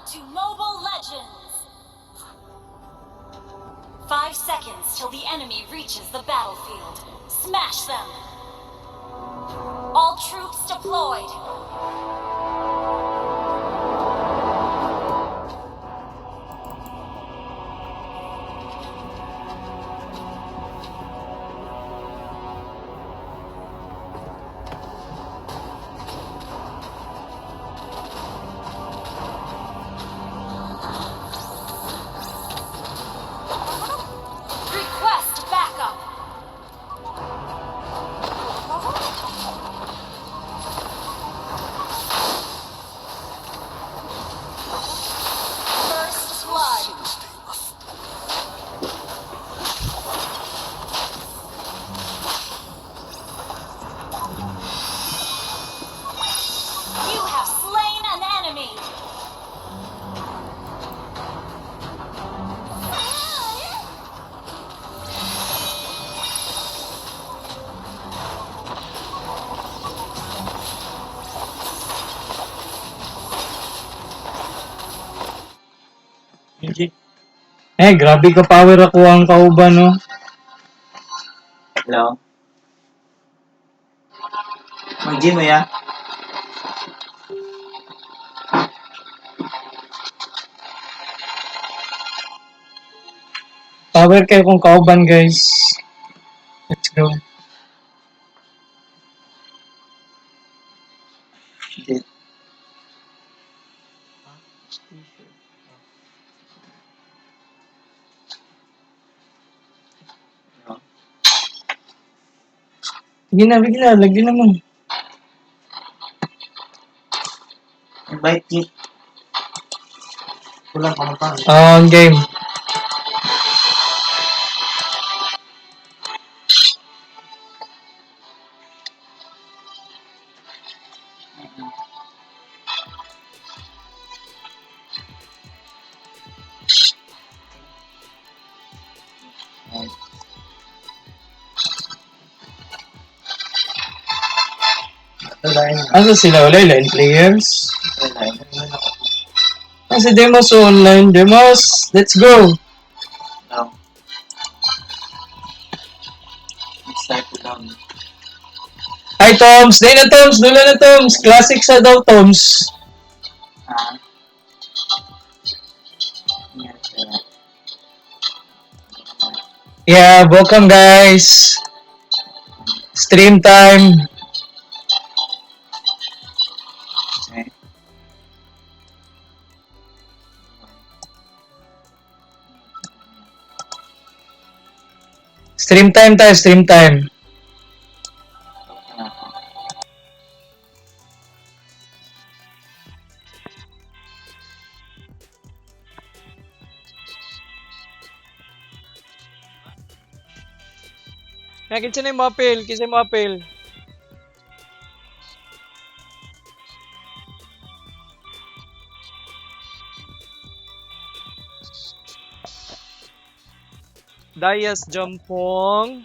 To Mobile Legends! 5 seconds till the enemy reaches the battlefield. Smash them! All troops deployed! Request backup! First blood! 信じています。 You have slain an enemy! GG. Eh, grabe ka power ako ang kauban, no? Hello? Mag-gym mo ya? Power kayo kung kauban, guys. Let's go. Hindi. Hello? Sige na, bigla. Lagi naman. Invite Jeep. Kulang pa pa. On game. Ano sila? Wala line players? Ah, si Demos online. Demos, let's go! Hello? Start ko lang. Hi, Toms! Day na, Toms! Dula na, Toms! Classic sa daw, Toms. Ha? Yes, sir. Yeah, welcome, guys. Stream time. Okay. Stream time tayo, stream time. Kaya kinsa na yung mapil, kinsa yung mapil. Dias Jampong.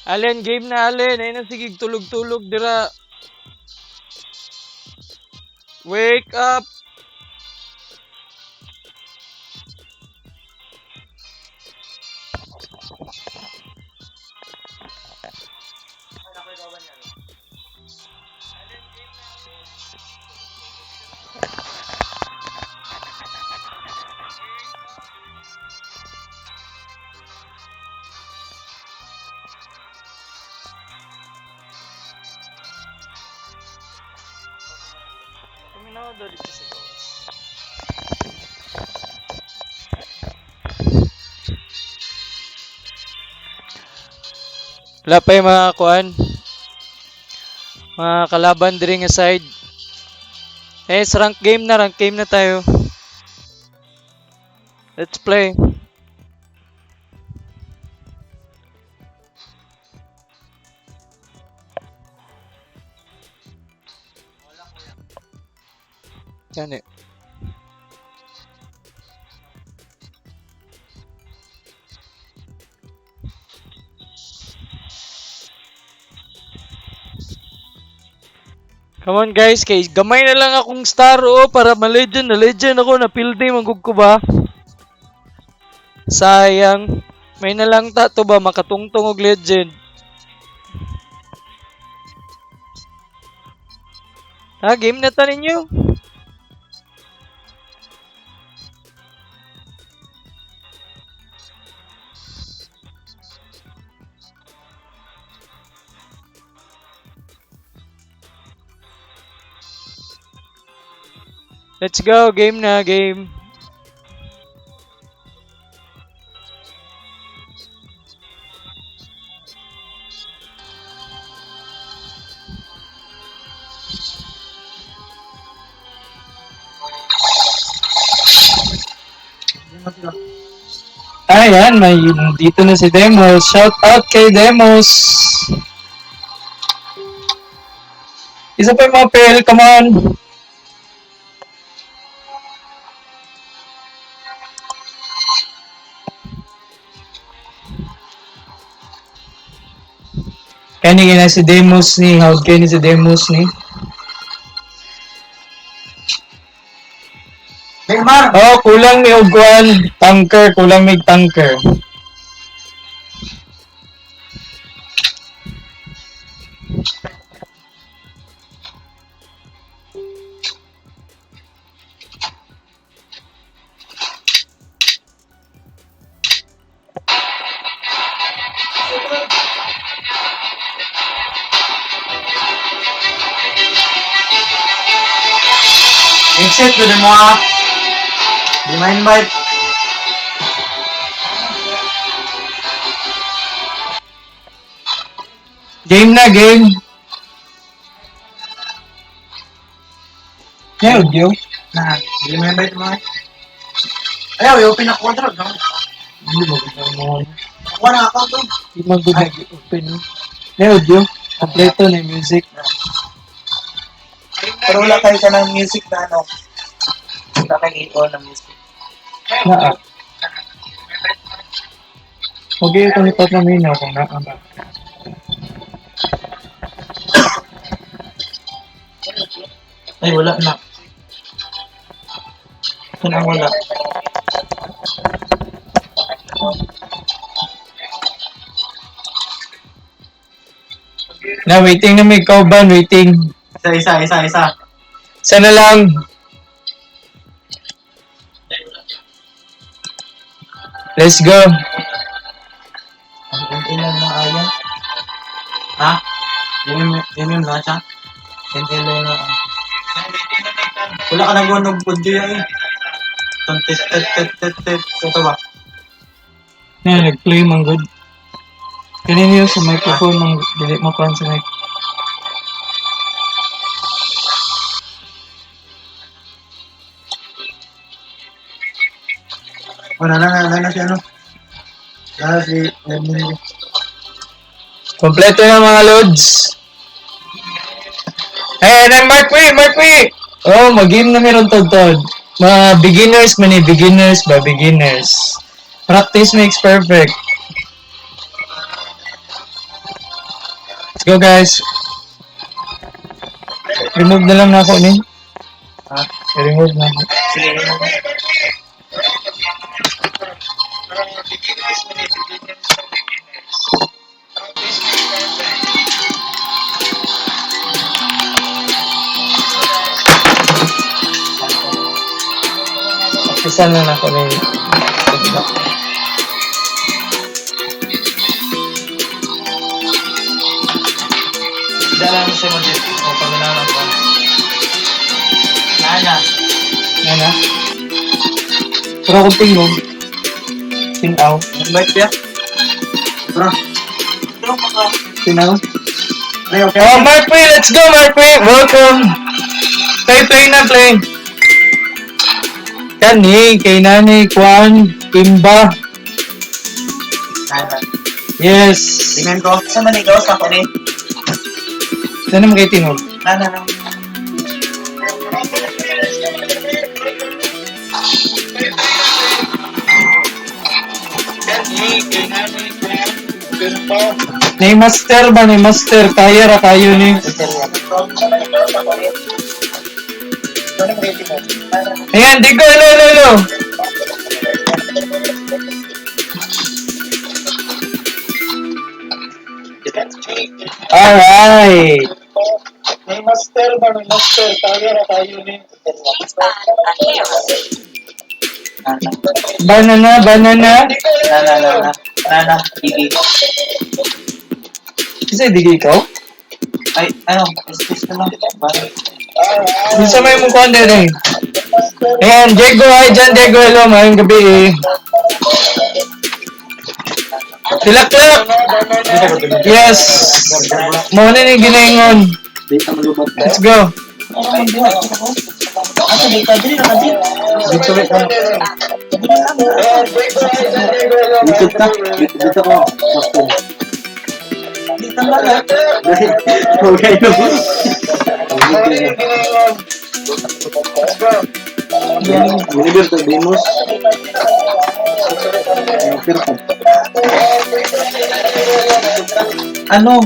Allen, game na Allen. Ayun na, sige, tulog-tulog dira. Wake up! Paminaw daw dito sa gawas. Wala pa yung mga kuan. Mga kalaban diri nga side. Eh, sa rank game na tayo. Let's play. Gani. Come on guys, kay gamay na lang akong star oh para ma-legend na legend ako na field day manggug ko ba. Sayang. May na lang ta to ba makatungtong og legend. Ha, game na ta ninyo. Let's go, game na, game. Ayan, may dito na si Demos. Shout out kay Demos. Isa pa yung mga PL, come on. Kani na si Demos ni, how kani si Demos ni. Neymar! Oh, kulang ni og kuan, tanker, kulang mig tanker. Exit ko din mo ah. Di ma-invite. Game na, game. Yeah, audio. Na, di ma-invite mo eh. Ayaw, i-open ako control. No? Hindi mo gud mo. Ako na account to. Di man gud nag-open. No? May audio. Kompleto na yung music. Pero wala kayo ka ng music na ano. Wala kayo i-on ng music. Naa. Okay, ito ni Pat na kung naa ba. Ay, wala na. Ito na wala. Na, waiting na may kauban, waiting. Isa, isa, isa, isa. Sana lang. Let's go. Ang ilan na ayan? Ha? Dinim na siya? NL na. Wala ka nang gunog audio yan eh. Itong test, test, test, test, test. Ito ba? Na, nag-play man good. Kanina yun sa microphone, mang dili mo sa mic. Wala na, na, na, si ano. Na si Edmund. Kompleto na mga loads. Eh, hey, Mark Wee, Mark Wee! Oh, mag-game na meron tod-tod. Mga beginners man eh, beginners ba, beginners. Practice makes perfect. Let's go guys. Remove na lang na ako ni. Ha? Remove na ako. Sige, remove. Isa na lang ako ni. Dala mo sa mga o pag ko. Nana. Ano? Pero akong tingog. Tinaw. Invite siya? Bro. Bro, baka. Tinaw. Ay, okay. Oh, Mark Wee, let's go, Mark Wee! Welcome! Play, play na, play! Kani, kay Nani, Kwan, Kimba. Nana. Yes! Tingnan ko. Sa manigaw sa ako ni. Saan naman kay Tinog? Nana, nana. Nay master ba? Nay master. Kaya ra kayo ni. Ayan, di ko. Hello, hello, hello. Alright. May master ba? May master. Kaya ra kayo ni. Please ban a hero. Nana. Banana, banana. Nana, nana. Nana, Digi. Kasi di ikaw? Ay, ano, excuse na lang. Bye. Bisa may mukha din eh. Ayan, Diego. Hi dyan, Diego. Hello, maayong gabi eh. Tilaklak! Yes! Muna ni ginaingon. Let's go. Asa, di ka, dili na ka, di. Dito ka. Dito ka. Dito ko. Sakto. Di tanggal, ah. Okay no. Universe Venus. Ano?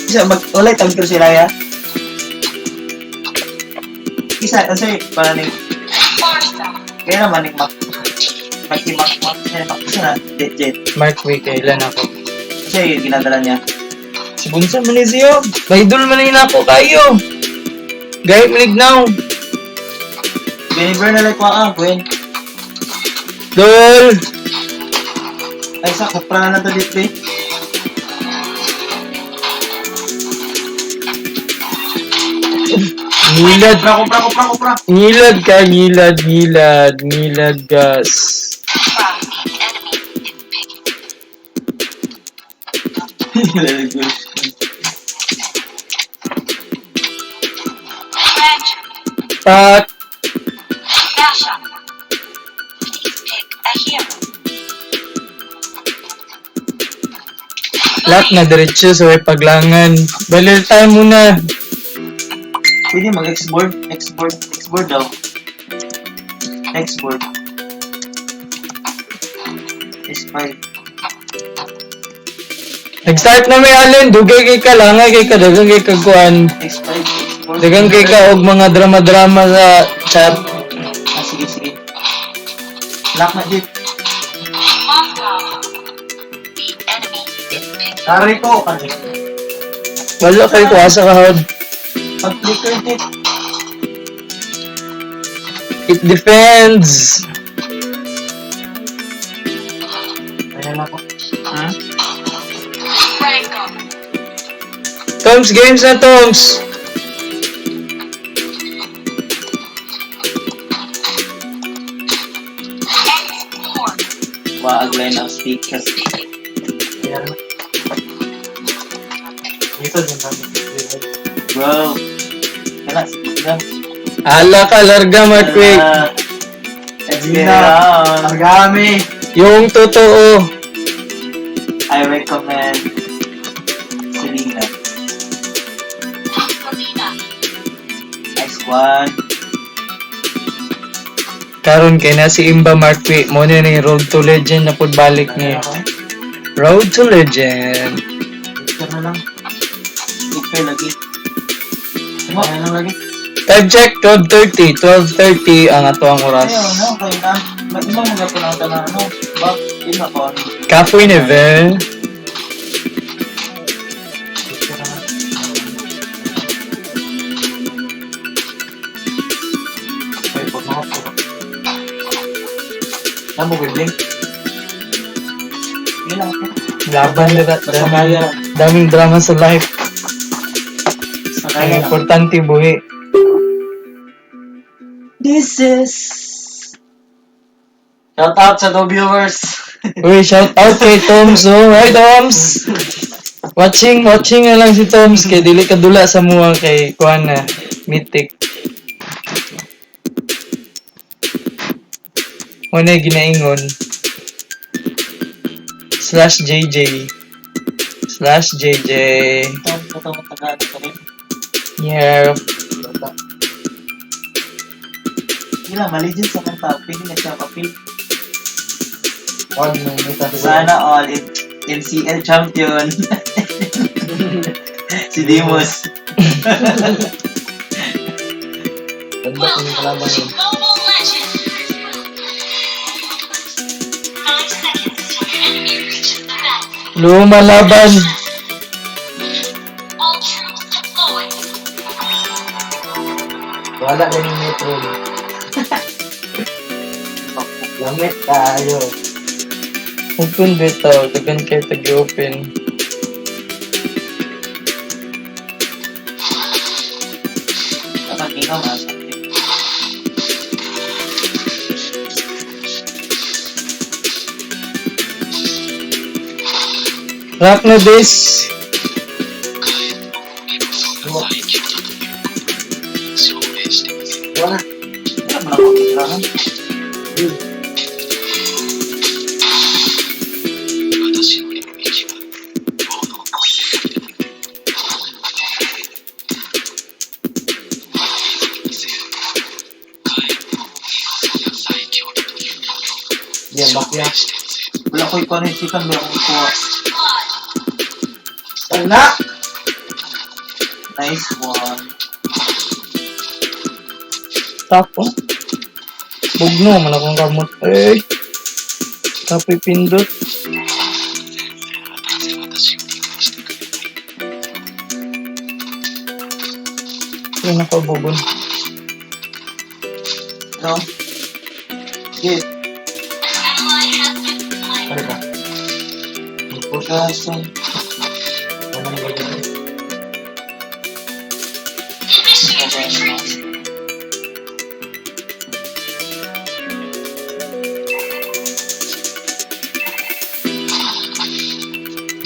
Isa, mag, walay tagtro sila ya. Isa, kasi, para ni, Farsa. kaya naman ni Mac, Maki Mac, Mac, Mac, isa na, jet, jet. Mark Way, kailan ako? Kasi yung ginadala niya. Si Bunsa man ni siyo. Baidol man ni nako kayo. Gayot malignaw. Biniver na like ah, Gwen. Dol! Ay, sa, kupra na to dito eh. Ngilad. Kupra, kupra, kupra, kupra. Ngilad ka, ngilad, ngilad, ngilad gas. The enemy is picking. Ranger. Pat! Dasha. Please pick a hero. Lahat na diretso sa way paglangan. Balil tayo muna. Pwede mag-export, export, export daw. Export. S5. Nag-start na may alin, dugay kay ka langay kay ka dagang kay kagkuan. X5, export. Dagang kay ka og mga drama-drama sa chat. Ah, sige, sige. Lock na, Jeep. Moscow. The enemy is picking. Sorry ko. Ano? Wala kay ko asa ka hod. Pag-flicker, Jeep. It defends. Ayan ako. Hmm? Franco. Toms games na Toms. X4. Waaglay na speaker. Dito din namin. Bro. Kaya, sige lang. Ala ka larga Mark Wick. Ah, Let's get it on. Ang gami. Yung totoo. I recommend Selena. Selena. Nice one. Karon kay na si Imba Mark Wick mo na ni Road to Legend na pud balik niya. Road to Legend. Dito na lang. Flicker lagi. Ayan lang lagi. Time check 12:30, 12:30 ang ato ang oras. Ayaw, no, kaya na. Mag-ima mo na po lang tanan, ano? Bak, yun ako. Kapoy never. Dito na lang. Ay, pag mga po. Namo ko blink. Yun lang. Laban na Basta daming, kaya lang. daming drama sa life. Basta Ang kaya lang. importante buhi. This is... Shout out sa two viewers. Uy, shout out kay Toms. Oh. Hi, Toms! Watching, watching na lang si Toms kay dili ka dula sa muha kay kuan na Mythic. Muna ginaingon. Slash JJ. Slash JJ. Ito, ito, taga, ito rin. Yeah. Hindi lang, ma-legend sa kanta. Pwede na siya kapil. Wag mo, may sabi ko. Sana all MCL champion. Si Demus. Ganda ko yung Welcome kalaban to yun. Mobile Legends! 5 seconds till the enemy reaches the battlefield. Lumalaban. All troops deployed. Wala na yung metro. Lamit tayo. Open bitaw. Dagan kay tag-open. Kapag ikaw, masakit. Rock na this. Wala. Wala mo na akong tirahan. Yan, bakya. Wala ko ikaw na isipan, wala akong ikuha. First blood. Wala! Nice one. Top, oh. Bugno man akong kamot. Eh. Kapoy pindot. Yung nakabugon. No? Sige. An ally has been slain. Ano ba? Mag-push. Kaso, Wala na ganyan. Initiate retreat.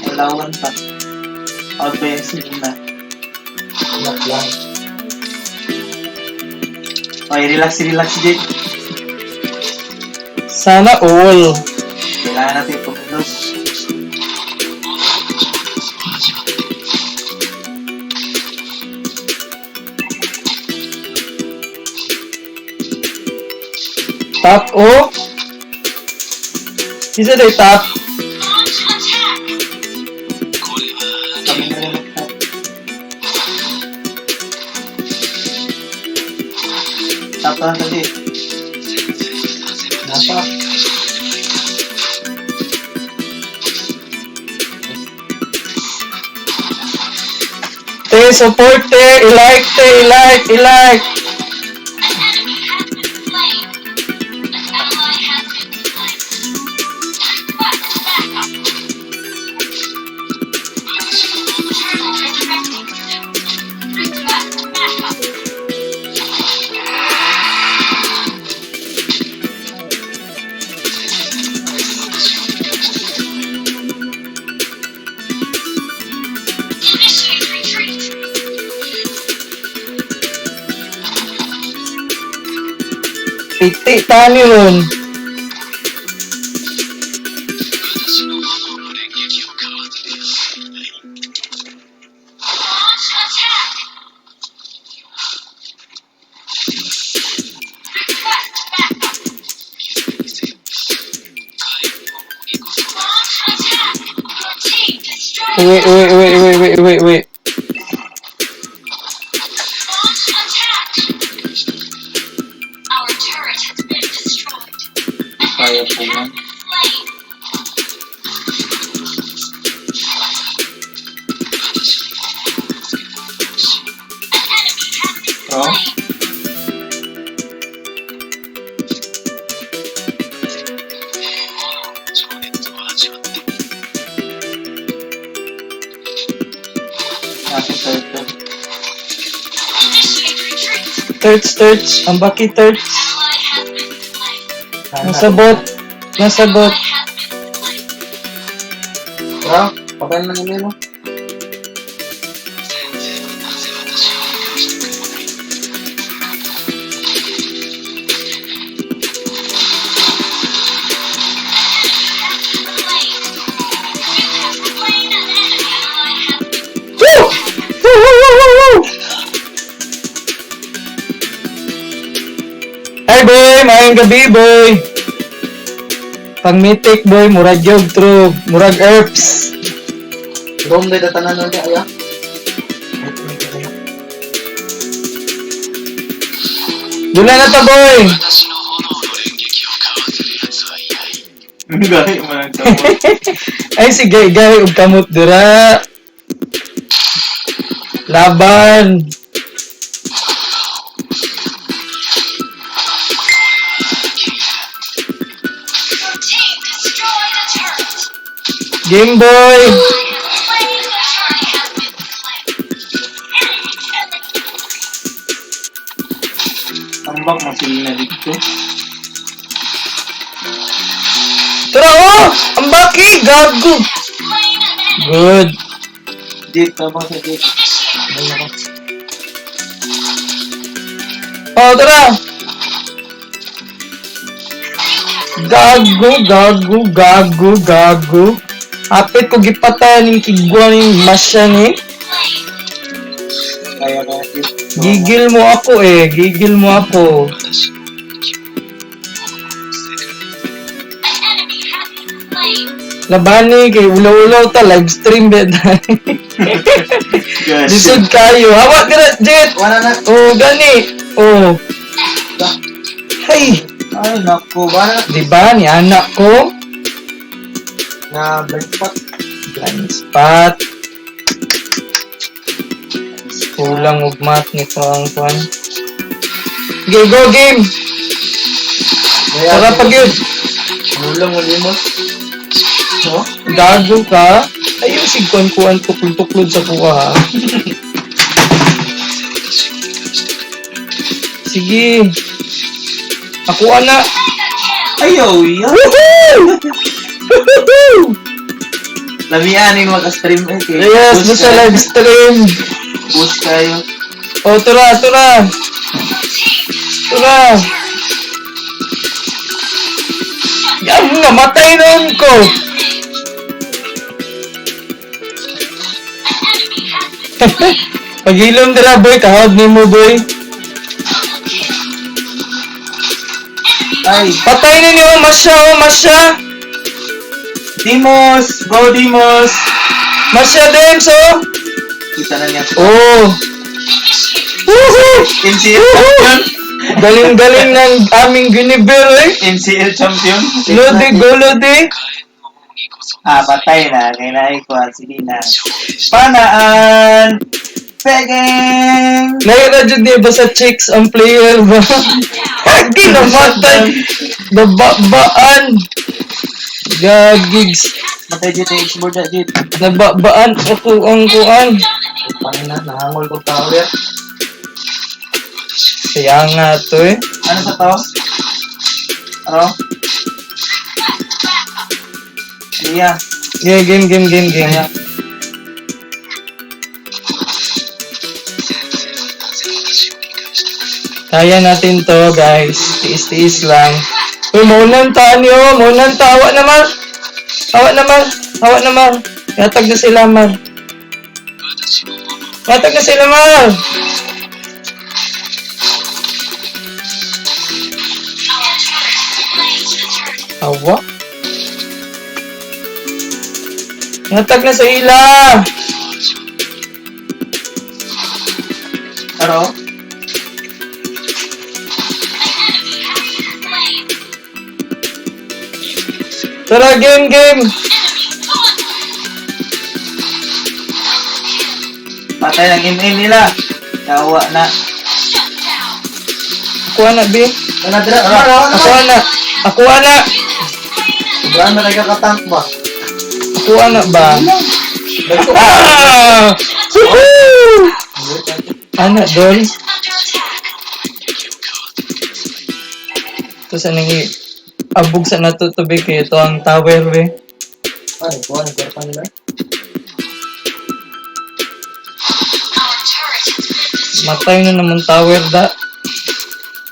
walawan pa. Out pa yung sige na. Lock lang. Okay, relax, relax, Jake. Sana all. Kailangan natin pumundos. Top, oh. Isa day top. Launch attack. Kami na rin po. Tap lang kasi. Nasa. Te, support te. I-like te, i-like, i-like. An enemy has been slain. An ally has been slain. Request backup. Turtle resurrecting soon. Request backup. Initiate retreat. Piti, tani ron. Launch attack! Request backup! Launch attack! Your team destroyed Wait, wait, wait, wait, wait, wait, wait. Launch attack! Our turret has been destroyed. An Kaya enemy po has yan. been slain. An enemy has been Bro? slain. Natin turtle. Initiate retreat. Thirds, thirds. Ang baki thirds. Ally has been slain. Nasa bot. Nasa bot. Ally has been slain. Bro, patayin na nila mo. Slain. You have slain an enemy. Ally has been Woo! Woo, woo, woo, woo, woo! Hi, bro. Maayong gabi, boy. Pang mythic, boy, murag yog true, murag herbs. Dom day tatanan nun niya aya. Dula na ta, boy. Gahi man ang kamot. Ay, sige, gay, ug kamot dira. Laban. Your team destroyed a turret. Game, boy. Ally has slain the turret has been slain. Enemy killing. Tambak mo sila na dito. Tara, oh! Ang baki, gago. Has slain an enemy. Good. Jeep, tabang sa jeep. Initiate retreat. Oh, tara. You have slain Gago, an enemy. gago, gago, gago. Apit ko gipatayan yung kigwa ni Masya ni. Slain. Kaya kaya jeep. Gigil mo ako eh. Gigil mo ako. An enemy has been slain. Labani kay ulaw-ulaw ta live stream ba Yes. Lisod kayo. Hawak ka na, Jet! Wala na. Oh, gani. Oh. Hey, Ay, naku. Wala na. di ba ni anak ko? Na blind spot. Blind spot. Kulang og mat nito ang kwan. Okay, go game. Tara pag yun. Mulang mo limos. No? Gago ka. Ayaw sig kuan-kuan tuklod-tuklod sa kuha ha. Sige. Ako ana. Mega kill. Ayaw, iya. Woohoo! Woohoo! Lamian yung mag-stream eh. Kay Yes, push basta kayo. live stream. Push kayo. Oh, tara, tara. Your team destroyed Tara. a turret. Yan, namatay noon ko. Rampage. An enemy has been slain. Pagilom dira, boy. Kahod ni mo, boy. Double kill. Enemy Ay, Patay na niyo, Masya, oh, Masya. Dimos! Go, Dimos! Masya, Dems, oh. Kita na niya. Oh. initiate Woohoo! MCL champion! Galing-galing ng aming Guinevere, eh. MCL champion! Lodi, go, Lodi. Ah, patay na. Kailangan ko. Sige na. Panaan! Pegging! Nakita dyan di ba sa chicks ang player ba? down. Ginamatay! Nababaan! Gagigs! Matay dito yung board na dito. Nababaan ako ang kuan. Dominate. Pangina, nahangol kong tower. Kaya nga to eh. Ano sa to? Ano? Request backup. Liya. Yeah, game, game, game, game. Kaya. Kaya natin to, guys. Tiis-tiis lang. Uy, maunan ta niyo. Maunan ta. Awa naman. Awa naman. Awa naman. Yatag na sila, man. Yatag na sila, man. Our turret has slain the turret. Awa. Yatag na sa ila. Ano? An enemy has been slain. Tara, game, game. Enemy gone. Double kill. Patay ng MM nila. Yawa na. Shut down. Ako na, B. Wala dira. Wala na. Ako na. Ako na. You have slain an Sobrang na nagkakatank ba? Ako na ba? Ah! Woohoo! Ana, dol. is under attack. Ito sa nang abog sa natutubi kay ito ang tower, be. Ano, buwan, nagkakaroon nila. Our turret has been destroyed. Matay na naman tower da.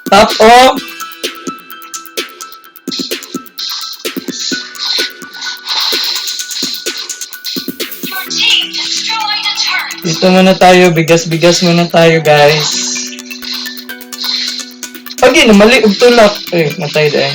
Top oh! Your team destroyed a turret. Dito muna tayo, bigas-bigas muna tayo, guys. Pagi na mali og tulak. Eh, natay dai.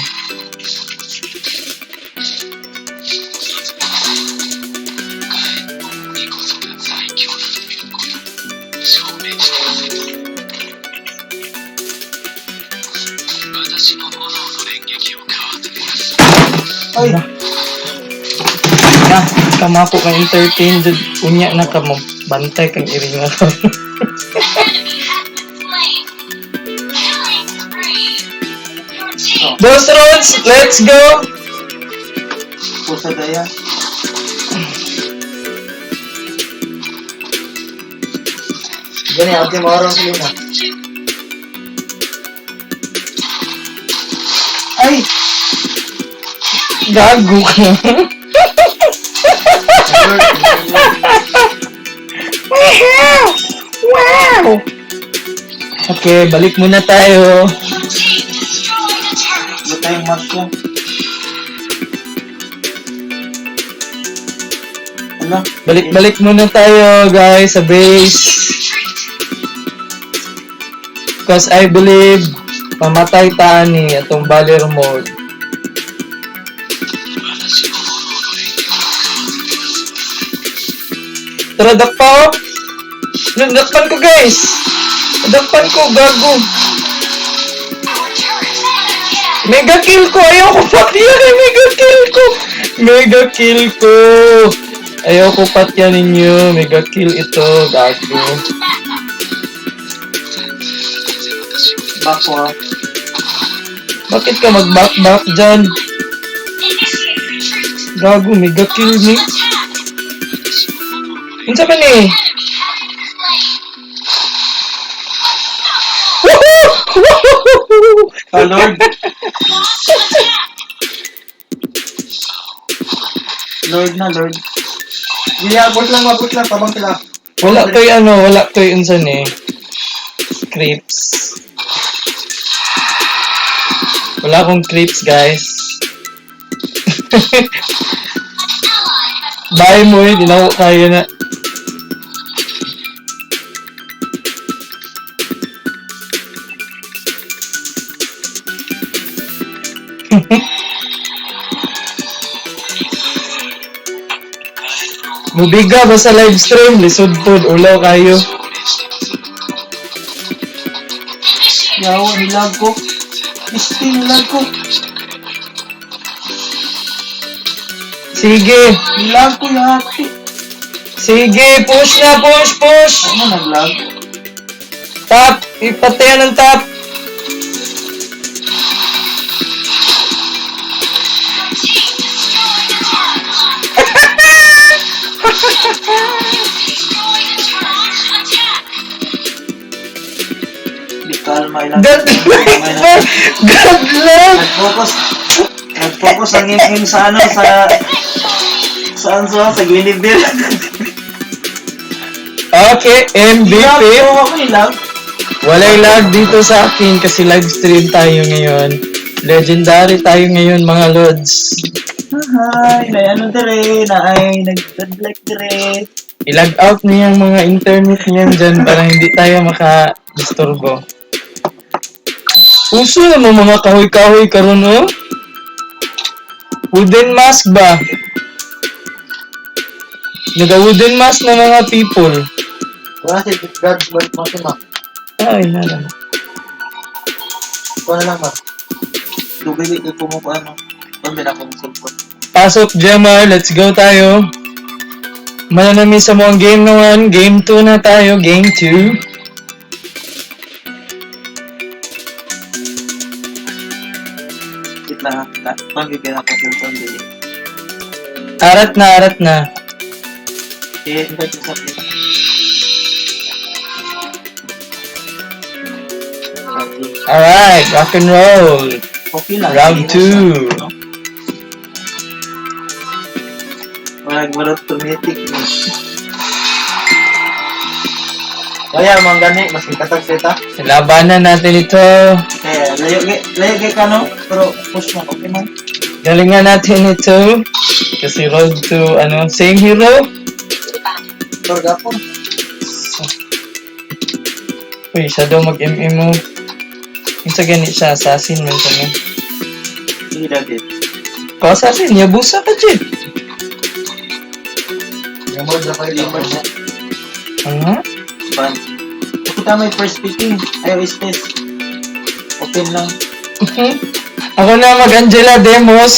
Ay! Na, kamako kang entertain jud unya na ka mo bantay kang iringa. Enemy has been slain. Killing spree. Your team Dos rounds, let's go. Pusa daya. Gani, abdi mo oras luna. Ay! Gago ka. Wow! Wow! Okay, balik muna tayo. Your team destroyed a turret. Buta yung mask niya. Ano? Balik-balik muna tayo, guys, sa base. Retreat. Because I believe mamatay ta ni atong baller mode. Tara, dakpa oh! Dakpan ko, guys! Dakpan ko, gago! Our turret is under attack. Mega kill ko! Ayoko patyan eh! Mega kill ko! Mega kill ko! Ayoko patyan ninyo. Mega kill ito. Gago. Back ko ah. Bakit ka mag-back-back dyan? Initiate retreat. Gago, mega kill ni. Attack. Unsa man eh? Enemy has been slain. Woohoo! Ah, Lord. Launch attack. Lord na, Lord. Hindi, abot lang, abot lang. Tabang sila. Wala ko'y ano, wala ko'y unsa ni. Creeps. Wala akong creeps, guys. An ally has Bye mo, eh. Di na ako kaya na. Mubiga ba sa live stream? Lisod pod, ulaw kayo. initiated Yawa, nilag ko. Misti, nilag ko. Sige, Nilag ko yati. sige, push na, push, push! Ano naglag? Tap! Ipatayan ng tap! Your team destroyed a turret. You destroyed a turret. Launch attack. Di kalma ilang. God like, God love! Nag-focus. Nag-focus ang MM sa ano, sa... Saan sa? Sa Guinevere. Okay, MVP. Nilag ko ako, nilag. Walay lag dito sa akin kasi live stream tayo ngayon. Legendary tayo ngayon mga lods. Hi, may ano dire, na ay nag-like dire. I-log out niya ang mga internet niyan dyan para hindi tayo maka-disturbo. Uso naman mga kahoy-kahoy karon oh. Wooden mask ba? Naga-wooden mask na mga people. Wala si God, wala mo si Ma. Ay, nalang. Ikaw na lang, Ma. Dugay di ko mo ano. Pambil ako ng cellphone. Pasok, Gemma. Let's go tayo. Mananami sa mga game naman. Game 2 na tayo. Game 2. Wait lang, ha. Pambibigyan ako ng cellphone dili. Arat na, arat na. Eh, invite mo sa akin. Alright, rock and roll. Okay lang. Round Hindi na 2. siya, no? Walang walang tumitik. No? Kaya, mga gani, mas katag seta. Labanan natin ito. Kaya, layo, layo kay ka, no? Pero push mo, okay man. Galingan natin ito. Kasi road to, ano, same hero. Sure, gapon. Uy, siya daw mag-MMO. Unsa gani siya, assassin man siya no? Sige, dati. Ko assassin, yabusa ka jud. Yung board na kayo. Limers. Ah? Ban. Kita may first picking. Ayaw space. Open lang. Ako na mag-Angela Demos.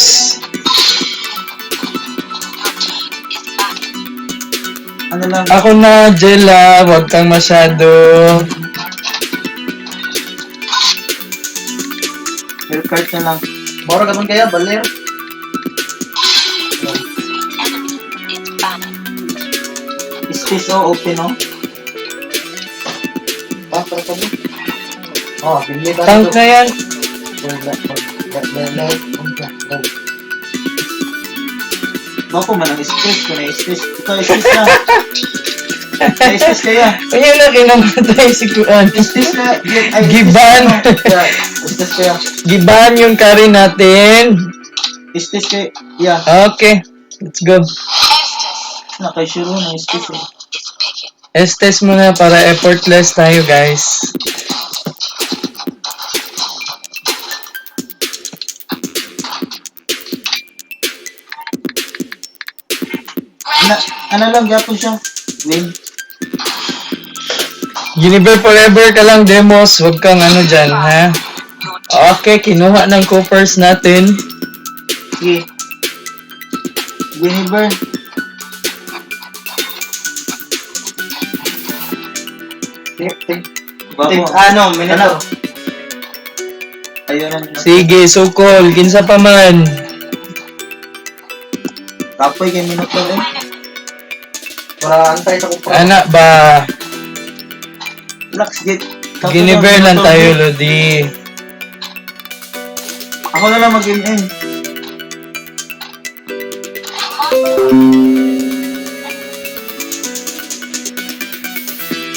Ano lang? Ako na, Angela. Huwag kang masyado. Haircut na lang. Moro ka man kaya, baler. Space oh, open oh. Pa, para pa mo. Oh, bili ba Tank na yan. Bako man ang space ko na space. Ikaw space na. Ay, space kaya. Kaya na kinamatay si Kuan. Space na. Ay, Giban. Yeah, space kaya. Giban yung carry natin. Space kaya. Yeah. Okay. Let's go. Na kay Shiro na space eh. Estes muna para effortless tayo, guys. Na, ano lang gyapon siya. Win. Universe forever ka lang, Demos. Huwag kang ano dyan, ha? Okay, kinuha ng coppers natin. Sige. Guinevere. Bako. Ano, minuto. Ayun na. Sige, sukol. Kinsa pa man. Kapoy kay minuto eh. Para antay sa kumpra. Ana ba? Lux get. Kapoy Guinevere kay lang Minotaur, tayo, eh. Lodi. Ako na lang mag-MM.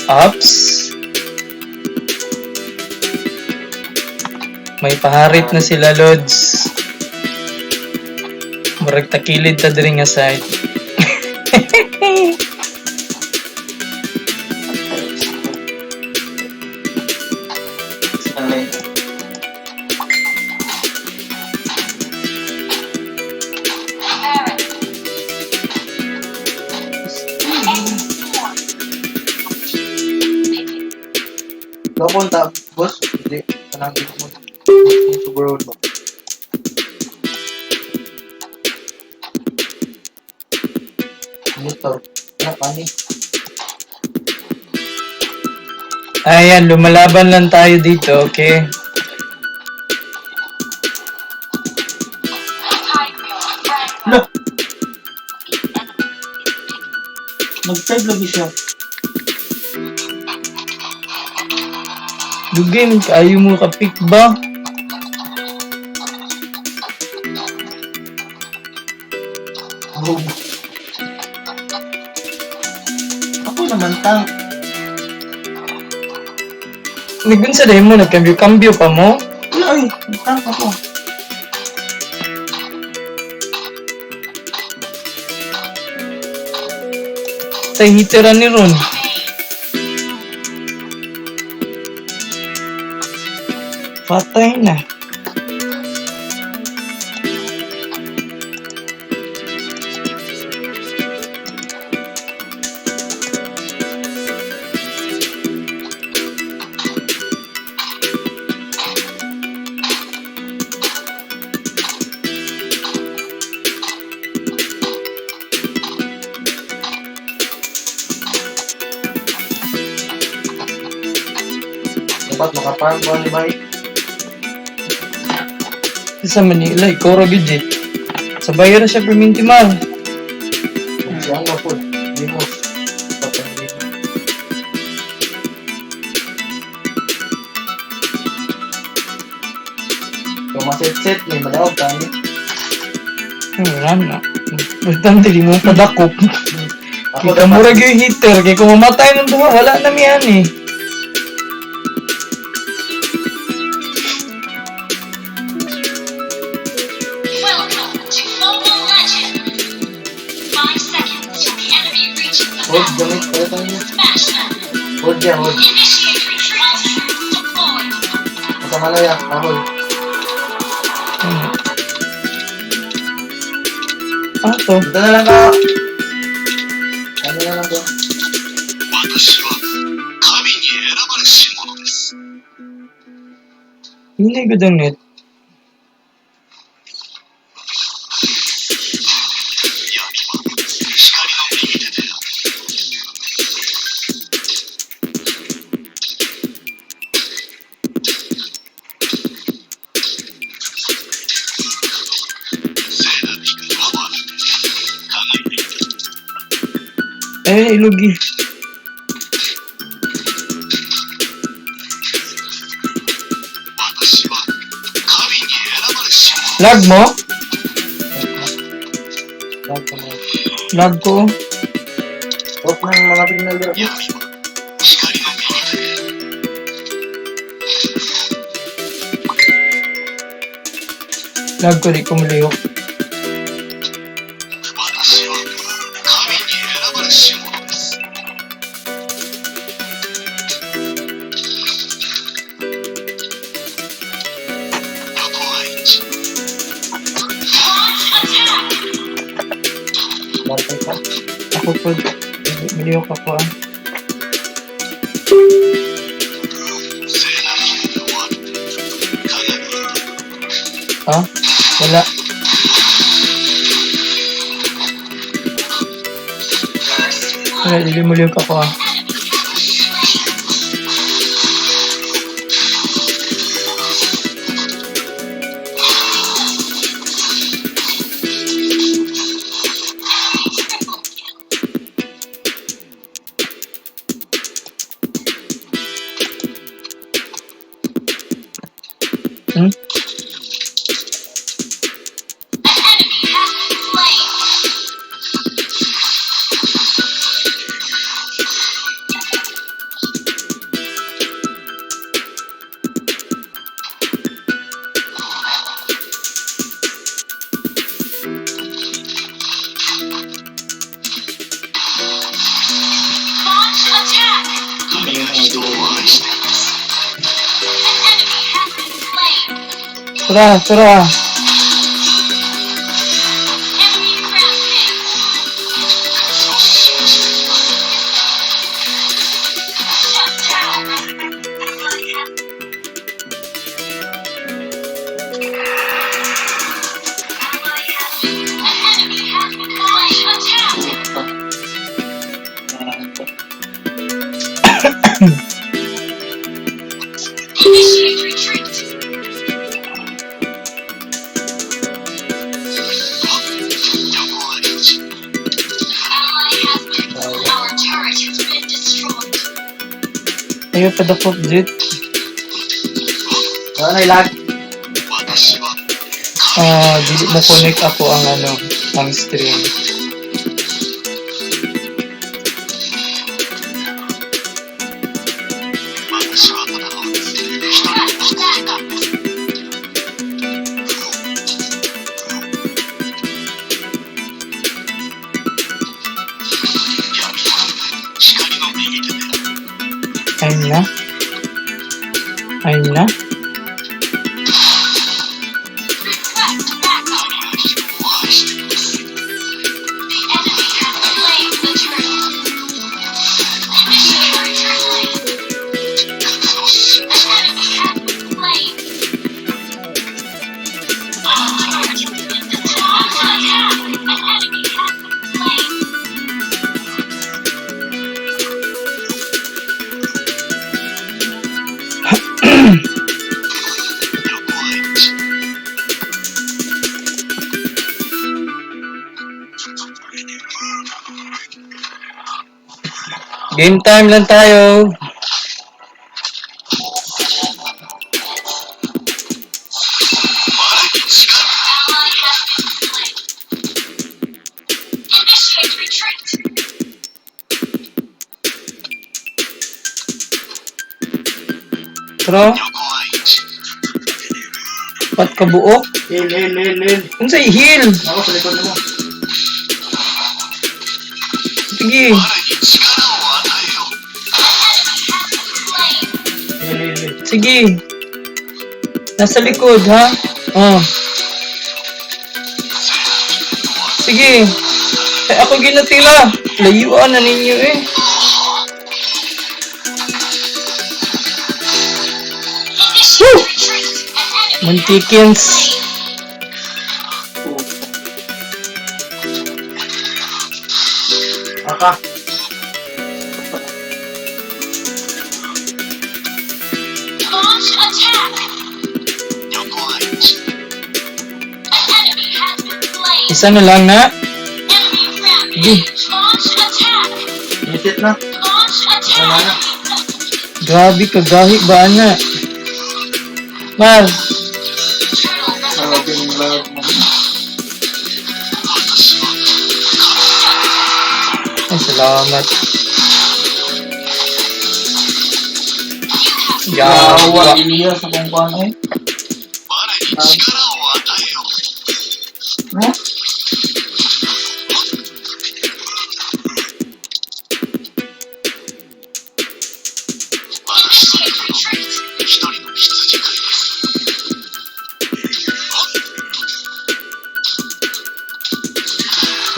Ups. May paharit na sila, Lods. Murag takilid ta diri nga side. Sanay. Napunta, boss. Hindi. Kanang di mo. Super road ba? Motor. Ano, pani? Ayan, lumalaban lang tayo dito, okay? Look! Nag-type lagi siya. Dugin, kayo mo kapik ba? Boom. Ako naman tank. Nagun sa dahil mo, nagkambyo-kambyo pa mo? Wala ay, tank ako. Tay hitera ni Ron. Patay na. Dapat makaparm ba ni Mike? Sa Manila, ikaw ra gyud eh. Sa bayar siya perminti man. Siya nga po. Limos. Dapat ang limos. So, maset-set ni madaog tani. Wala na. Importante di mo padakop. Ako Kay kamura gyud yung heater kay kung mamatay ng duha wala na miyan eh. Welcome to Mobile Legends! 5 seconds till the enemy reaches the Hold, battle. gamit pala tayo. Smash them! Hold yan, hold. Initiate retreat! Deployed! Sa Malaya, kahoy. Ano? Ah, to. Dito na lang ka. Ano na lang ko. 私は神に選ばれし者です。 Hindi ko ang net. 闇は光の右手である。聖なる光は悪く輝いている。 Eh, ilugi. 私は神に選ばれし者。 Lag mo? Lag ka mo. Lag ko. Off ng mga signal dito. 闇は光の右手である。 Lag ko, di ko malihok. 私は神に選ばれし者です。横は一。 Launch attack. Lag ka. Ako po. Malihok ako ah. 聖なる光は悪く輝いている。 Ha? Wala. First Wala, blood. dili malihok ako ah. Enemy has been slain. Enemy triple kill. Hmm? An enemy has been slain. Launch attack. 神が人を愛しています。 An enemy has been slain. Tara, tara. Enemy rampage. 活を信じています。 Shut down. An enemy has been slain. Attack. Initiate retreat. 横は一。 Ally has been. Our turret has been destroyed. Ayaw pa dakop, Jit. Wala na lag. 私は Ah, dili mo connect ako ang ano, ang stream. 私はただの一人の羊なんです。闇は光の右手である。 Ayun na. Ayun na. Request backup. 神が人を愛しています。 The enemy has slain the turtle. Initiate retreat. 活を信 An じてい enemy ます。 has been slain. Our turret has been destroyed. Attack. An enemy has been slain. 横は一。 Game time lang tayo. 我に力 Ally has been slain. Initiate retreat. Tara, 横は一。 pat kabuok. Heal, heal, heal, heal. Unsay heal? Ako sa likod mo. Sige. 我に力を与えよ。 An enemy has been slain. Heal, heal, heal. Sige. Nasa likod, ha? Oh. Sige. Eh, ako ginatila. Layuan na ninyo eh. Initiate retreat. An enemy Muntikins. slain. Aka. Launch attack. 横配置 An enemy has been slain. Isa na lang na. Enemy rampage. Launch attack. Initiate na. Launch Wala na. attack. Grabe kagahi ba na? Mar, Turtle Grabe resurrecting yung lag soon. mo. 私は ay salamat. Yawa, Yawa. Elias, sa kung paano eh. 我に力を与えよ No? 私は Initiate retreat. 一人の羊飼いです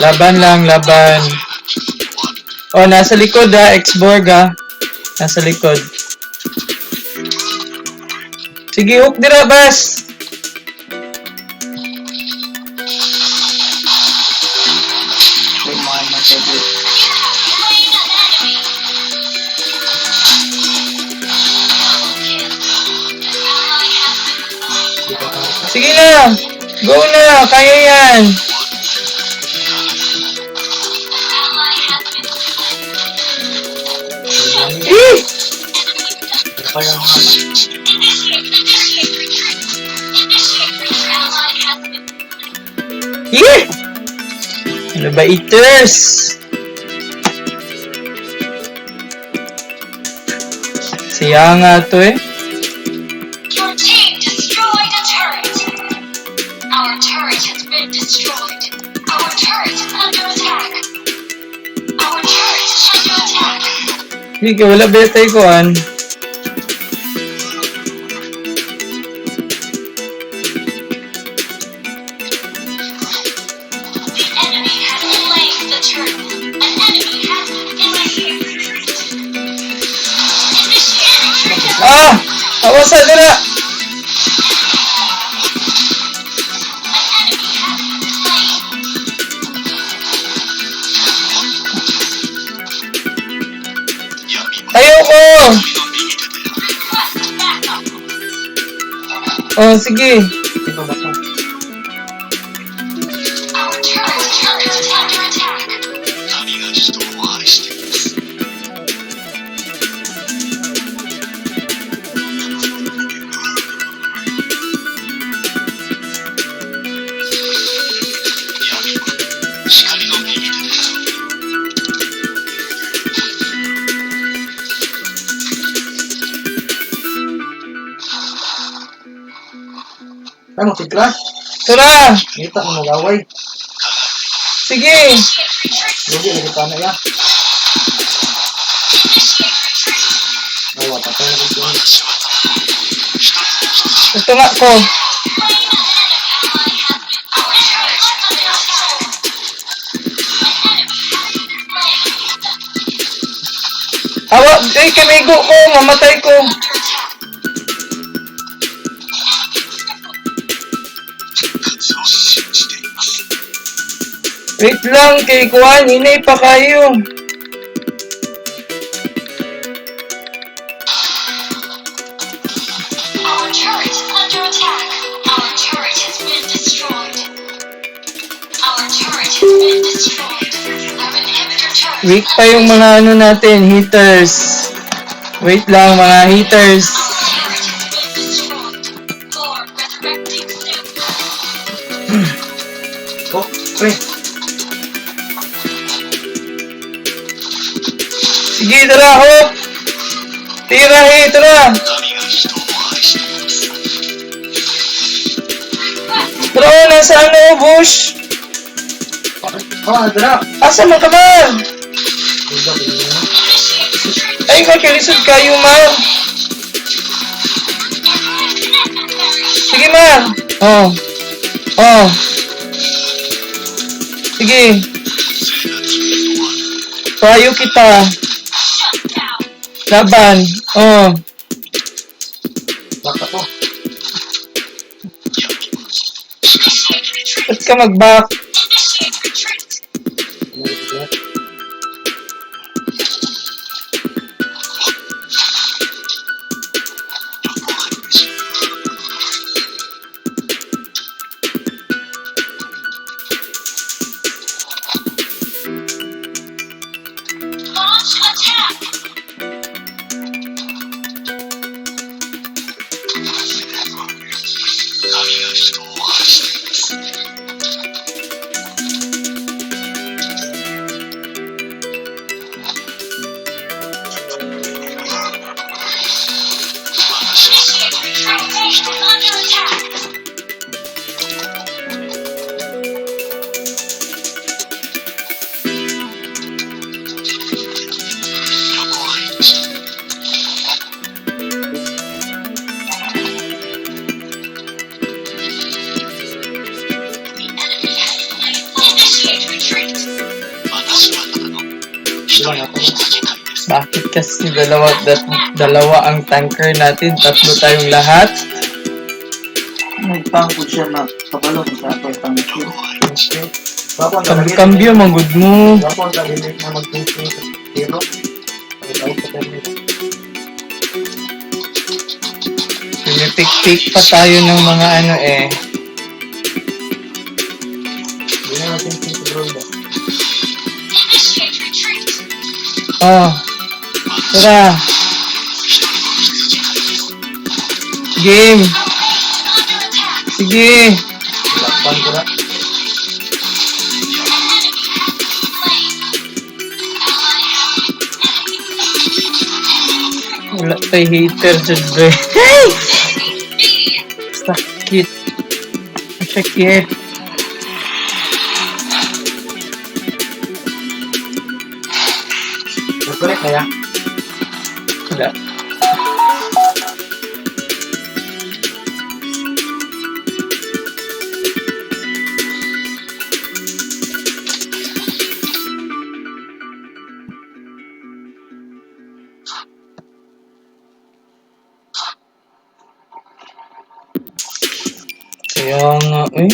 Laban lang, laban. Oh, nasa likod ha, ex-Borg ha. Nasa likod. Sige, hook dira, bas. May mga mga sabi. You have slain an enemy. Double kill. An ally has been slain. Sige na. Go na, kaya yan. An ally has been slain. Eh! Kaya nga. Initiate, initiate retreat. Initiate retreat. Ally has been Eh! Ano ba, eaters? Siya nga to eh. Your team destroyed a turret. Our turret has been destroyed. Our turret is under attack. Our turret is under attack. Hindi, wala betay ko an. The enemy has slain the turtle. An enemy has initiated retreat. Initiate retreat. Ah! Awasa dira! An enemy has been slain. 闇は Tayo ko! 光の右手である Request backup. Oh, sige. Sino ba to? Our turret is under attack. 神が人を愛しています闇は光の右手である Ano, si Crash? Tara! Kita mo nagaway. Sige! Initiate retreat. Lugi, lagi pa na ya. Initiate retreat. Nawa, patay na kung 私は一人の羊 Ito nga ko. Slain an enemy. Ally has been. Our turret is under attack. An enemy has been slain. Awa, ay, kamigo ko. Mamatay ko. Under attack. 活を信じています Wait lang, kay Kuan. Hinay pa kayo. Our turret is under attack. Our turret has been destroyed. Our turret has been destroyed. Our inhibitor turret. Weak pa yung mga ano natin, hitters. Wait lang, mga hitters. Our turret has been destroyed. For resurrecting soon. Oh, pre. Sige, tara, hook! Tira, hey, tara! 神が人を愛しています Request Tara, oh, nasa ano, bush? Oh, dara. Asa man ka man? Duda, kaya na. initiate retreat. Ay, makilisod kayo, man. Necessary. Mar. Oh. Oh. Sige. Payo kita. Shut down. Laban. Oh. Back ako. Initiate retreat. Ba't ka mag-back? Initiate retreat. Launch attack. Initiate retreat. Our base is under attack. The enemy has slain. Initiate retreat. Bilang ako. Bakit kasi dalawa ang tanker natin, tatlo tayong lahat? Nagpangkod siya na kabalo sa ato pangkod. Gwapo ang talaga. Kambyo, manggod mo. Gwapo ang talaga na mag-thinking sa zero. Pagkatawag sa termino. Pumipik-pik pa tayo ng mga ano eh. Hindi na mag-thinking sa drone ba? Initiate retreat. Oh. Tara. Game. Our base is under attack. Sige. Lakpan ko na. An enemy has been slain. Ally has been enemy. Wala tayo hater dyan, bre. Enemy B. Sakit. Ang Sakit. Nag-connect na ya. Wala. Kaya nga eh.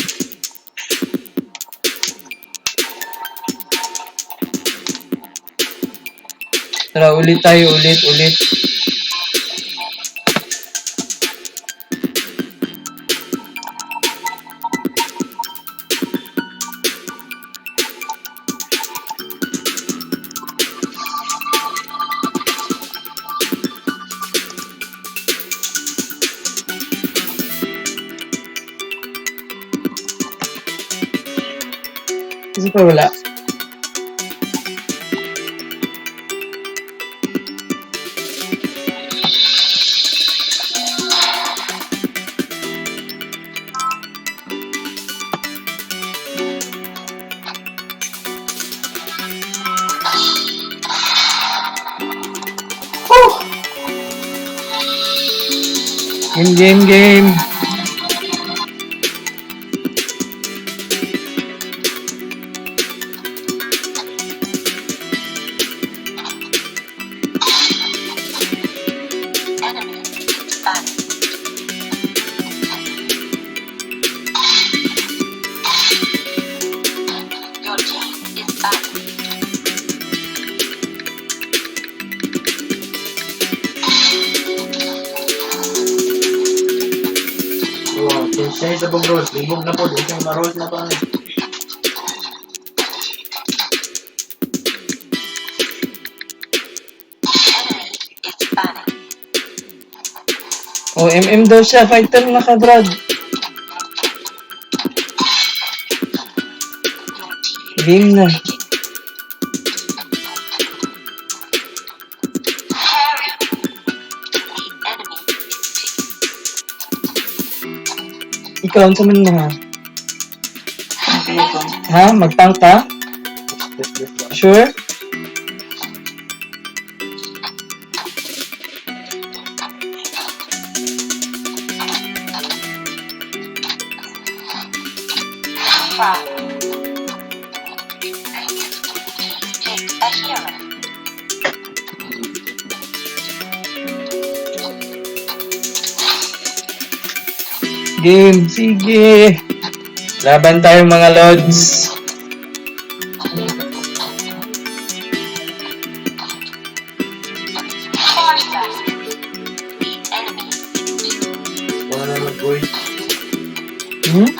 Tara, ulit tayo, ulit, ulit. Kasi pa wala. Game, game, game. Enemy is back. Your team is back. Wow, kinsay sa bong rolls. Libog na po. Di siya ma-rolls na pa. Enemy is banning. O, MM daw siya. Fighter na ka, Brad. Your team Game na. picking. Harry. The enemy is picking. Ikaw, ano man na ha? Kaya pa. Ha? Magtank ka? Yes, yes, yes. Sure? Khufra. Please pick a hero. Game, sige. Laban tayo mga lods. Farsa. The enemy. Wala na mag-goy. Hmm?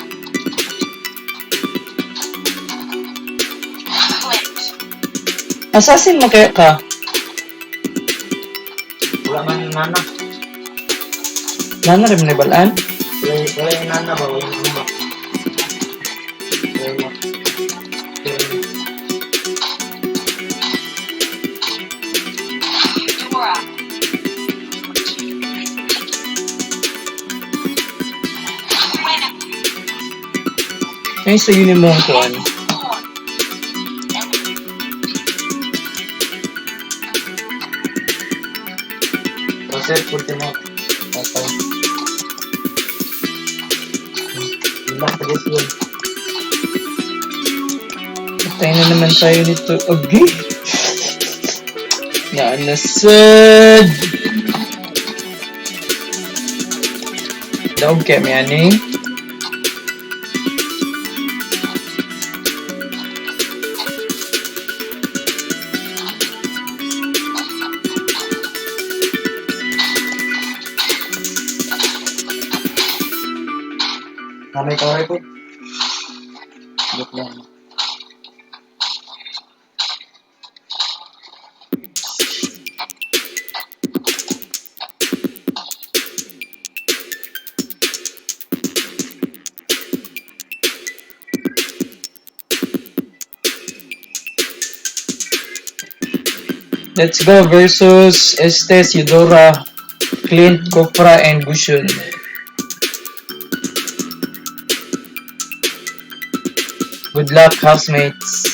Clint. Assassin mo kaya ka? Wala man yung nana. Nana rin mo ni balaan? Wala yung nana ba? Wala yung nana. Wala yung Eudora. Gwen. Ay, sa yun mo ang kuwan. Four. Enemy. Rosette, pulti mo. Tatay. Relax, guys, yun. Patay na naman tayo nito. Okay. Naanasad. Daog kaya may ani. Nanay ka rin po. Look lang. Let's go versus Estes, Eudora, Clint, Copra, and Gushun. Good luck, housemates.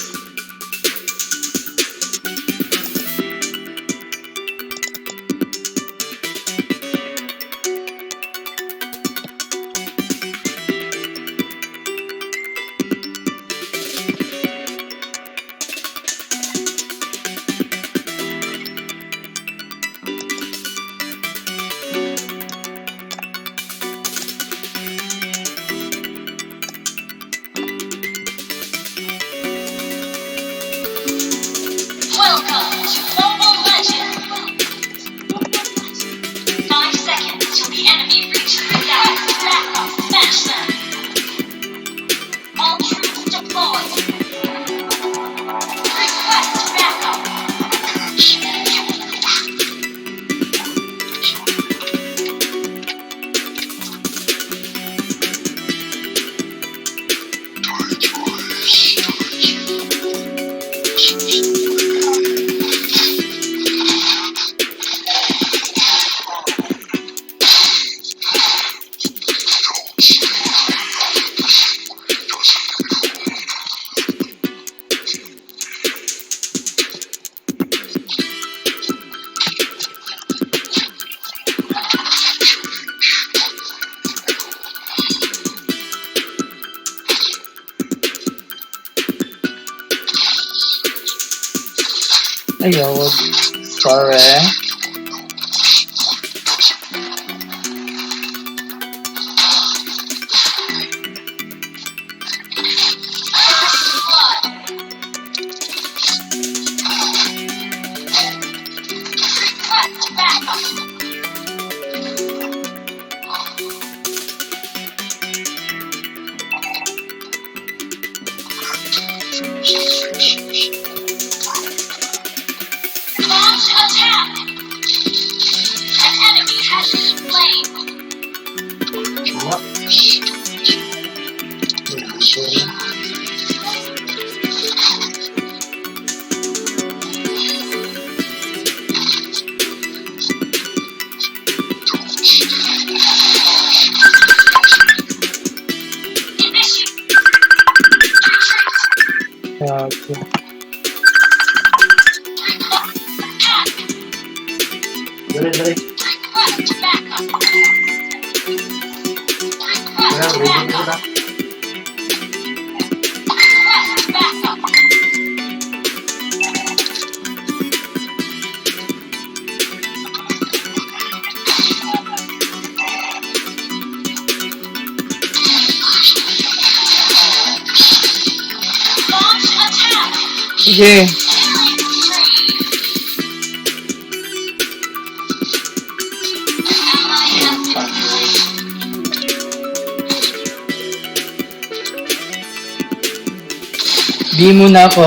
Welcome to Mobile Legends! 5 seconds till the enemy reaches the battle. Backup, smash them! All troops deployed! Request backup! Ayaw. Sorry. First blood! Request backup! Launch attack! An enemy has been slain! Wala. Initiate retreat! Gago. Request attack! Dali, dali. Request backup! Wala, Request ready na backup! ba? Sige. Killing spree. An ally has been slain. Di muna ako.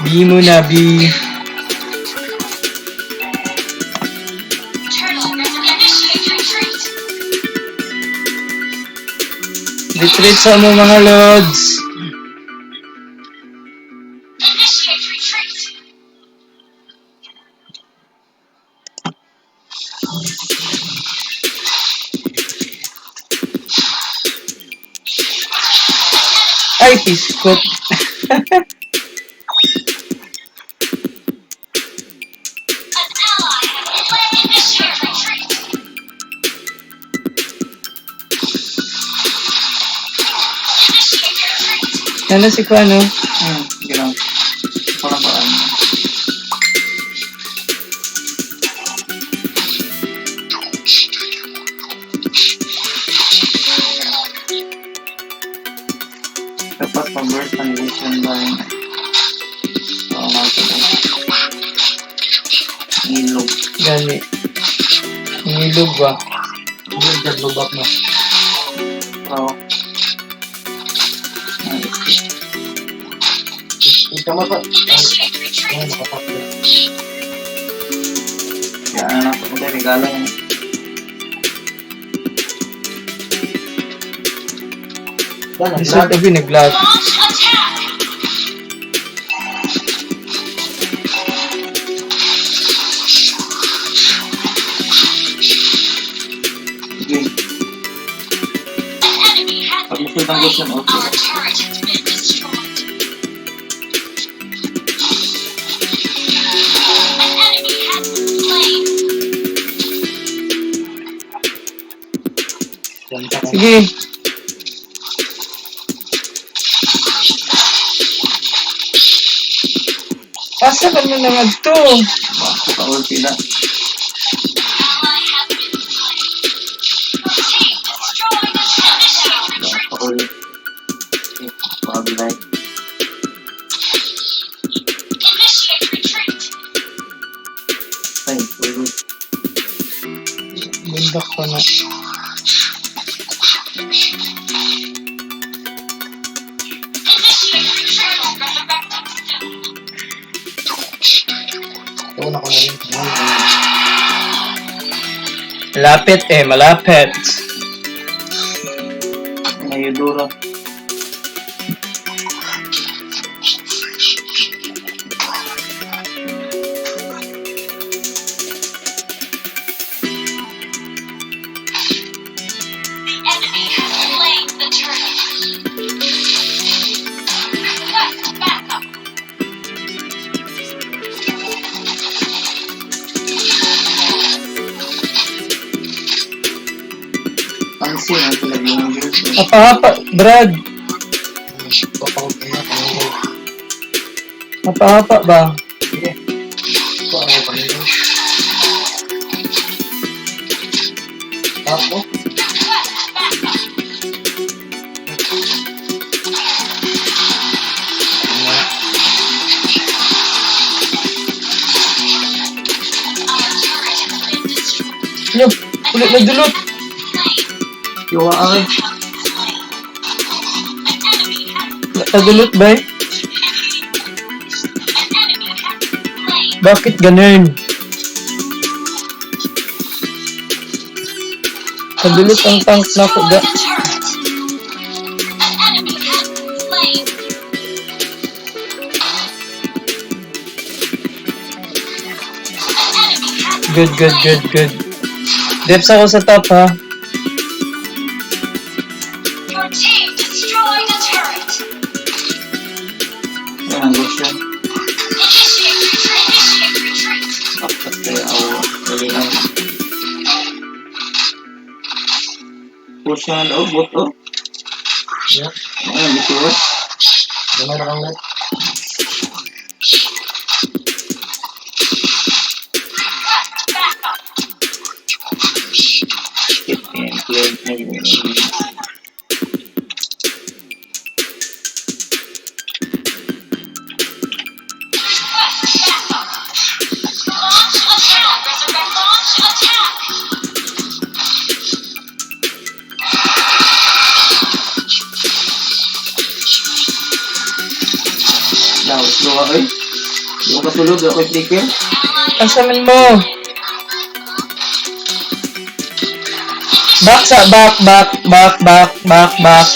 B muna, B. Turtle initiate retreat. Retreat sa mo mga lods. Initiate retreat. Ay, piskot. An ally has slain. Initiate retreat. Initiate retreat. Ano si Kwano? Sige lang. Parang parang. Dapat pag-burst ang vision ba yun? Oo, mga Nilog. Gani. Nilog ba? Hindi naglubak na. Oo. Nice. Ikaw mo pa. Initiate Ay, retreat. makapakya. Kaya ano na, hindi, regalo yan. Wala, Isot nag-lag. abi naglag. Launch attack. Sige. An enemy has Pag been gusto ng slain. gusto, okay. Our turret has been destroyed. An enemy has been slain. Ganda ka. Sige. Asa ka na nga to? Bako ka ulti na. Ally has been slain. Your team destroyed a initiate retreat. Bako ulti. Baka bilay. Initiate retreat. Ay, ulo. Bundak ko na. Initiate retreat. Resurrecting soon. Ito na ko na rin. Malapit eh, malapit. Nayudura. The enemy has slain the turtle. Request backup. Pansin ang talaga yung girl. Hapa-hapa, Brad. Papakot na. Panginoon. Hapa-hapa ba? Sige. Ito ang Panginoon. Ako? Request backup. Our turret has been destroyed. Yo, ulit na dulot. Slain. Yawa ay. Have been slain. An enemy has Nadulot ba eh? An enemy has been slain. Bakit ganun? Nadulot ang tank na ko. Destroy the turret. An enemy has been slain. An enemy has been Good, good, slain. good, good. Depths ako sa top ha. Your team destroyed a turret. Yan ang gusto. Initiate retreat. Initiate retreat. Dapat kaya ako. Dali lang. Push yung loob, bot oh. Yeah. Ayun, dito. Gamay na kang net. Request backup. Hit and play. Daw, slow ako eh. Di ko kasulod, ako flicker. Asa man mo? Back sa back, back, back, back, back, back.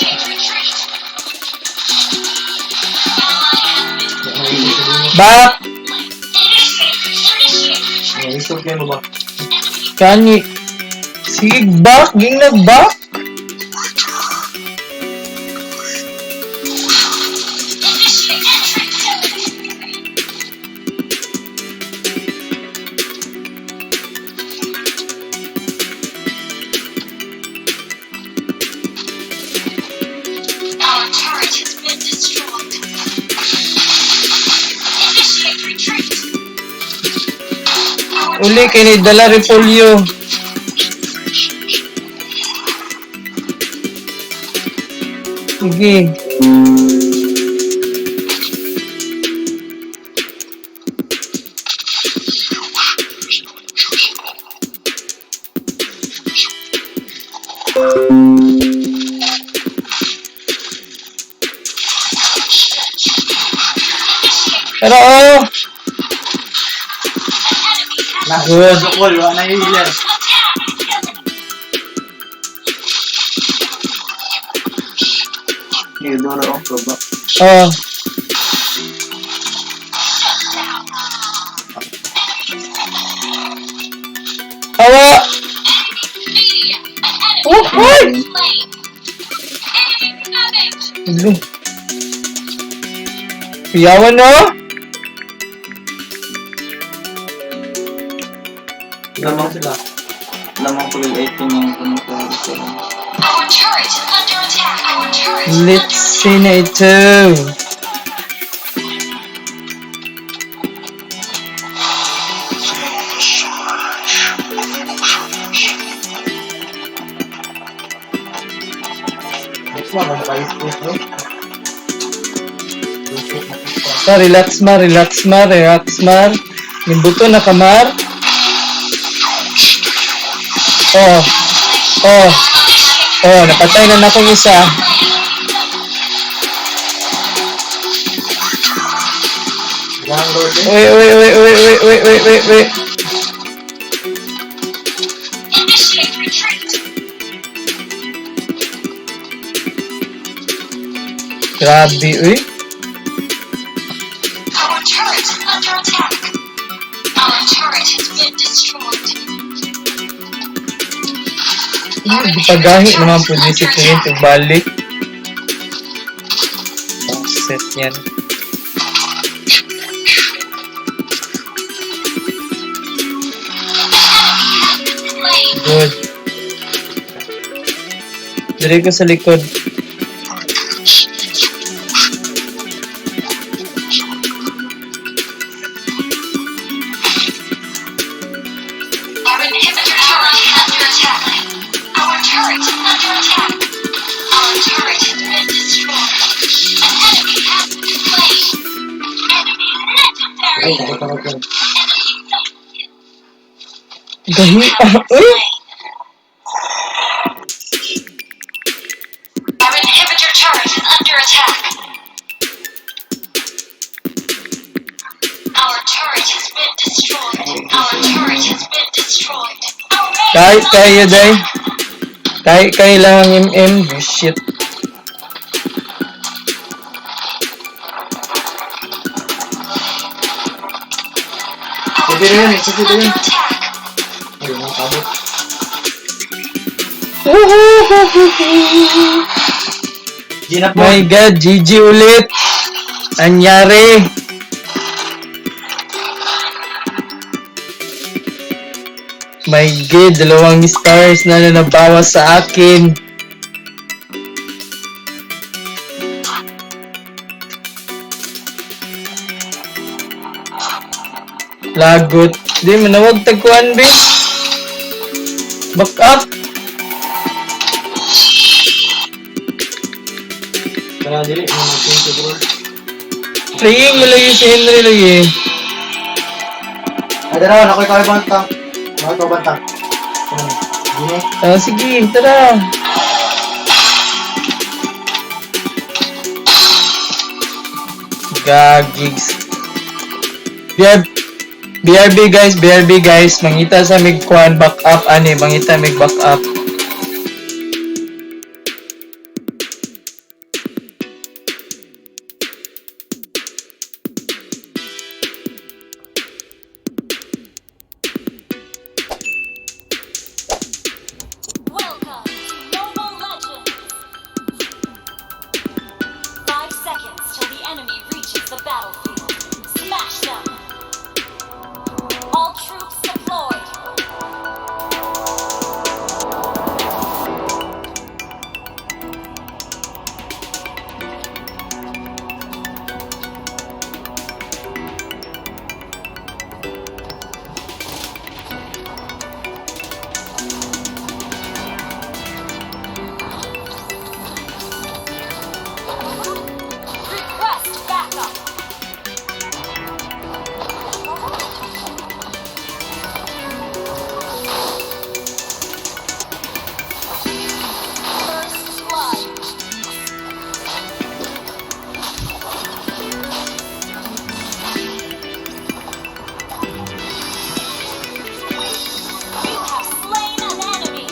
Back! Isog kayo mo ba? Kani. Sige, back! Ging nag-back! Our turret has been destroyed. Initiate retreat. Our Uli, kay ni dala repolyo. Sige. Pero oh! Good. Sukol, wala na yung healer. Eudora, oh, baba. Oh. Awa! Oh, ay! Ano? Piyawan na? Lamang sila. Lamang ko yung 18 yung pumunta sila. Our turret is under attack. Our turret is under Let's attack. see na ito. Next one, ang pa-isog, no? Ta, relax mar, relax mar, relax mar. Nimbuto na kamar. Oh. Oh. Oh, napatay na nakong isa. Ilang lord eh. Uy, uy, uy, uy, uy, uy, uy, uy, uy. Initiate retreat. Grabe, uy. Our turret is under attack. Our turret has been destroyed. Our Gipagahi inhibitor naman turret po is ni si under Clint attack. ug balik. Ang set yan. Slain. Good. Dire ko sa likod. Our inhibitor turret is under attack. Our turret is under attack. Our turret has been destroyed. An enemy has been slain. Enemy legendary. Ay, nakita ko dyan. Enemy double kill. Gahi. Ah, uy! Our inhibitor turret is under attack. Our turret has been destroyed. Our turret has been destroyed. Our base Kahit is kayo, under day. attack. Kahit kayo lang ang MM. Oh, shit. Our Sige na yun, turret is sige na yun. under attack. Ay, ang kabot. Gina po. My God, GG ulit. Anyari. My God, dalawang stars na nabawas sa akin. Lagot. Di, manawag tagkuan, be. Back up. Kaya dili, mga mag-change siguro. Playing mo lagi si Henry lagi. Ay, dalawa, ako ikaw ibang tank. Ako ikaw ibang tank. Ano? Gini? Ah, sige, tara. Gagigs. BR, BRB guys, BRB guys, mangita sa mig kuan back up ani, mangita mig back up. Welcome to Mobile Legends! 5 seconds till the enemy reaches the battlefield. Smash them! All troops deployed! Request backup! First blood! You have slain an enemy!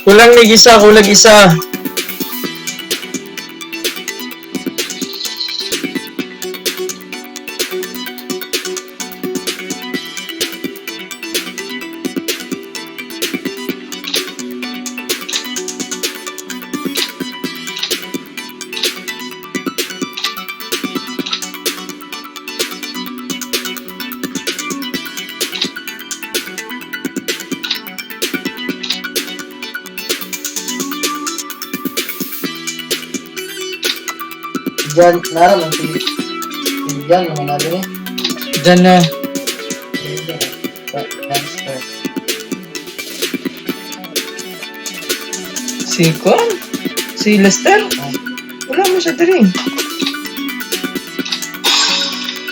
Kulang mig isa, kulang isa. Diyan, nara lang si Diyan, naman natin eh. Diyan na. Transfer. Si Kwan? Si Lester? Wala mo siya diri.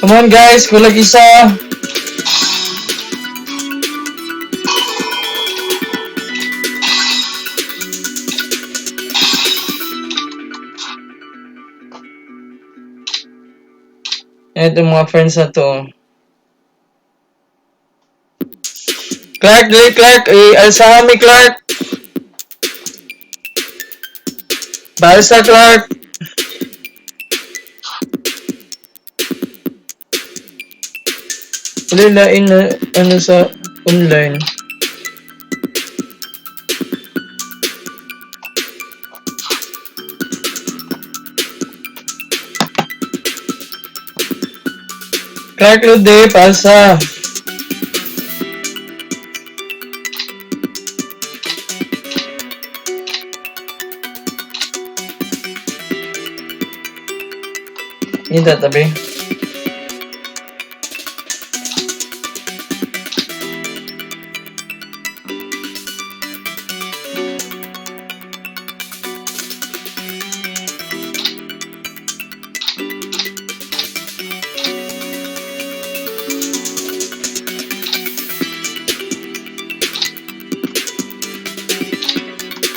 Come on guys, kulang isa. Ito mga friends na to. Clark, dali Clark. Eh, alsahan mi Clark. Balsa Clark. Wala lain na ano sa online. Clark Lode, palsa. Yun tatabi.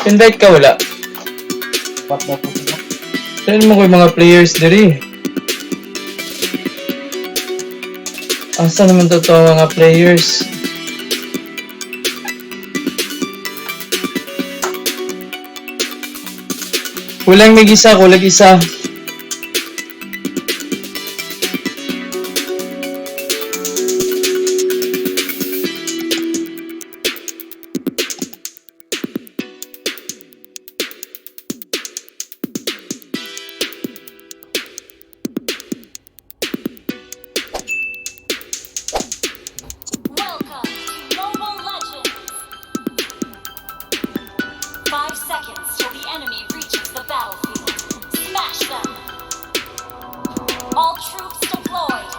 Invite ka wala. Back daw po sila. Tignan mo ko yung mga players diri. Asa naman totoo mga players? Kulang may isa, kulang isa. Welcome to Mobile Legends! 5 seconds till the enemy reaches the battlefield. Smash them! All troops deployed!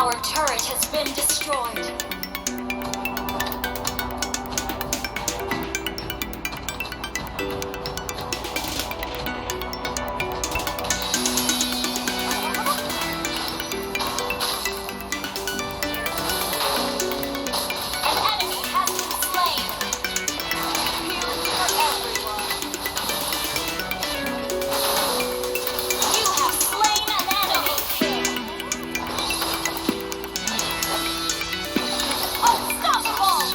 Our turret has been destroyed. An enemy has been slain. Healing for everyone. You have slain an enemy. Unstoppable!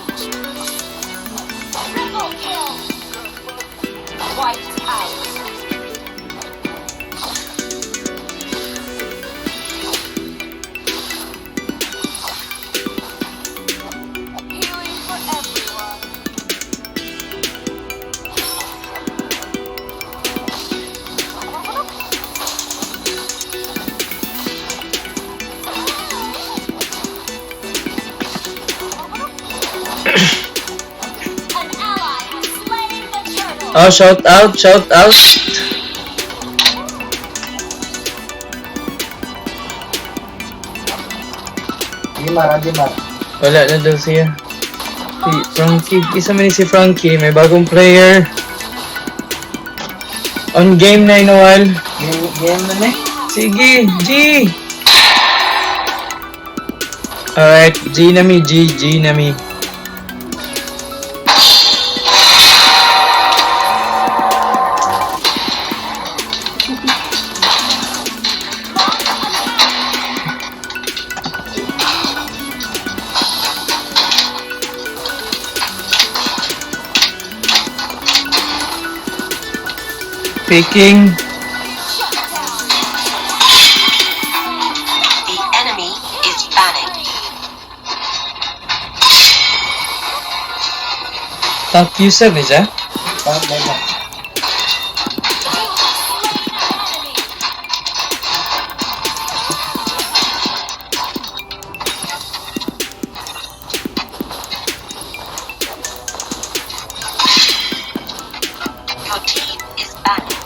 Triple kill. Wiped out. Healing for everyone. An ally has slain the turtle. Oh, shout out, shout out. Gimar, ah, Gimar. Wala na daw siya. Si Frankie. Isa man ni si Frankie. May bagong player. On game na in a while. Game, game na ni. Sige, G! Alright, G na mi, G, G na mi. Picking. Shut down. The enemy is banning. Top user ni siya. Tama na na. You have slain an enemy. Your team is banning.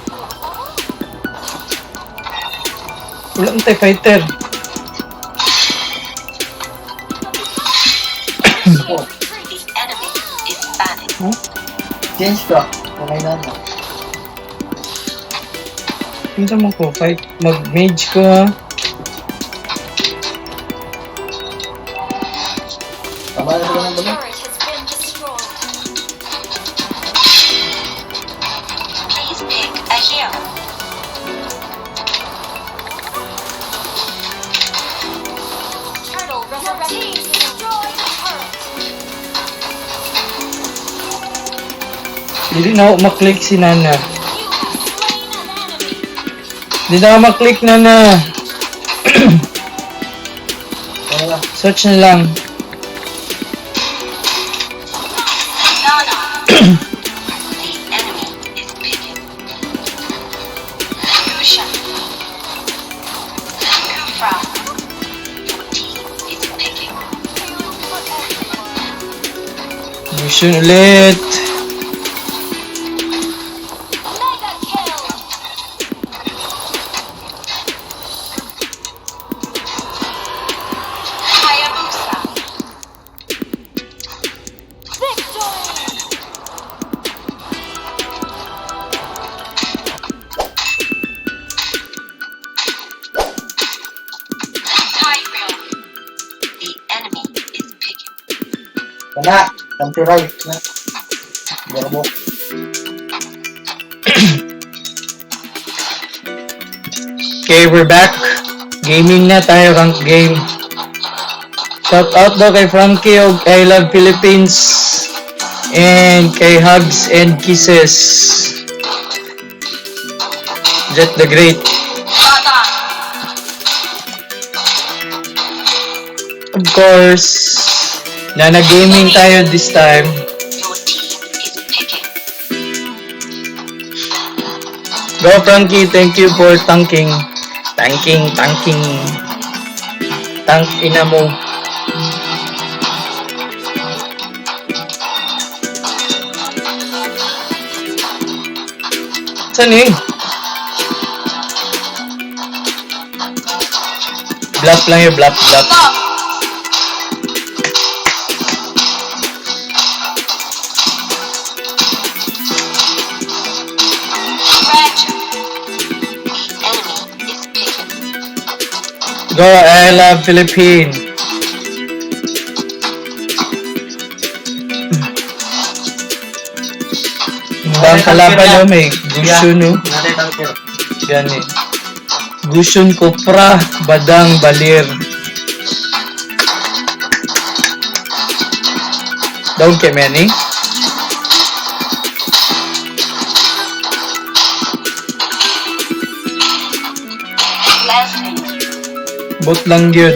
Wala man tayo fighter. Oh, The enemy is banning. change ka. Okay na na. Hindi mo ko fight. Mag-mage ko ha. Tama na sila Our ng balik. turret has been destroyed. Please pick a hero. Turtle resurrecting. Destroy the turret. Dili na ako maklik si Nana. You have slain an enemy. Di na ako maklik Nana. Wala na. Search na lang. Nana. The enemy is picking. Kusha. Kufra. Your team is picking. Healing for everyone. Mission ulit. Mega kill. Hayabusa. Victory. Tigreal. The enemy is picking. Wala. Country right. Na. Garbo. Okay, we're back. Gaming na tayo, rank game. Shout out daw kay Frankie og I Love Philippines and kay Hugs and Kisses. Jet the Great. Bada. Of course, Nana Gaming tayo this time. Your team is picking. Go Frankie, thank you for tanking. Tanking, tanking. Tank ina mo. Saan eh? Blap lang yun, blap, blap. Love. Roger. The enemy is picking. Go, I love Philippines. Ang kalaban no, may gusto no. Natay tanker. Gani. Gusun Kopra, Badang Balir. Daw kay Manny. Leslie. Bot lang yun.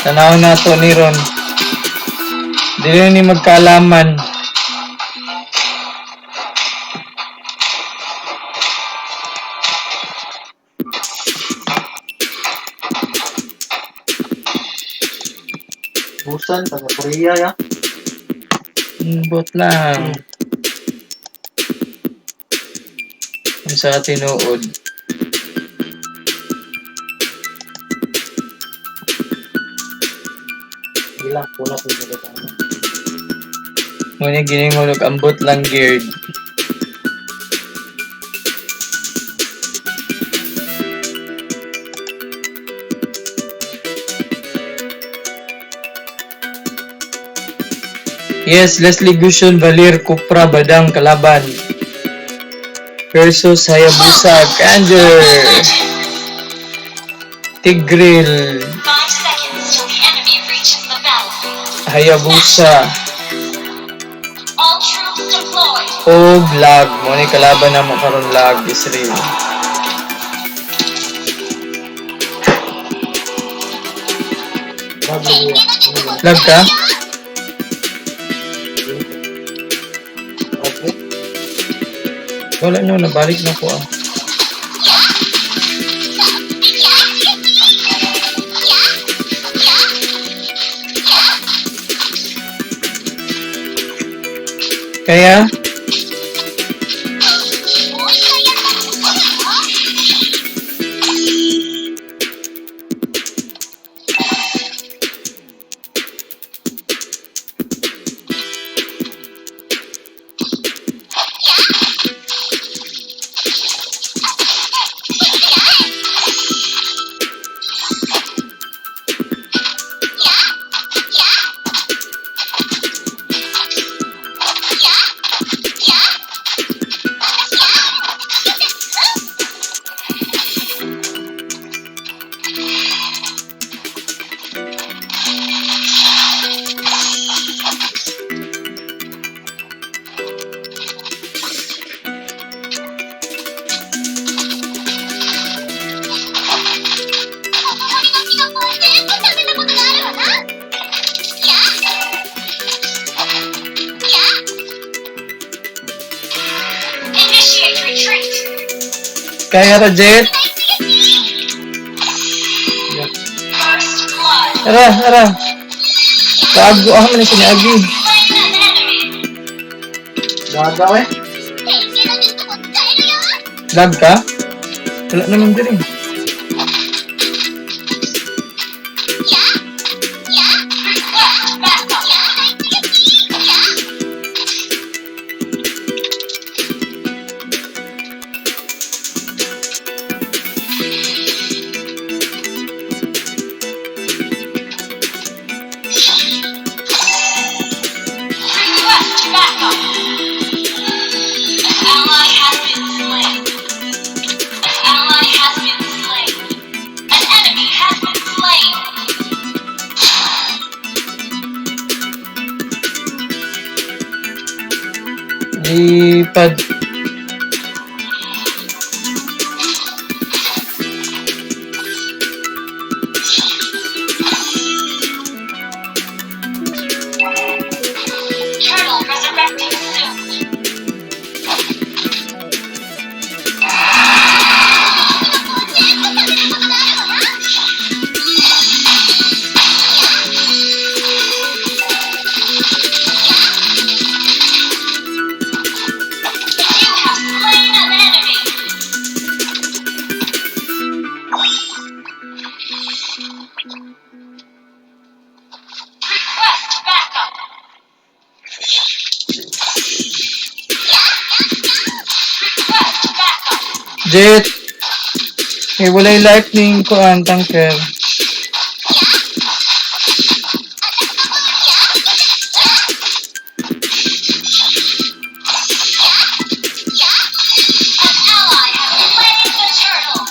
Tanaw na to ni Ron. Dili ni magkaalaman. Busan, taga Korea ya. Bot lang. Ang sa tinuod. Hindi lang, kulat yung dito ano. Ngunit giningulog ang bot lang geared. Yes, Leslie Gushon, Valir, Kupra, Badang, Kalaban. Versus Hayabusa, Kander, Legends. Tigril, 5 seconds till the enemy reaches the battlefield. Hayabusa, All troops deployed. og lag. Mo ni kalaban na mo karon lag Israel. Bago niya. Ano lang. Lag ka? Okay. Wala no, nabalik na ko ah. Kaya, Initiate retreat. kaya Rajet. First blood. Ara, ara. Kaago ah man ni Agi. Slain an enemy. Gaga eh. Lag ka? Wala naman diri. Request backup. Request backup. An ally has been slain. An ally has been slain. An enemy has been slain. Lipad. Turtle resurrecting soon. Jet! Eh, walay lightning ko ang tanker. An ally has slain the turtle.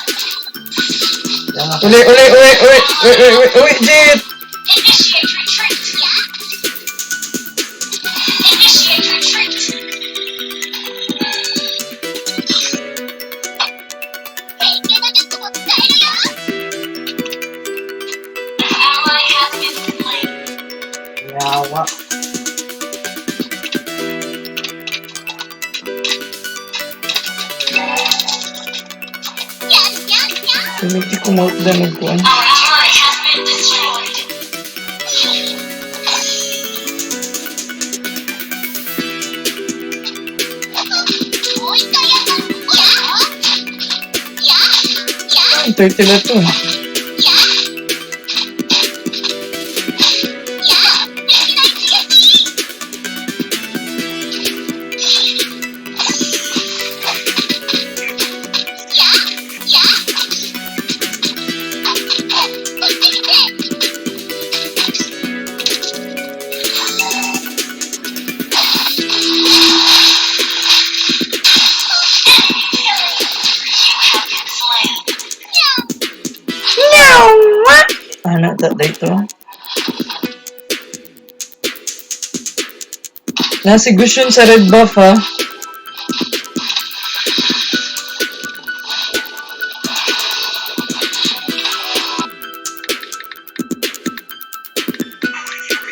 Yan nga. Uli, uli, uli, uli, uli, uli, uli, Jet! Initiate retreat. Initiate retreat. An ally has been slain. Yawa. Tumiti ko mouth damage ko. Our turret has been destroyed. Ang 30 na to. Enemy killing. You have been slain. Ano, ta dito? Nasi Gushun sa red buff ha.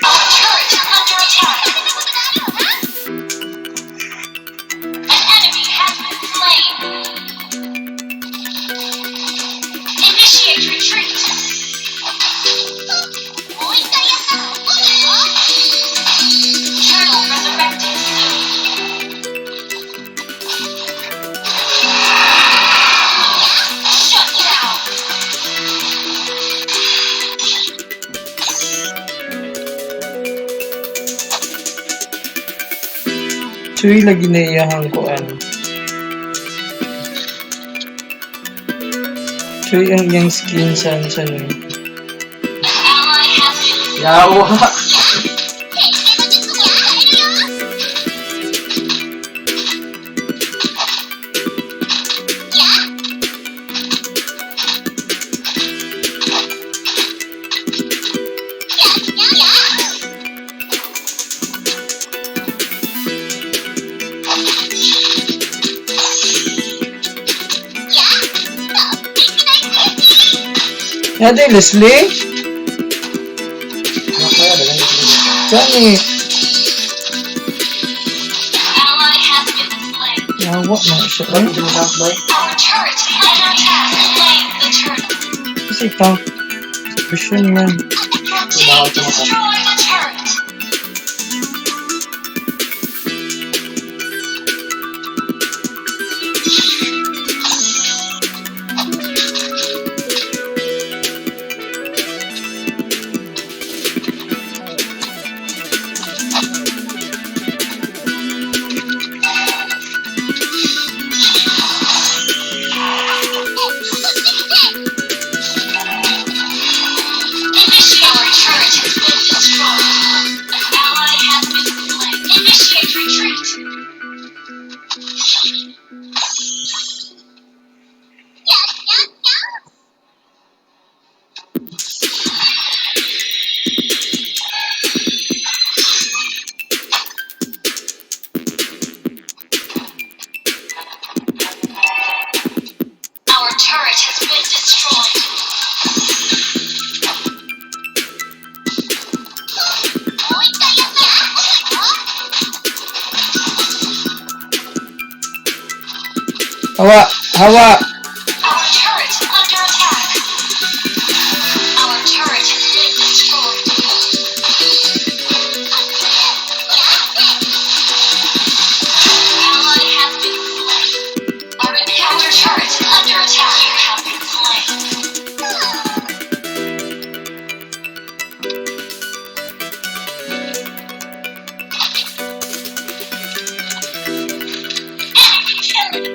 Our turret is under attack. An enemy has been slain. Initiate retreat. Turtle resurrecting soon. Shut down. Chuy lagi na iyahang kuan. Chuy ang iyang skin sa ano sa ano. An ally has been Yawa. Nade Leslie? Ano kaya? Dagan dito. Kani. Ally has been slain. Yawa man siya. Bakit hindi mo tank boy? Our turret is under attack. Slain the turtle. Kasi tank. Gushun man. Your team destroyed the turret. Initiate our turret has been destroyed. An ally has been slain. Initiate retreat. Our turret has been destroyed. Hawa! Hawa! Our turret is under attack. Our turret has been destroyed. Ally has been slain. Our inhibitor turret is under attack. You have been slain. Enemy killing.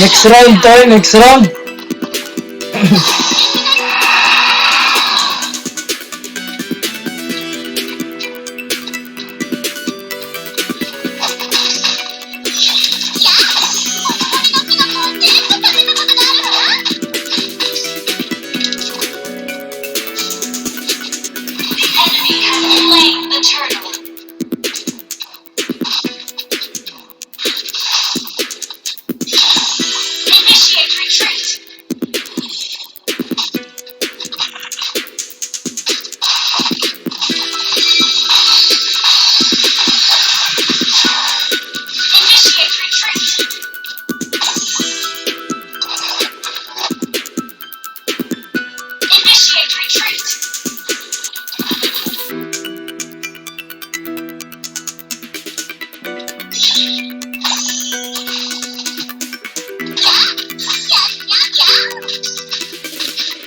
Next round tayo, next round. The enemy has slain the turtle. Initiate retreat. Initiate retreat. Initiate retreat.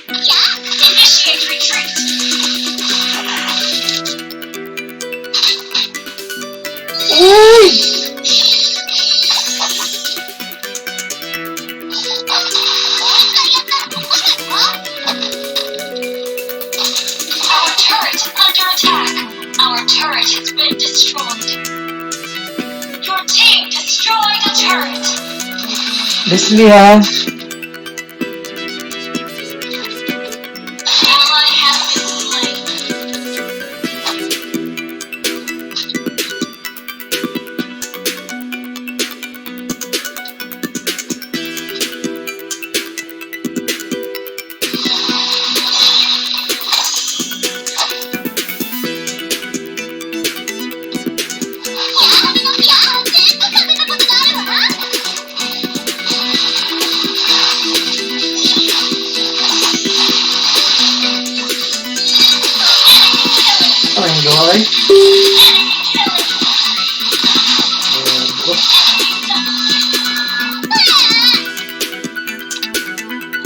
Initiate retreat. Uy! Our turret is under attack. Our turret has been destroyed. Your team destroyed a turret. Leslie ha. Ally has been slain. Ano yung gawa eh? Enemy killing.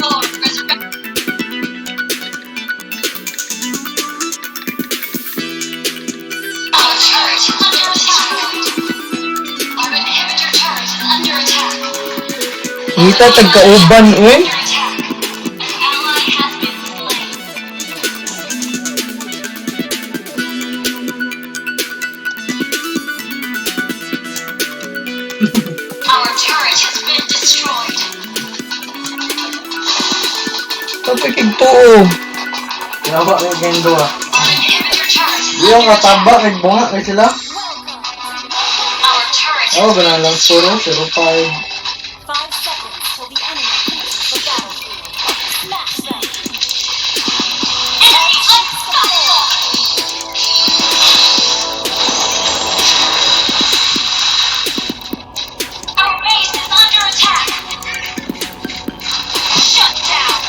Lord, resurrect. Our turret is under attack. Our inhibitor turret is under attack. Ngita tagkauban uy. Under attack. An ally has been slain. Our turret has been destroyed. Tapos kig tuo. Ginawa na yung gawa. Our inhibitor turret is Di ako under attack. kataba, kay bunga, kay sila. Our turret Oo, has ganun been lang. destroyed. 0, 0, 5. 5 seconds till the enemy reaches the battlefield. Smash them! Enemy unstoppable. Our base is under attack. Shut down.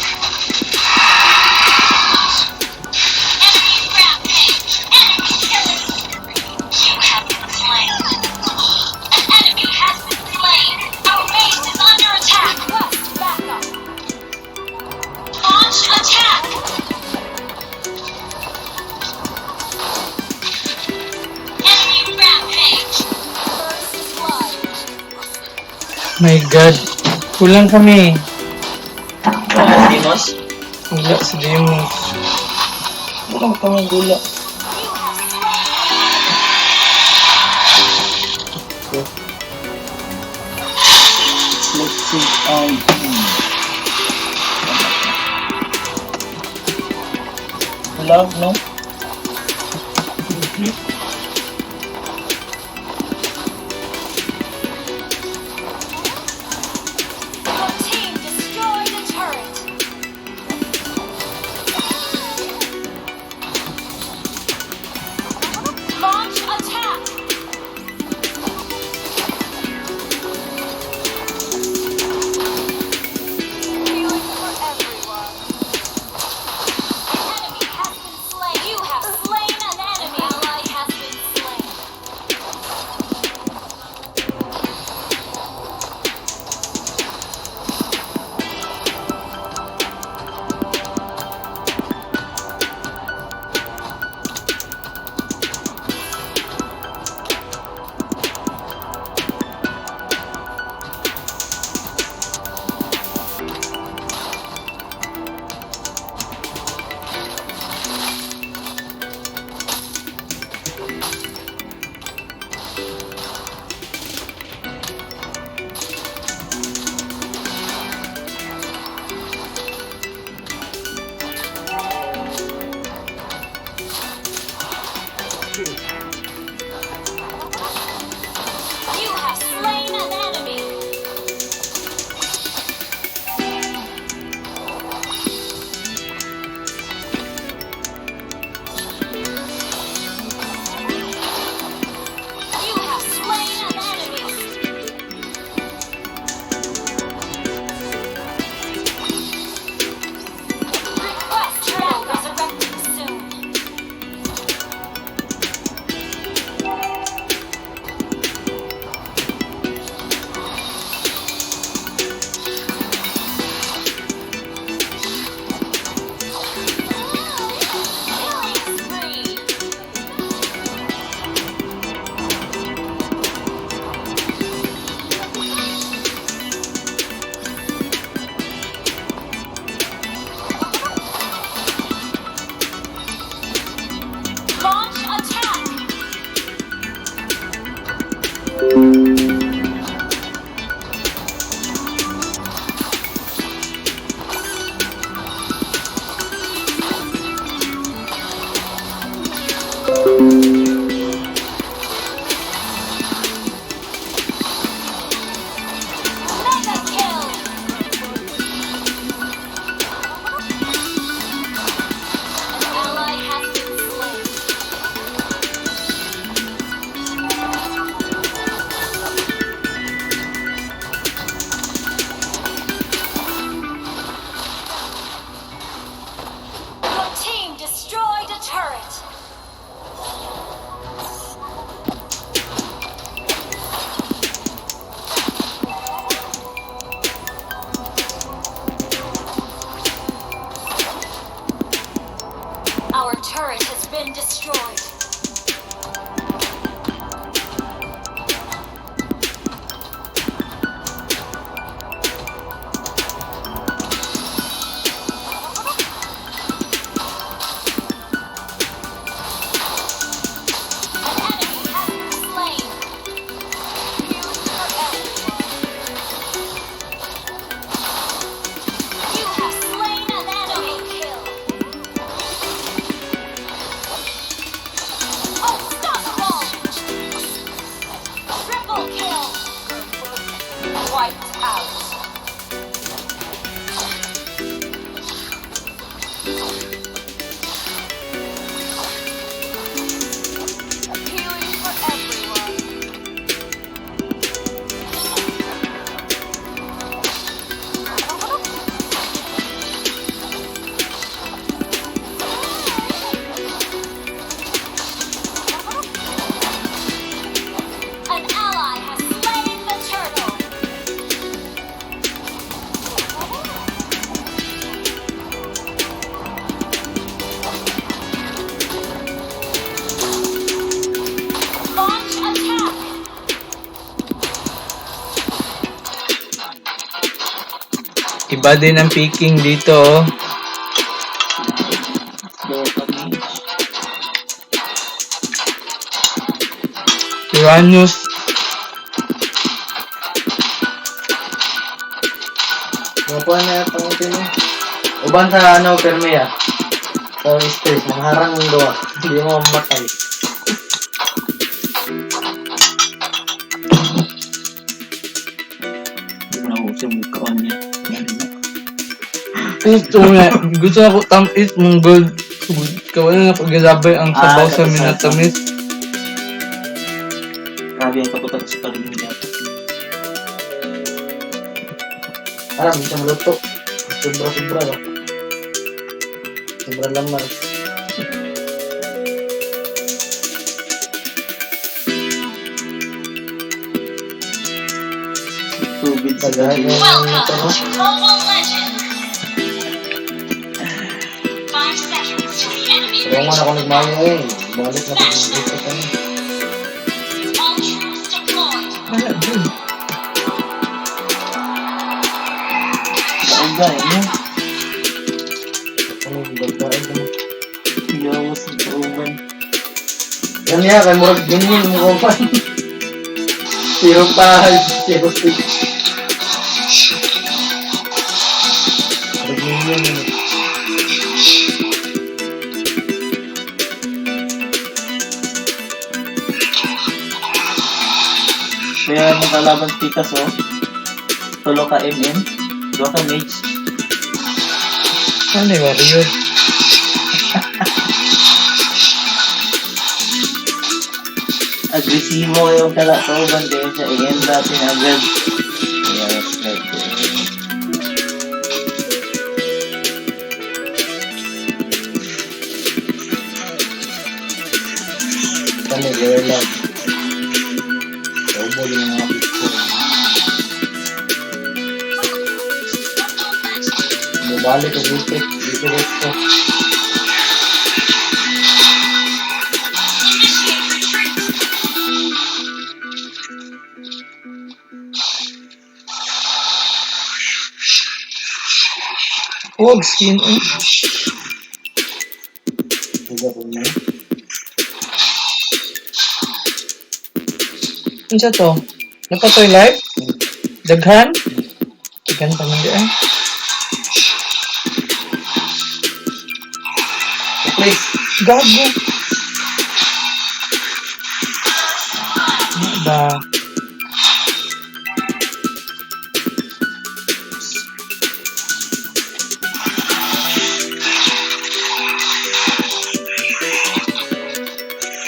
Enemy rampage. Enemy killing spree. You have been slain. An enemy has been slain. Our base is under attack. Request backup! Launch attack. Enemy rampage. First blood! My God. Kulang kami. Dimos? Wala si Demos. Kulang kami gula. You have slain Let's see. Love, no? Your team destroyed a turret! Launch attack! Healing for everyone. An enemy has been slain. You have slain an enemy. Ally has turret has been destroyed. An enemy has been slain. Healing for everyone. You have slain an enemy. Kill. Unstoppable. Triple kill. Wiped out. Healing for everyone. An ally has slain the turtle. Launch attack. Iba din ang picking dito, oh. Go pa mage. Uranus. Mapuha na yata ang tino. Uban sa ano, perme ah. Sa stress, mangharang ang gawa. Hindi mo mamatay. Hindi mo na yung kaon niya. Yan na. Gusto nga. Gusto ako tamis mong gold. Kawala na paglalabay ang sabaw Ah, sa tapos minatamis. Grabe ang kaputan sa paligid niya. Aram, hindi siya maluto. Sobra-sobra ba? Sobra lamar. Tubig sa Tagay. gabi. Welcome to Mobile Legends! 5 seconds till the enemy Kaya reaches man ako the nagmali ngayon. battlefield. Balik na Smash dito them! kami. All troops deployed! Wala dun. Kauga eh, no? Ano, bagbain kami. Gawas ng kauban. Yan niya, kay murag ganyan mo ko pa. 0-5, 0-6. Murag ganyan yun. Kaya mong kalaban tikas oh. Tulo ka MM. Dua ka mage. Ano yung warrior? Agresibo yung kala kauban kaya siya i-end natin agad. Yes, like eh. Kami, very loud. Kaubo din ang mga picture. Mubalik ang dito. Dito gusto. Initiate retreat! Huwag skin, eh. Diba po niya? Unsa to? Napatoy live? Daghan? Daghan pa man di ay. Please. Gago. Ano ba?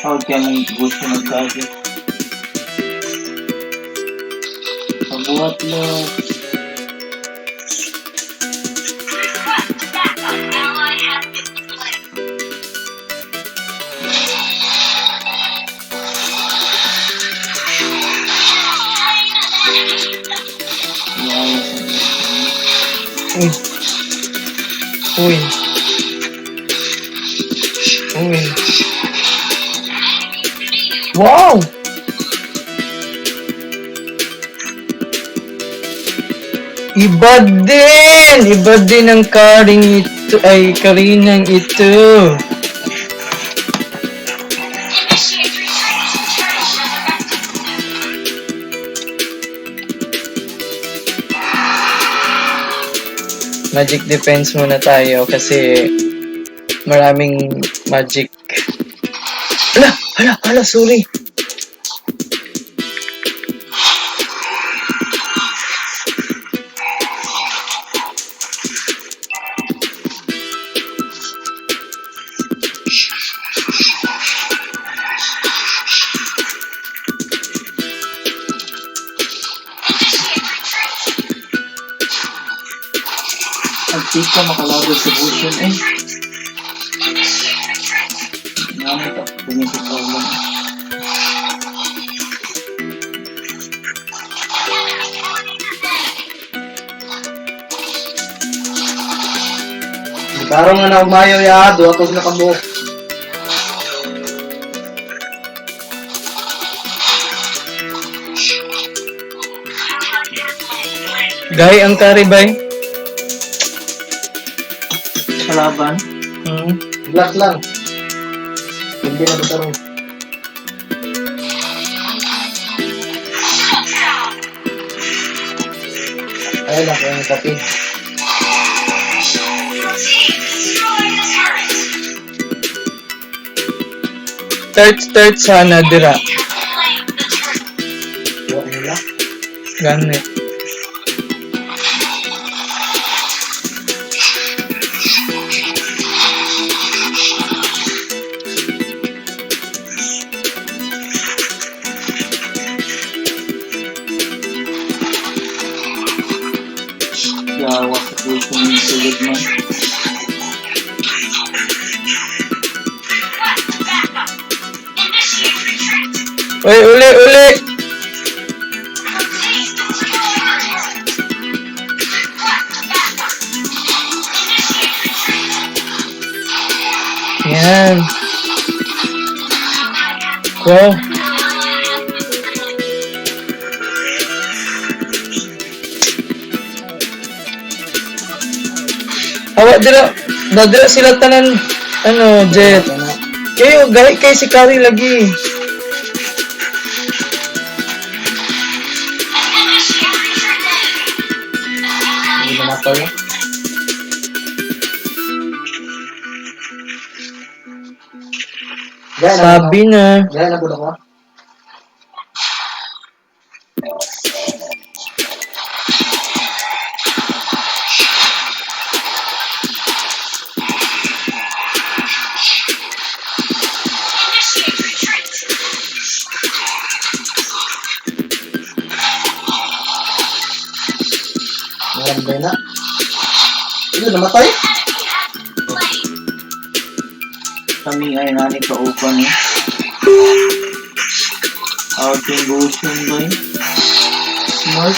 Tawag kaya mong gusto magkagi. Pabuhat mo. Request backup! Ally has been slain. Slain an enemy! Yes. Uy. Uy. Uy. Wow! Iba din! Iba din ang karing ito, ay karinang ito. Initiate retreat. Turtle resurrecting soon. Magic defense muna tayo kasi maraming magic. Hala! Hala! Hala! Sorry! Initiate retreat. Ang tika makalagod sa bushon eh. Initiate retreat. Nga mo ta. Ganyan sa problem. Karong nga na umayo ya, duha ko sila kabuok. Gay ang kari bay. Kalaban. Hmm. Black lang. Hindi na karon. Shut down. Ay lang kaya ang kape. Your team destroyed a turret. Third, third sana dira. Enemy has slain the turtle. Duha nila. Ganit. Yawa sa bushon yung sulod man. Request backup. Initiate retreat. Uy, uli, uli! Your team destroyed a turret. Request backup. Initiate retreat. Yan. Wow. Awa, dira, dadira sila tanan, ano, Jet. Kayo, gahi kay si Kari lagi. Initiate retreat. Hindi na matay. Gaya na. Sabi na. Gaya na po ako. Initiate retreat. Meron ba na? Ito, namatay? Enemy has been slain. Kami ay nani kauban eh. Outing bushon ba eh. Smart.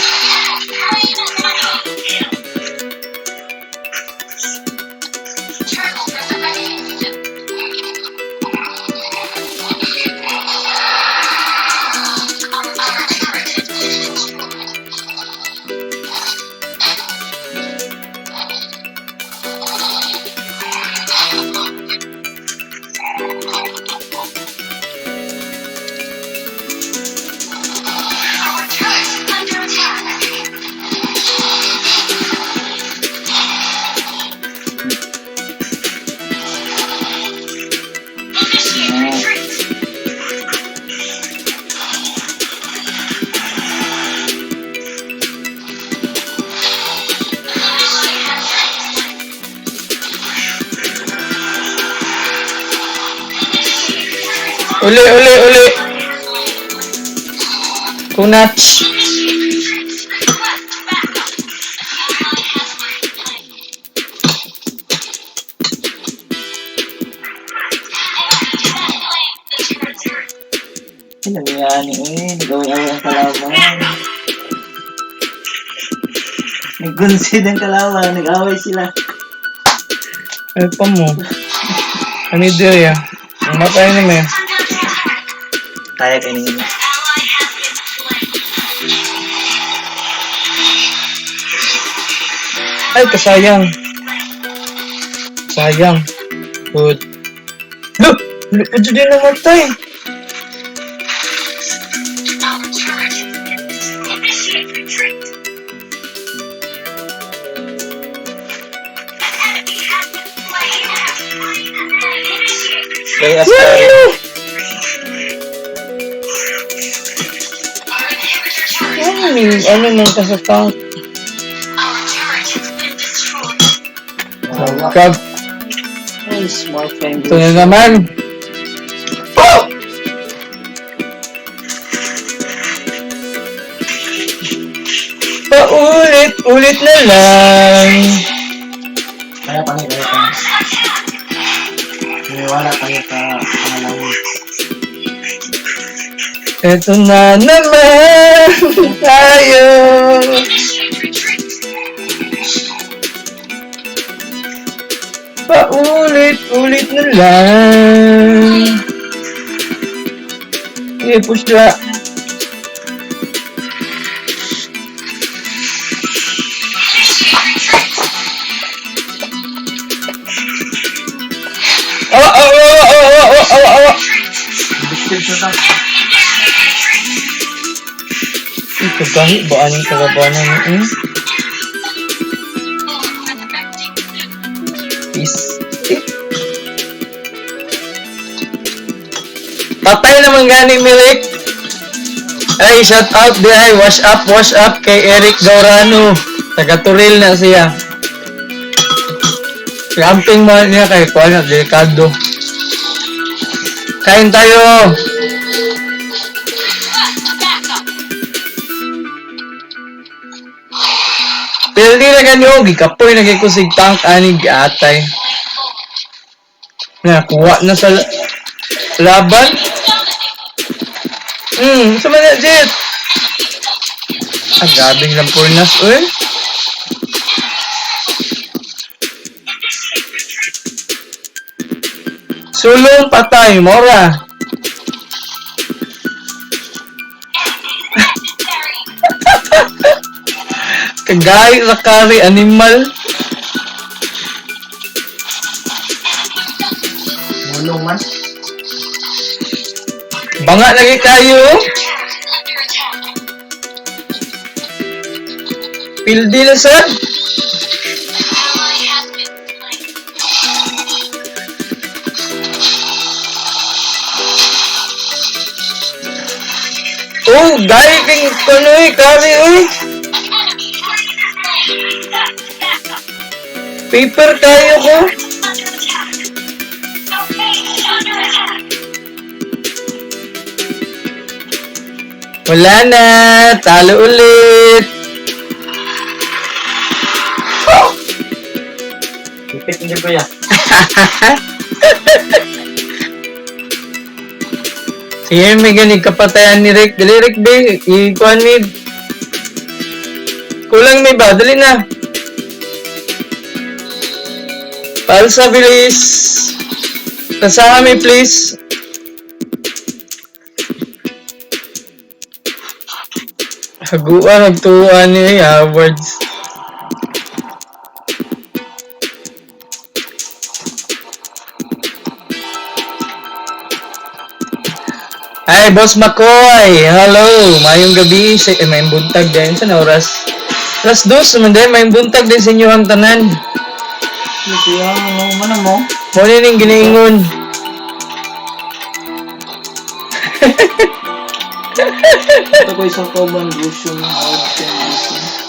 Turtle resurrecting soon. Our turret has been destroyed. Our turret is under attack. Initiate retreat. Initiate retreat. Initiate retreat. Uli, uli, uli. Kunats. Initiate retreat. Request backup. An ally has been slain. Enemy has slain the turtle. Ay, nangyayari eh. Nag-away-away ang kalaban. Nag-concede ang kalaban. Nag-away sila. Ano pa mo? Kami diri ah. Matay na may. Under attack. Kaya kayo ninyo. Ally has been slain. Ay, kasayang. Sayang. Good. Look! Look, ito din namatay. Our turret has been initiate retreat. An enemy has been slain. Initiate retreat. Kaya as kaya. Wala! Our inhibitor turret Ano, ano nang kasatang? Our turret has been destroyed. Wala. Gab, Ay, smart friend. ito na naman. Oh! Paulit, ulit na lang. Kaya pa niya, kaya pa niya. Naniwala tayo sa panalangin. Ito na naman tayo. Initiate retreat. Paulit, ulit na lang. Sige, push na. Initiate retreat. Awa, awa, awa, awa, awa, awa, awa. Description ka. Initiate retreat. Ito gahi ba anong kalabanan mo? Eh? Peace. Eh. Patay naman gani, Milik. Ay, shout out di ay. Wash up kay Eric Gaurano. Taga Turil na siya. Camping mo niya kay Kuan na delikado. Kain tayo. Request backup. Pildi na ganyo, gikapoy na kay kusig tank ani giatay. Nakuha na sa laban. Sa man Jet. Ah, grabing lampurnas, uy. Sulong patay, mora. Legendary. Kagay sa kari animal. Mulong man. Banga lagi kayo. Turret is under attack. Pildi na sad. Ally has been slain. Oh, gay king kunoy kari uy. Enemy has been slain. Request backup. Paper kayo ko. Under attack. Our base is under attack. Wala na, talo ulit. Ipit hindi ko yan. Sige, may ganig kapatayan ni Rick. Dali, Rick, be. Ikuan ni. Kulang may ba? Dali na. Palsa, bilis. Kasama mi, please. Haguan, nagtuan ni Harvards. Ay, Boss McCoy! Hello! Mayong gabi, sa, eh, mayong buntag din sa oras. Alas dos, naman din, mayong buntag din sa inyo ang tanan. Siya, ano man mo? Mo ni ning ginaingon. Ito ko isang kauban gusto mo.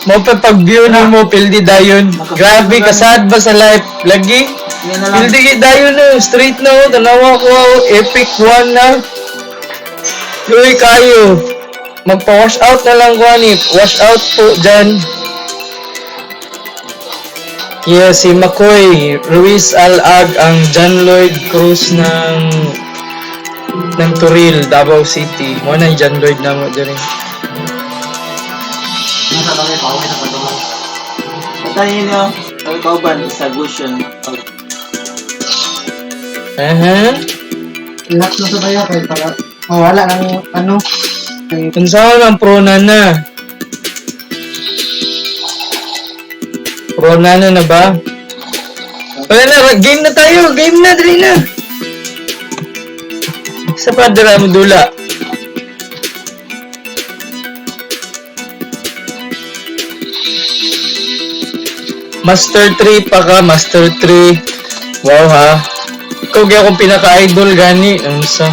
Mo pa pag-view na mo, pildi dayon. Grabe, kasad ba sa life? Lagi? Yan na lang. Pildi kay dayon no, straight na oh, tanawa ko, oh, epic one na. Luy kayo. Magpa-wash out na lang ko ani. Wash out po dyan. Yeah, si McCoy Ruiz Alag ang John Lloyd Cruz ng Turil, Davao City. Mo na yung John Lloyd na mo diri. Nasa kami, pauwi sa patungan. Patayin niyo. Ang kauban isa gusto. Aha. Relax na sa tayo kay para mawala ng ano. Kay Unsa ang pro nana? Pro nana na ba? Wala na, game na tayo. Game na, dali na. Sa padra mo dula. Master 3 pa ka, Master 3. Wow ha. Ikaw gyud akong pinaka-idol gani. Unsa?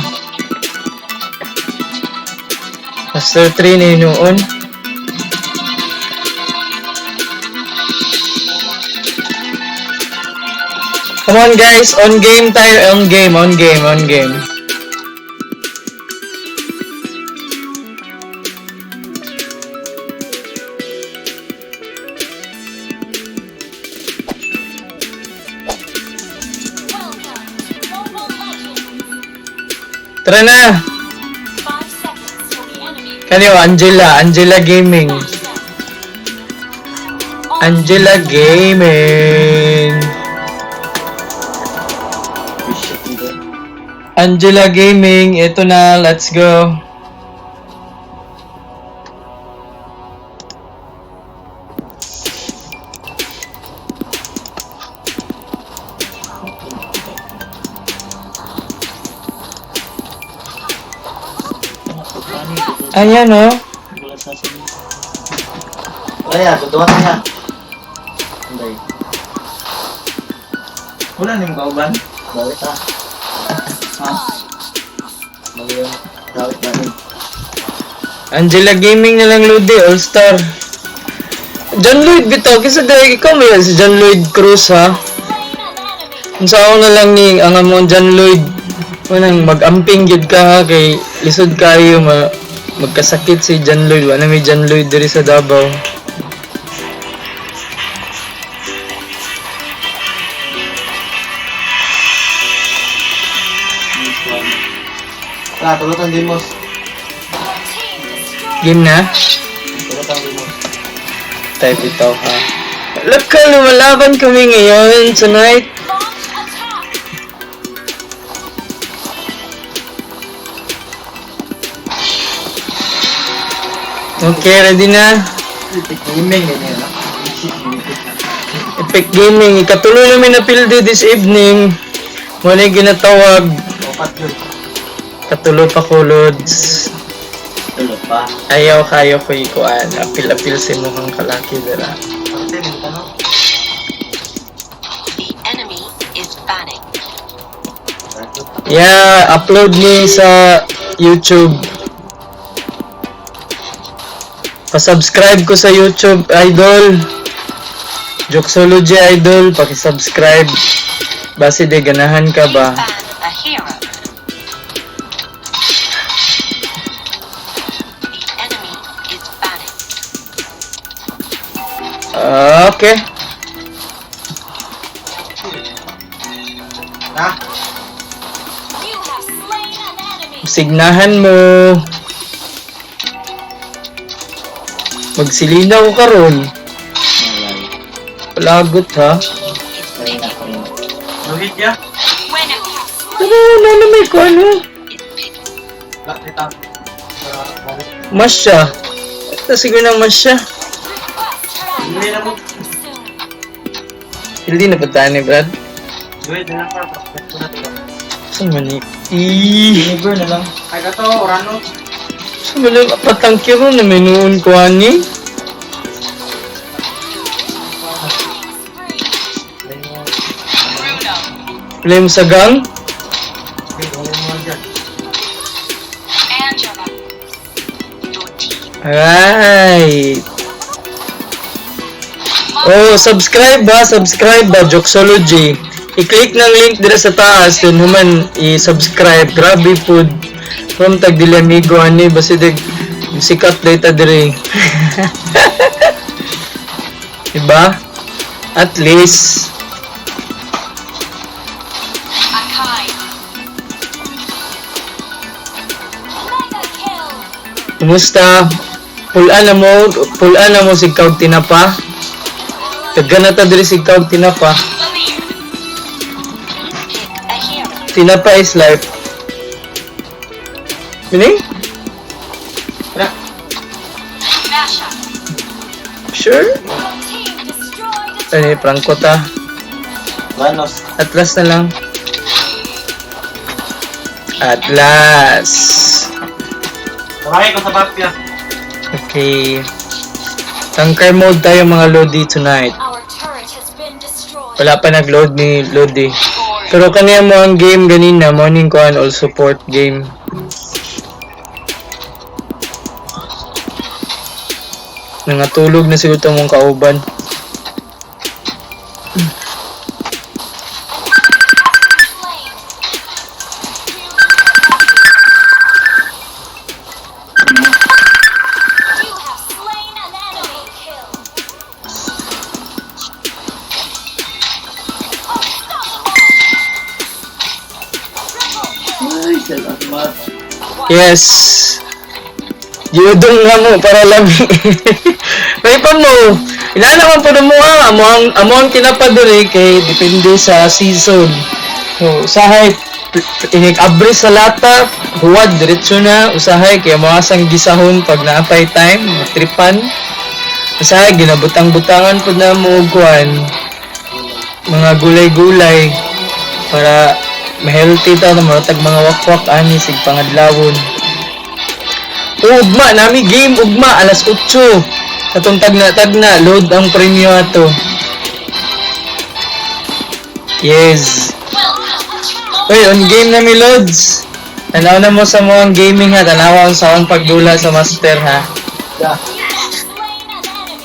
Master 3 na yun noon. Come on guys, on game tayo, on game, on game, on game. Welcome to Mobile Legends. Tara na! 5 seconds till the enemy Kaniyo, Angela, Angela Gaming. smash them. Angela Gaming. Shit, nito. Angela Gaming, ito na, let's go. Ayan oh. Wala sa asin. Kaya, tutuwa na niya. Hindi. Wala ni mo kauban? Balik ah. Ha? Mali yung dawit namin. Angela Gaming na lang Lodi, All Star. John Lloyd bitaw kasi dahil ikaw may si John Lloyd Cruz ha. Slain an enemy. Unsa ako na lang ni ang among John Lloyd unang mag-amping gyud ka ha kay lisod kayo ma magkasakit si John Lloyd wala may John Lloyd diri sa Davao. Nice one. Ah, tulot ang Dimos. Your team destroyed. Game na? Tulot ang Dimos. Tayo bitaw ha. Look ka, lumalaban kami ngayon tonight. Launch attack. Okay, ready na? Epic Gaming ganyan no? Epic Gaming, ikatuloy namin na pildi this evening. Wala yung ginatawag. Opat yun. Katulo pa ko, Lods. Tulog pa. Ayaw kayo ko ikuan. Apil-apil sa imong kalaki dira. Ate, may tanong. The enemy is banning. Yeah, upload ni sa YouTube. Pa-subscribe ko sa YouTube, idol. Joksology idol, paki-subscribe. Basi de ganahan ka ba? Please ban a hero. The enemy is banning. Ah, okay. Ha? You have slain an enemy. Signahan mo. Magsilina ko karon. Lagot ha. Team is picking. Luhit ya? When You have Ano, ano may ko ano? is picking. Bakit ah? Masya. Ito siguro ng masya. request Hindi na mo. backup soon. Hindi na pa ni Brad. Luhit na lang pa. Saan man ni? Ih! Never na lang. Ay, kato, Orano. Saan man lang patangkiro na minuon ko ani? Spree. Bruno. Play mo sa gang? Angela. Your team. Alright. Oh, subscribe ba? Subscribe ba? Joksology. I-click ng link dira sa taas, then human i-subscribe. Grabe food. From tag dili amigo ani basi dig sikat data dire. Diba? At least Akai. Mega kill. Kumusta? Pulaan na mo, pulaan na mo si Kaug Tinapa. Taga na ta diri si Kaug Tinapa. Valier. Please pick a hero. Tinapa is life. Meaning? Tara. Mash up. Sure? Your team destroyed a Ay, turret. prangko ta. Ganos. Atlas na lang. Atlas. Sabay ko sa mafia. Okay. Tanker mode tayo mga Lodi tonight. Our turret has been destroyed. Wala pa nag-load ni Lodi. Pero kaniya mo ang game ganina, morning ko all support game. Nangatulog na siguro mong kauban. Slain. You have slain an enemy. Kill. Unstoppable. Triple kill. Ay, salamat. Yes. Yudong nga mo para lami. May pa mo. Ila naman po mo ah. Amo ang tinapadiri kay depende sa season. So, usahay inig abri sa lata, huwad diretso na usahay kay mo asang gisahon pag naapay time, matripan. Usahay ginabutang-butangan pud na mo og kuan mga gulay-gulay para ma-healthy ta na maratag mga wakwak ani sig pangadlawon. Ugma nami game ugma alas 8. Atong tagna-tagna load ang premyo ato. Yes. Welcome. Uy, on game na mi loads. Tanaw na mo sa mga gaming ha, tanawa ang sa akong pagdula sa master ha. Yeah. You have slain an enemy.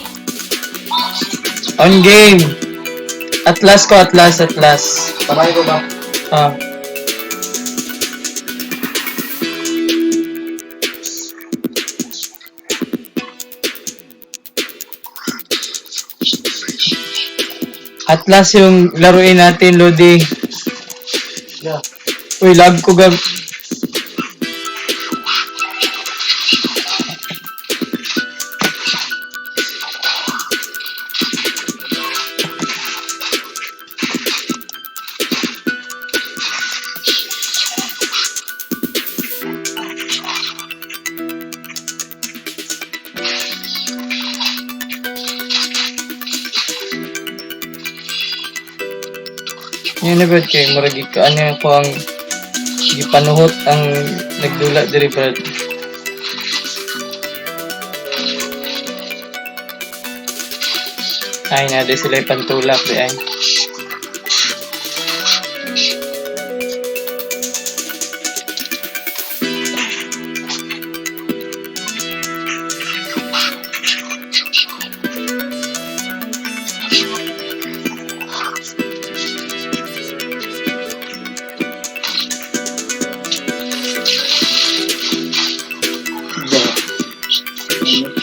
On game. Atlas ko, atlas, atlas. Sabay ko ba? Ah. Atlas yung laruin natin, Lodi. Yeah. Uy, lag ko gab. Yun na ba kay murag ka ano ko ang gipanuhot ang nagdula diri Brad. Ay na di sila pantulak di ay. Ba.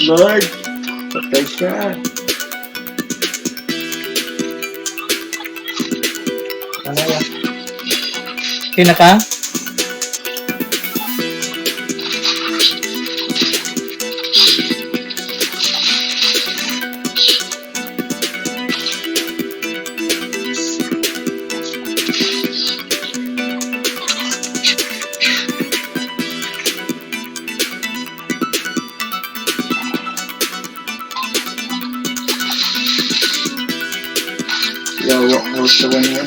Lord. Patay siya. Ano yan? Kina ka? Yawa ko sa kanya.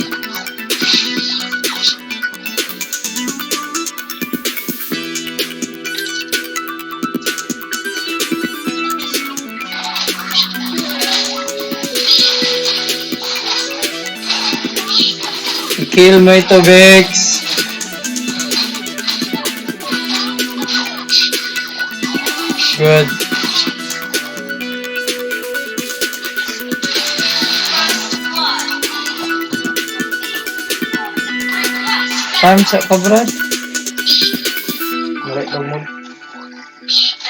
I-kill mo ito, Vex. Good. Blood. Request Farm sa ka, Brad. Wala daw mo. An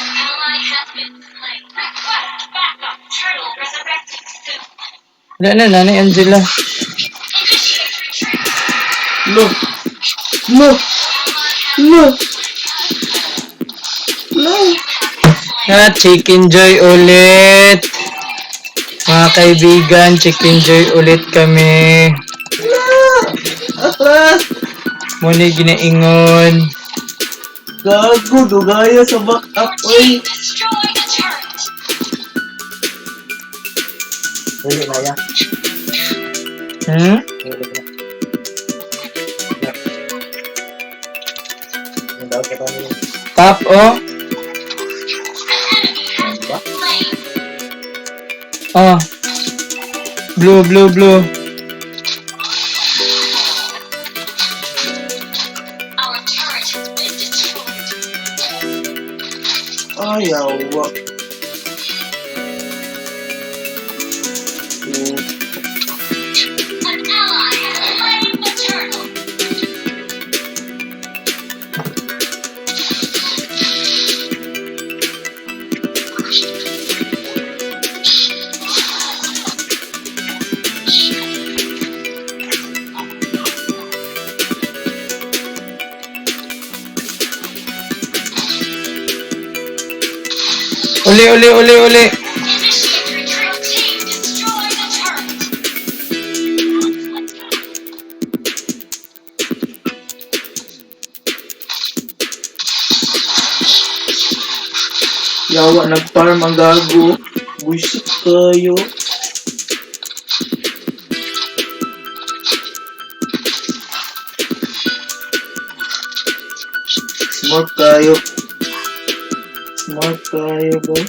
ally has been slain. Request backup. Turtle resurrecting soon. Wala na, Nanay Angela. Initiate retreat. Lo. Lo. Lo. Lo. Na, chicken joy ulit. Mga kaibigan, chicken joy ulit kami. Lo. Atlas. Muna ginaingon. Gago, dugaya sa back Your up, oy. team destroyed a turret. Dili na ya. Hmm? Dili na. Yung daw ka niya. Top, oh. An enemy has been slain. Oh. Blue, blue, blue. Our turret has been destroyed. Ay, awa. An ally has slain the turtle. Uli, uli, uli, uli. Initiate retreat. Team destroy the turret. Yawa, nag-farm ang gago. Buisit kayo. Smart kayo. Smart kayo, bro.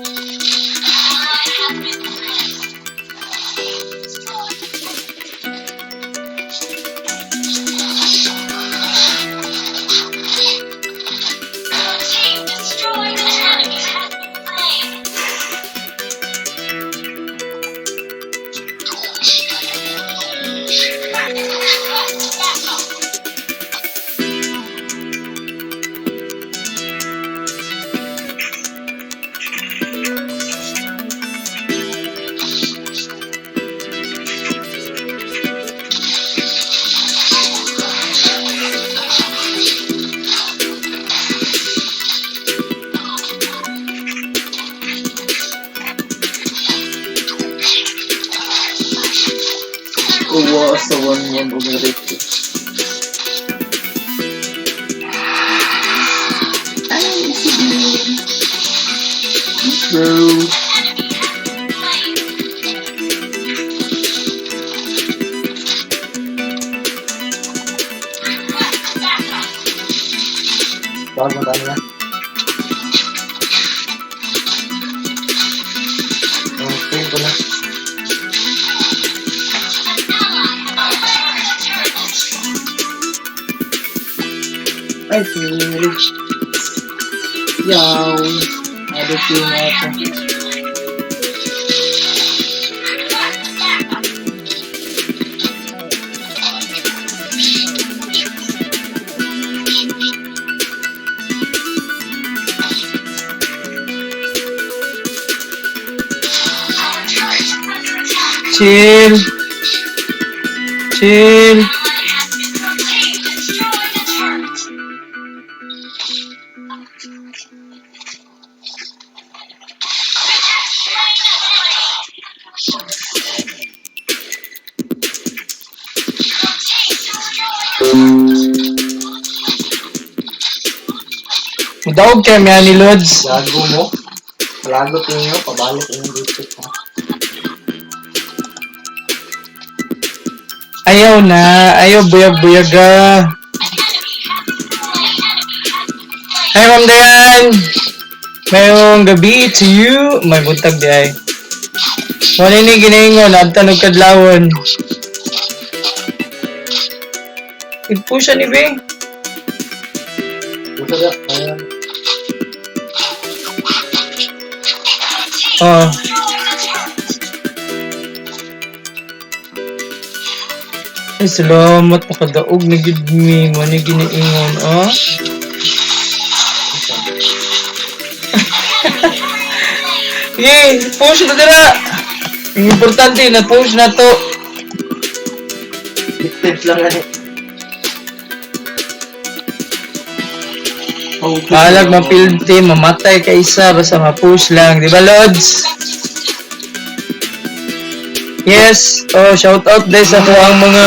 Ally has been slain. Your team destroyed an enemy has been slain. Request backup. Uwa sa 1-1 og narito. Ay, sige. Bro. Enemy has been slain. Request backup. Tawag mo tayo na. Yung screen ko na. An ally has our turret destroyed. Ay, sorry. Yaw. Adot yung Ally ako. has been slain. Request backup. Our turret is under attack. Chill. Chill. Ally has been team destroyed the turret. Slain an enemy. Your team destroyed a Daog kay miya ni Lods. Gago mo. Palagot ninyo, pabalik inyong district ha. Ayaw na. Ayaw buyag-buyaga. An enemy has been slain. Enemy has been slain. Hi, Ma'am Dayan! Mayong gabi to you. May buntag di ay. Wala ni ginaingon, abtan og kadlawon. Ipo siya ni Bing. Gusto ka? Ayan. Team Oh. destroyed the turret. Ay, salamat nakadaog na gid mi. Wala ni ginaingon, oh. Sige, push na dira. Ang importante na push na to. Victims lang yan eh. Okay. Bahalag mapilti, mamatay ka isa, basta ma-push lang. Di ba, Lods? Yes! Oh, shout out din sa ako ang mga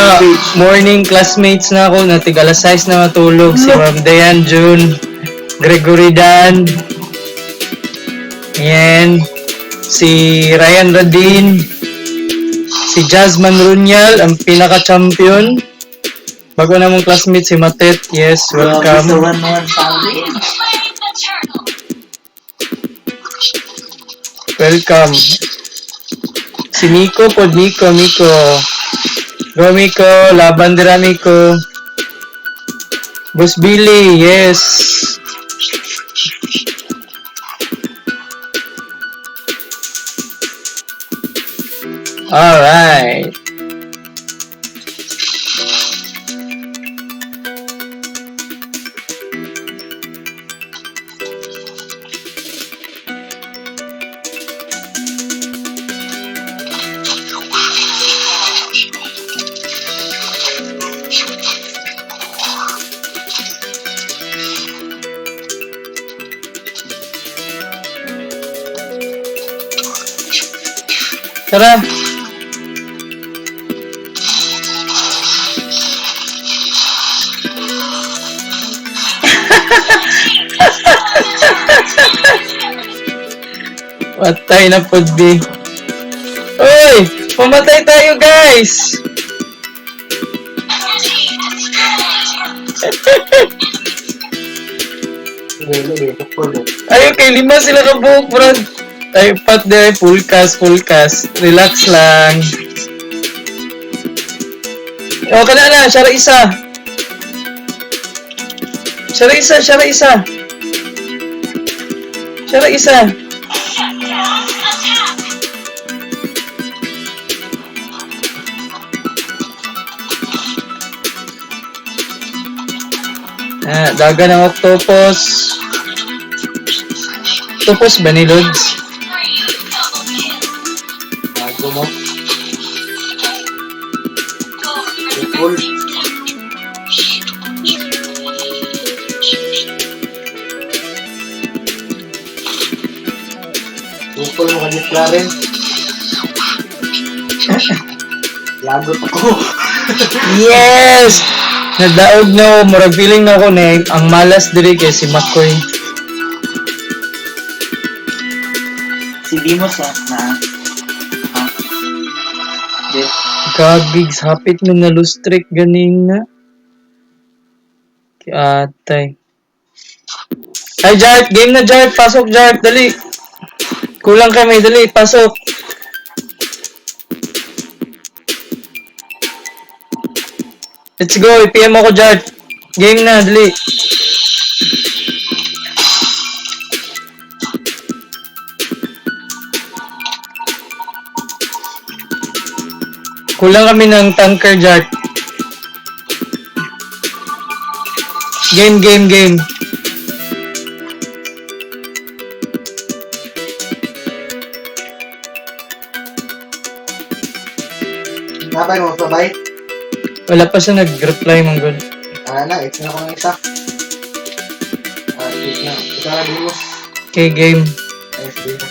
morning classmates na ako na tig alas 6 na matulog. Si Ma'am Dayan June, Gregory Dan, yan, si Ryan Radin, si Jasmine Runyal, ang pinaka-champion. Bago na mong classmate si Matet. Yes, Grabe sa welcome. 1-1 sabi. Slain the turtle. Welcome. Si Miko pod Miko, Miko. Go Miko, laban dira Miko. Boss Billy, yes. Alright. Tara. Patay na pod B. Uy! Pumatay tayo guys! Your team destroyed a turret. Hindi, hindi. Tukol eh. Ay, okay. Lima sila kabuok, bro. Ay, pat de. Full cast, full cast. Relax lang. Okay na na. Siya ra isa. Siya ra isa, siya ra isa. Siya ra isa. Shut down. Attack. Ah, daga ng octopus. Octopus ba ni Lods? Spree. Double kill. Bago mo. Gold for the Cool. red team's captain. Tukol mo kanyang Clarence. Lagot ako. Yes! Nadaog na ako. Murag feeling na ako na ang malas diri kay si Makoy. Si Dimos ah. Na. Ha? Di. Gagigs, hapit na nalustrik ganing na. Atay. Ay, Jart! Game na, Jart! Pasok, Jart! Dali! Kulang kami, dali! Pasok! Let's go! I-PM ako, Jart! Game na, dali! Kulang kami ng tanker, Jart. Game, game, game. Nabay mo, sabay. Wala pa siya nag-reply, manggod. Ah, na. Ito na ko ng isa. Ah, ito na. Ito na, Demos. Okay, game. Ayos, Demos.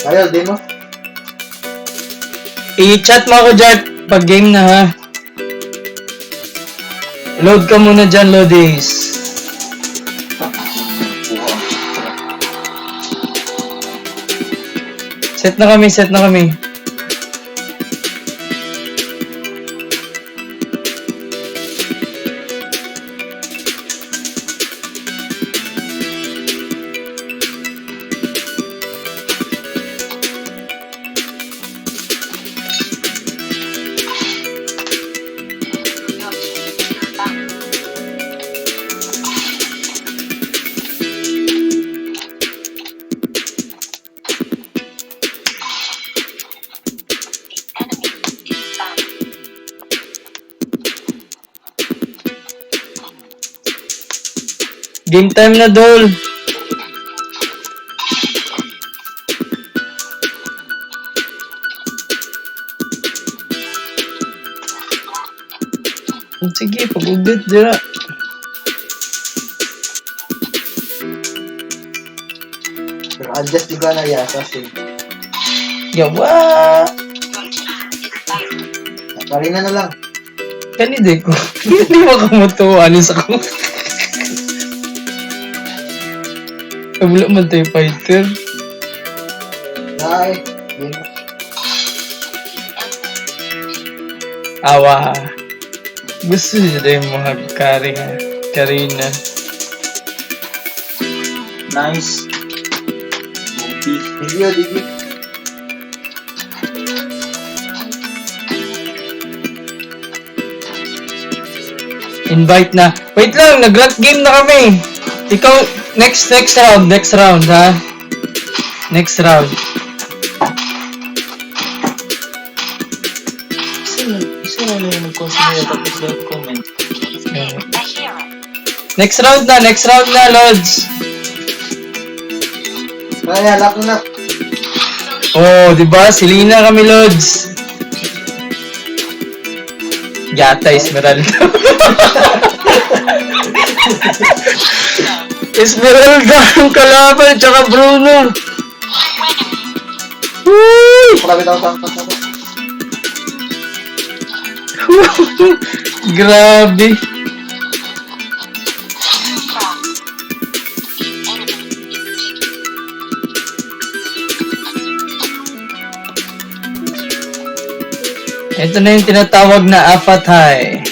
Ayo, Demos. I-chat mo ako, Jart, pag game na, ha? Load ka muna dyan, Lodies. Set na kami, set na kami. Your team is back. The enemy is back. Game time na, Dol. Sige, pag-ubit, dira. Ma-adjust di ba na ya assassin. Yawa! Karina na lang. Kani di ko. Hindi mo kumutuwa. Alis ako. Wala man tayo fighter. Ay, di na. Awa. Gusto niya tayo mga kari ha. Karina. Nice. Buti. Digyo, digyo. Invite na. Wait lang, nag-rank game na kami. Ikaw, next round, next round ha. Next round. Isa na lang yung mag-consider tapos don't comment. Please pick a hero. Next round na, Lods. Kaya, lock na. Oh, di ba? Silina kami, Lods. Yata, Esmeralda. Esmeralda ang kalaban, tsaka Bruno. Uy! Marami tao tao tao tao. Grabe. Ito na yung tinatawag na afatay.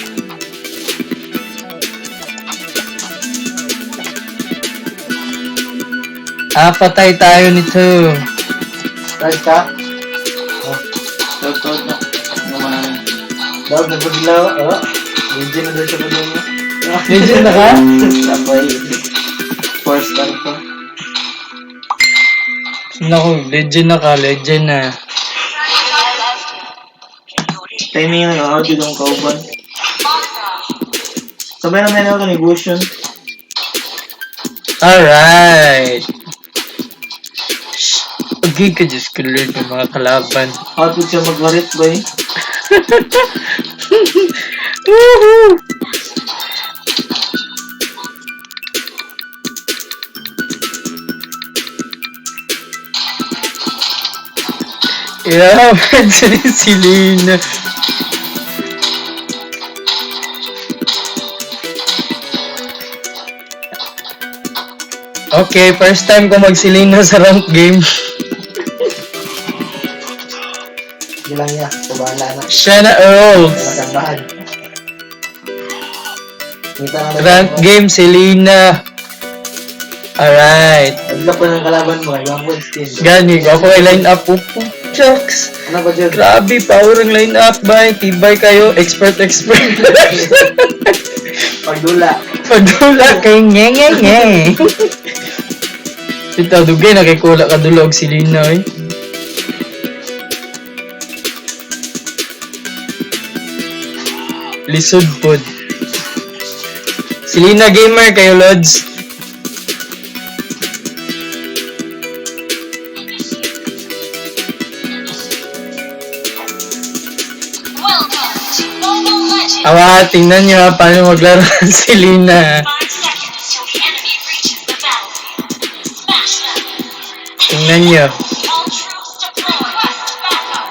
Afatay tayo nito. Nice ka? Shout out na. Ano man. Dawag na paglaw. Oh. Medyo na daw siya paglaw mo. Legend na ka? Sabay. 4 star pa. Naku, legend na ka, legend na. Timing na yung audio ng kauban. Sabay naman ako ni Gushon. Alright. Okay ka, Diyos ko Lord, ng mga kalaban. Output siya magwarit ba eh. Woohoo! Yeah, si Lina. Okay, first time ko magsilina sa rank game. Hindi lang niya. Pabahala na. Siya na Earls. Matambahan. Kita na Rank game, Selena. Alright. Adlock pa ng kalaban mo. Ibang po skin. Gani, ako ay line up. Upo, shucks. Ano ba dyan? Grabe, power ang line up, bay. Tibay kayo. Expert, expert. Pagdula. Padula kay nye, nye, nye. Ito, dugay, nakikula ka dulog si Lina, eh. Lisod pod. Si Lina Gamer kayo, Lods. Welcome to Mobile Legends. Awa, tingnan nyo ha, paano maglaro si Lina. 5 seconds till the enemy reaches the battlefield. Smash them. Tingnan nyo. All troops deployed. Request backup.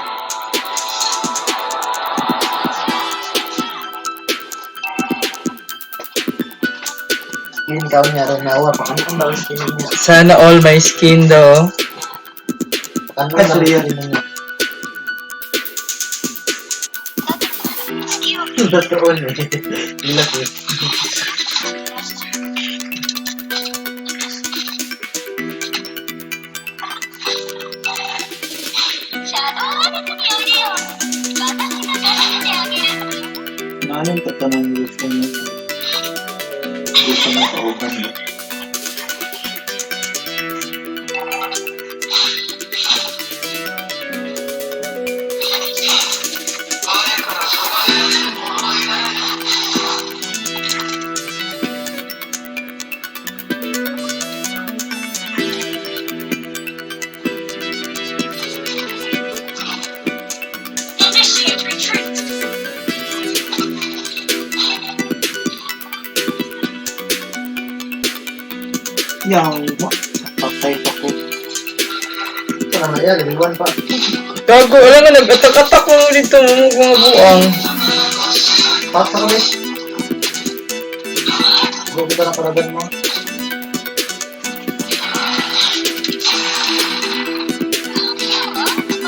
Skin ka niya rin nawa. Paano daw skin niya? Sana all my skin daw. Paano Ay, daw sorry. skin niya? Totoo eh. Bilas eh. Naanin pa tanong gusto niya. Gusto ng kauban ba? Initiate retreat. Yawa. Patay pa ko. pa naman yan, level 1 pa. Gago, wala nga nag-attack-attack mo dito mo mga buang. Pak sa kami. Go kita na paragan mo.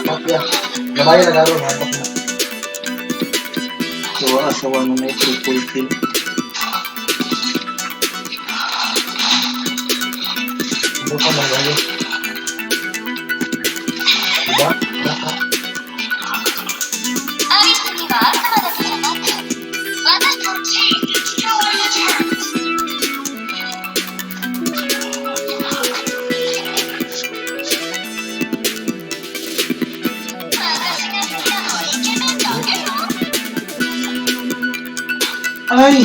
Pak ya. Gabayan na garo, mga pak na. Gawa asawa mo na triple kill. Hindi pa magalo. Diba? Baka. アリスには悪魔だけじゃなく、私の team destroyed a turret. 私が好きなのはイケメンだけよ。 Ay!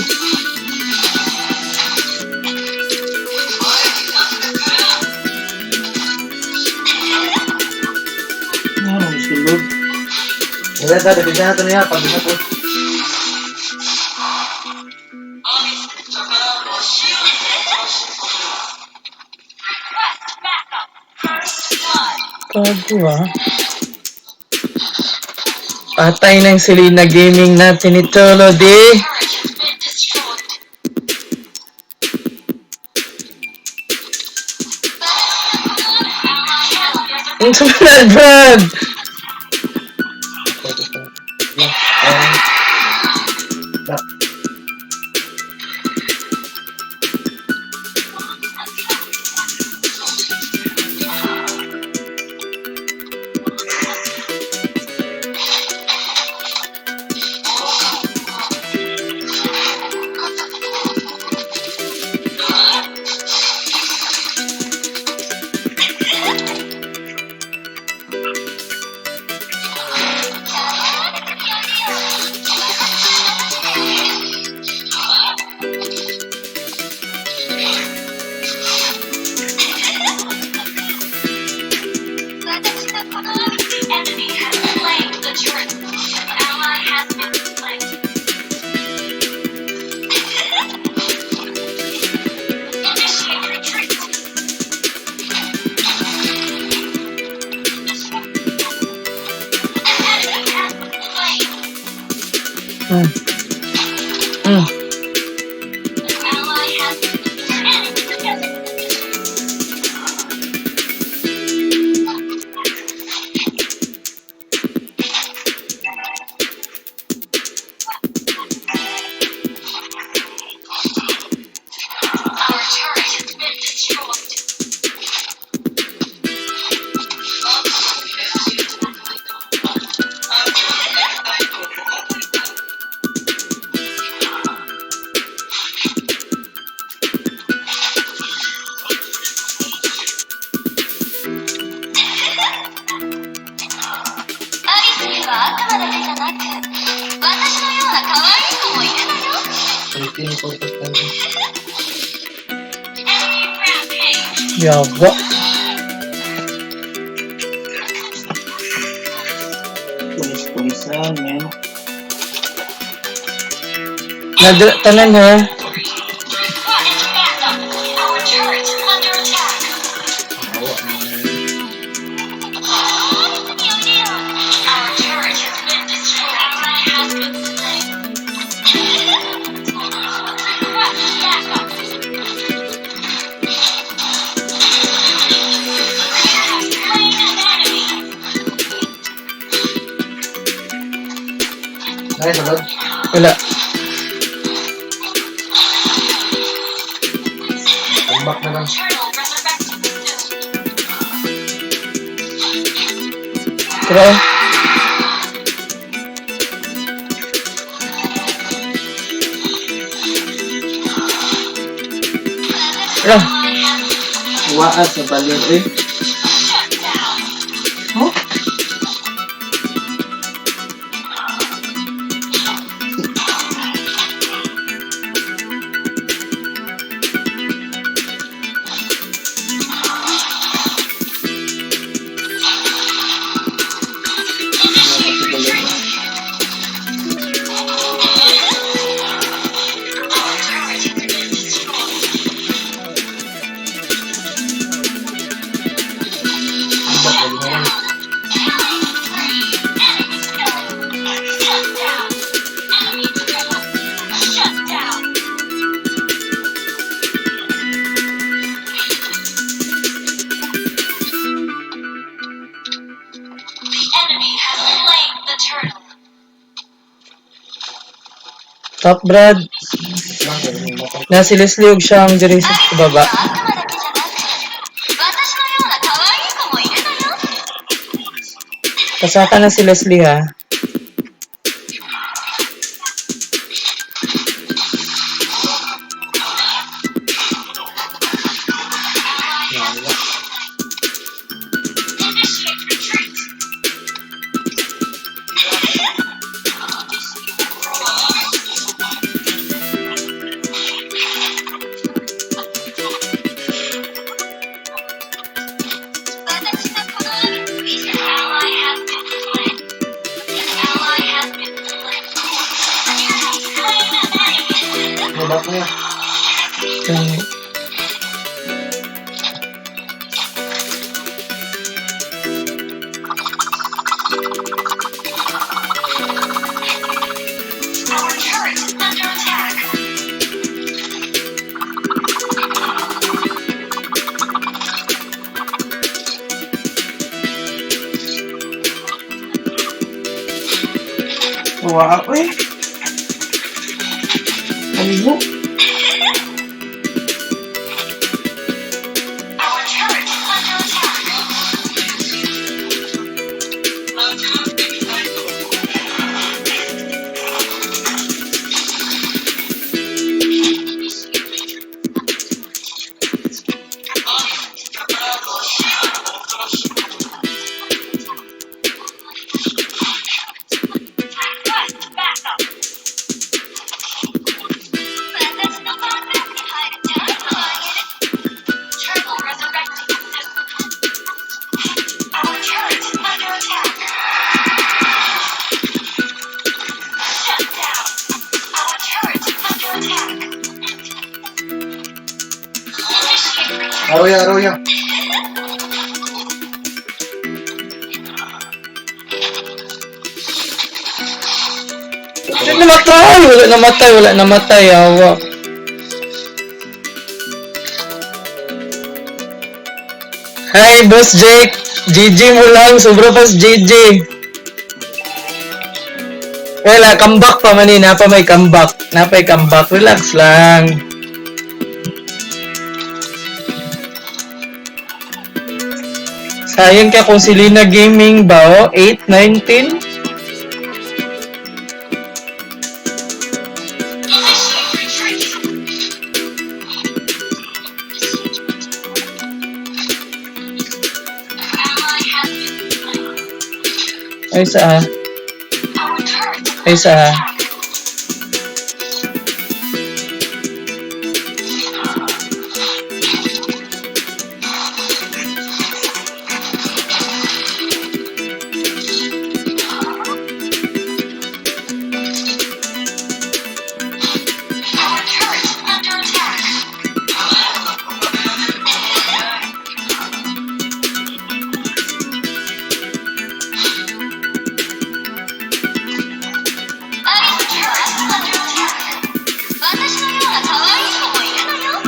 Ano, sulod. Wala ta, depensa na ito niya. Pag na po. Request backup. First blood. Gago ah. Patay ng Selena Gaming natin ito, Lodi. Turret has been destroyed. Ang sumunod, Brad! Da. Enemy has slain the turret. Ally has been slain. Initiate retreat. An enemy has been slain. Ally has been enemy. Our turret has been destroyed. アリスには悪魔だけじゃなく、私のような可愛い子もいるのよ。 18 photos na. Enemy rampage. Yawa. Pulis-pulisan, man. Nadra, tanan ha. Request backup. Our turret is under attack. Awa. Our turret has been destroyed. Ally has been slain. Request backup. You have slain an enemy. Nice, agad. Wala. Come back na lang. Turtle resurrecting soon. Tara. Tara. Waa sa balir eh. Shut down. Huh? Initiate retreat. Our turret has been destroyed. Top Brad. Na si Leslie ug siyang diri sa baba. 悪魔だけじゃなく、私のような可愛い子もいるのよ。 Pasaka na si Leslie ha. Initiate retreat. 私のこの An ally has been slain. An ally has been slain. Mabak na yan. Kani. Our turret is under attack. Wow, eh. Ano? Our turret is under attack. Request backup. 私のパートナーに入るチャンスをあげる。Turtle resurrecting soon. Our turret is under attack. Shut down. Our turret is under attack. Initiate retreat. Aroya, aroya. Wala namatay! Wala namatay, wala namatay. Awa. Hi, Boss Jake! GG mo lang. Sobra pas GG. Wala, comeback pa man eh. Napa may comeback. Napay comeback. Relax lang. Sayang ka kung si Lina Gaming ba, oh? 8, 19? Initiate retreat. Ally has been slain. Ay, sa Our turret is Ay, under sa attack. Our turret is under attack. Our turret is under attack. 私のような可愛い子もいるのよ。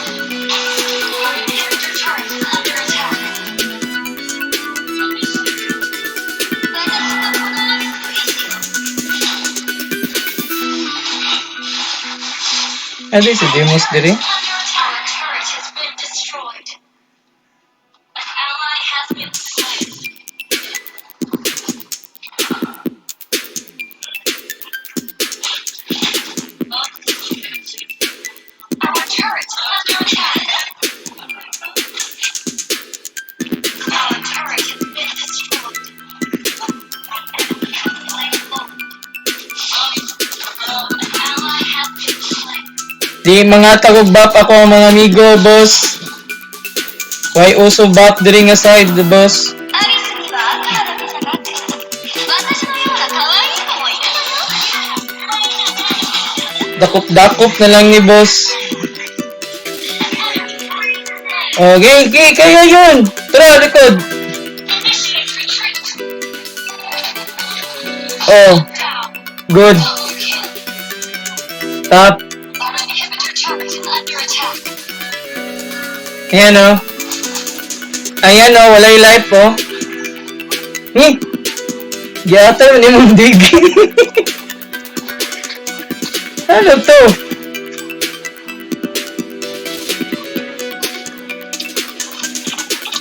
Our inhibitor turret is under attack. 私のこの Ano si Demos diri? Under attack. Our turret has been destroyed. An ally has been slain. Our turret is under attack. Our turret has been destroyed. An enemy has slain Lord. An ally has been slain. Di mga tagog bap ako ang mga amigo, boss. Why uso bap diri nga side, boss? アリスには悪魔だけじゃなく、私のような可愛い子もいるのよ。 Dakop-dakop na lang ni boss. Okay, okay, kaya yun. Tara, likod. Initiate retreat. Oh, Down. Good. Double kill. Top. Our inhibitor turret is under attack. Ayan oh. Ayan oh, walay life oh. Ni. Giatay man imong digi. Ano to?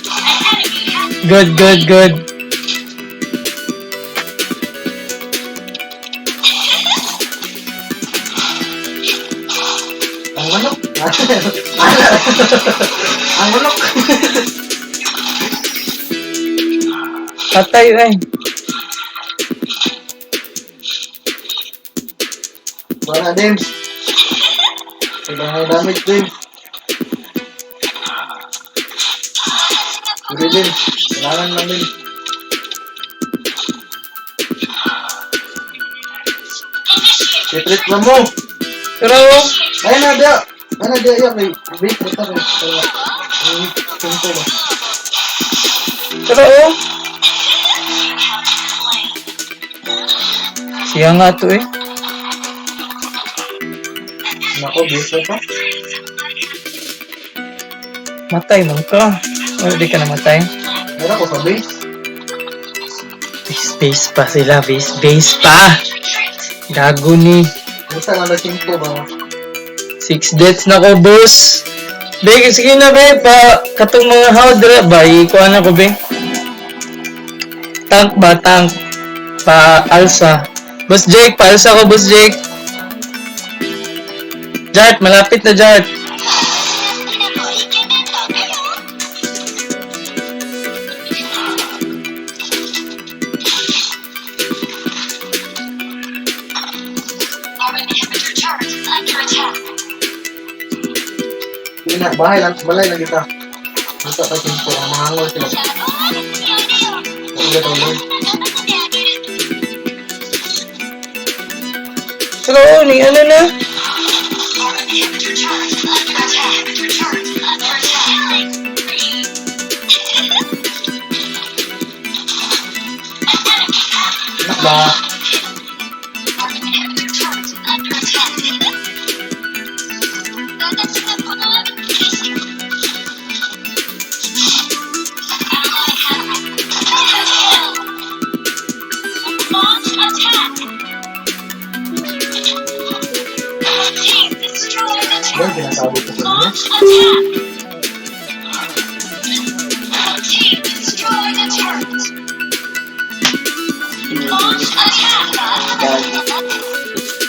An enemy has Good, good, good. Ang manok. Ang manok. Patay ay. Wala, Dims. Iba nga damage, Dims. Sige, Dims. Kailangan lang, Dims. Initiate Retreat na mo. Pero Ayun na, diya. Ayun na, diya. Iya, may wait, wait, wait. Ay, punto ba? pero oh. Siya nga to eh. Nako, base pa. Matay man ka. Wala di ka namatay. Meron ko sa base. Base, base pa sila. Base, base pa. Gago ni. Basta lang na simple ba? Six deaths na ko, boss. Be, sige na, be. Pa, katong mga howdra ba? Ikuha na ko, be. Tank ba? Tank. Pa, alsa. Boss Jake, pa alsa ko, Boss Jake. Jart, malapit na, Jart. Our inhibitor turret is under attack. Hindi na, bahay lang, balay lang kita. Basta pa simple, ang mga hangol sila. Ulit ang Lord. Pero, oh, ni ano na? Our inhibitor turret is under attack. Inhibitor turret is under attack. An enemy has Anak ba? Our inhibitor turret is under attack. Launch attack! Team destroy the Lord, turret! sinasabi ko sa inyo. Launch attack! Team destroy the turret! Launch attack!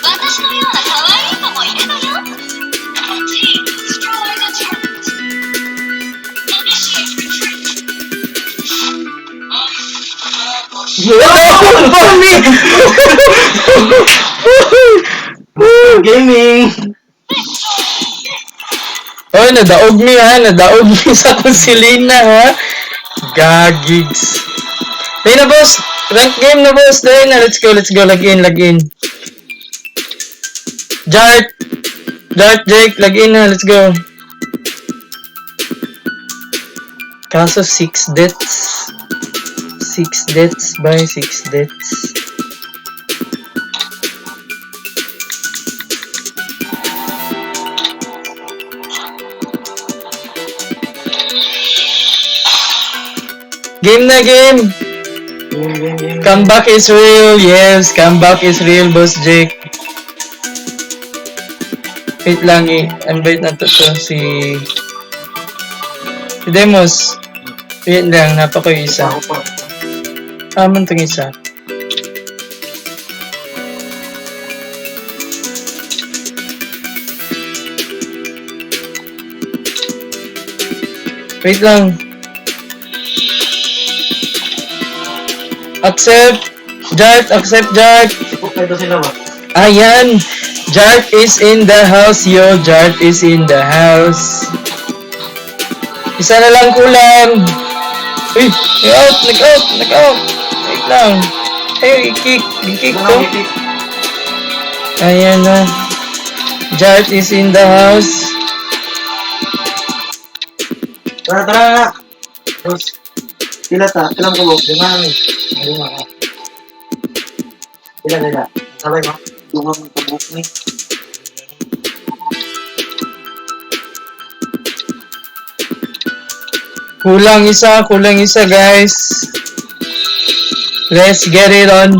私のような可愛い子もいるのよ Team destroy the turret! Initiate retreat! Oh, mami! Gaming! Oh, nadaog mi ha. Nadaog mi sa konsilina ha. Gagigs. Dahil na boss. Rank game na boss. Dahil na. Let's go, let's go. Log in, log in. Jart. Jart, Jake. Log in na. Let's go. Kaso 6 deaths. 6 deaths by 6 deaths. Game na game! Game, game, game. Comeback is real. Yes, comeback is real, Boss Jake. Wait lang, i-invite na to, to si... Si Demos. Wait lang, napa ko yung isa. Ako pa. Aman tong isa. Wait lang. Accept! Jart! Accept, Jart! Sipok na ito sila ba? Ayan! Jart is in the house, yo! Jart is in the house. Isa na lang kulang. Uy! Nag-out! Nag-out! Nag-out! Wait lang. Ay, i-kick. I-kick Ito to. na, itik. Ayan na. Jart is in the house. Tara, tara, tara! Tapos, Pila ta? Pila mo kabuk? lima kami. Lima ka. Pila, pila. Sabay mo. Dungang tabok ni. Kulang isa guys. Let's get it on.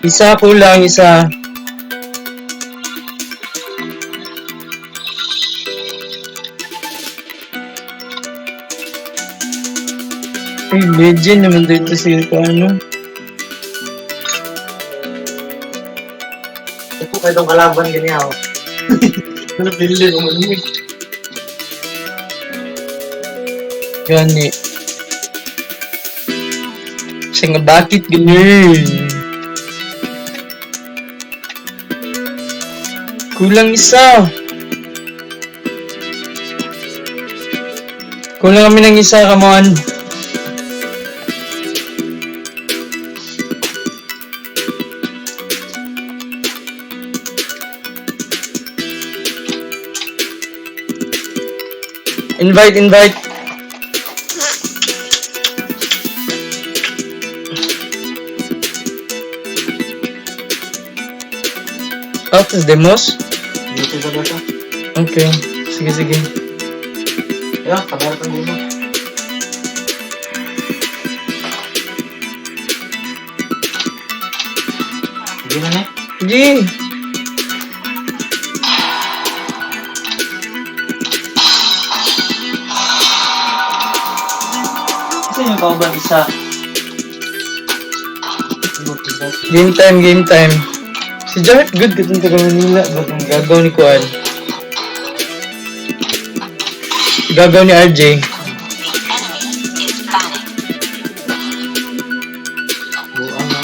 Isa kulang isa. Ay, legend naman dito si ano. Ito kayo itong kalaban ganyan ako. Ano bili ko man Gani. Siya nga bakit ganun? Kulang isa. Kulang kami ng isa, come on. Invite, invite. Out is demos? Dito sa bata. Okay. Sige, sige. Ayun, kabarat ang gulo. Hindi na na. G! Kasi yung kauban isa. Game time, game time. Si Jared good katong taga Manila. Ba't ang gagaw ni Kuan? Gagaw ni RJ. The enemy is banning. Buang na.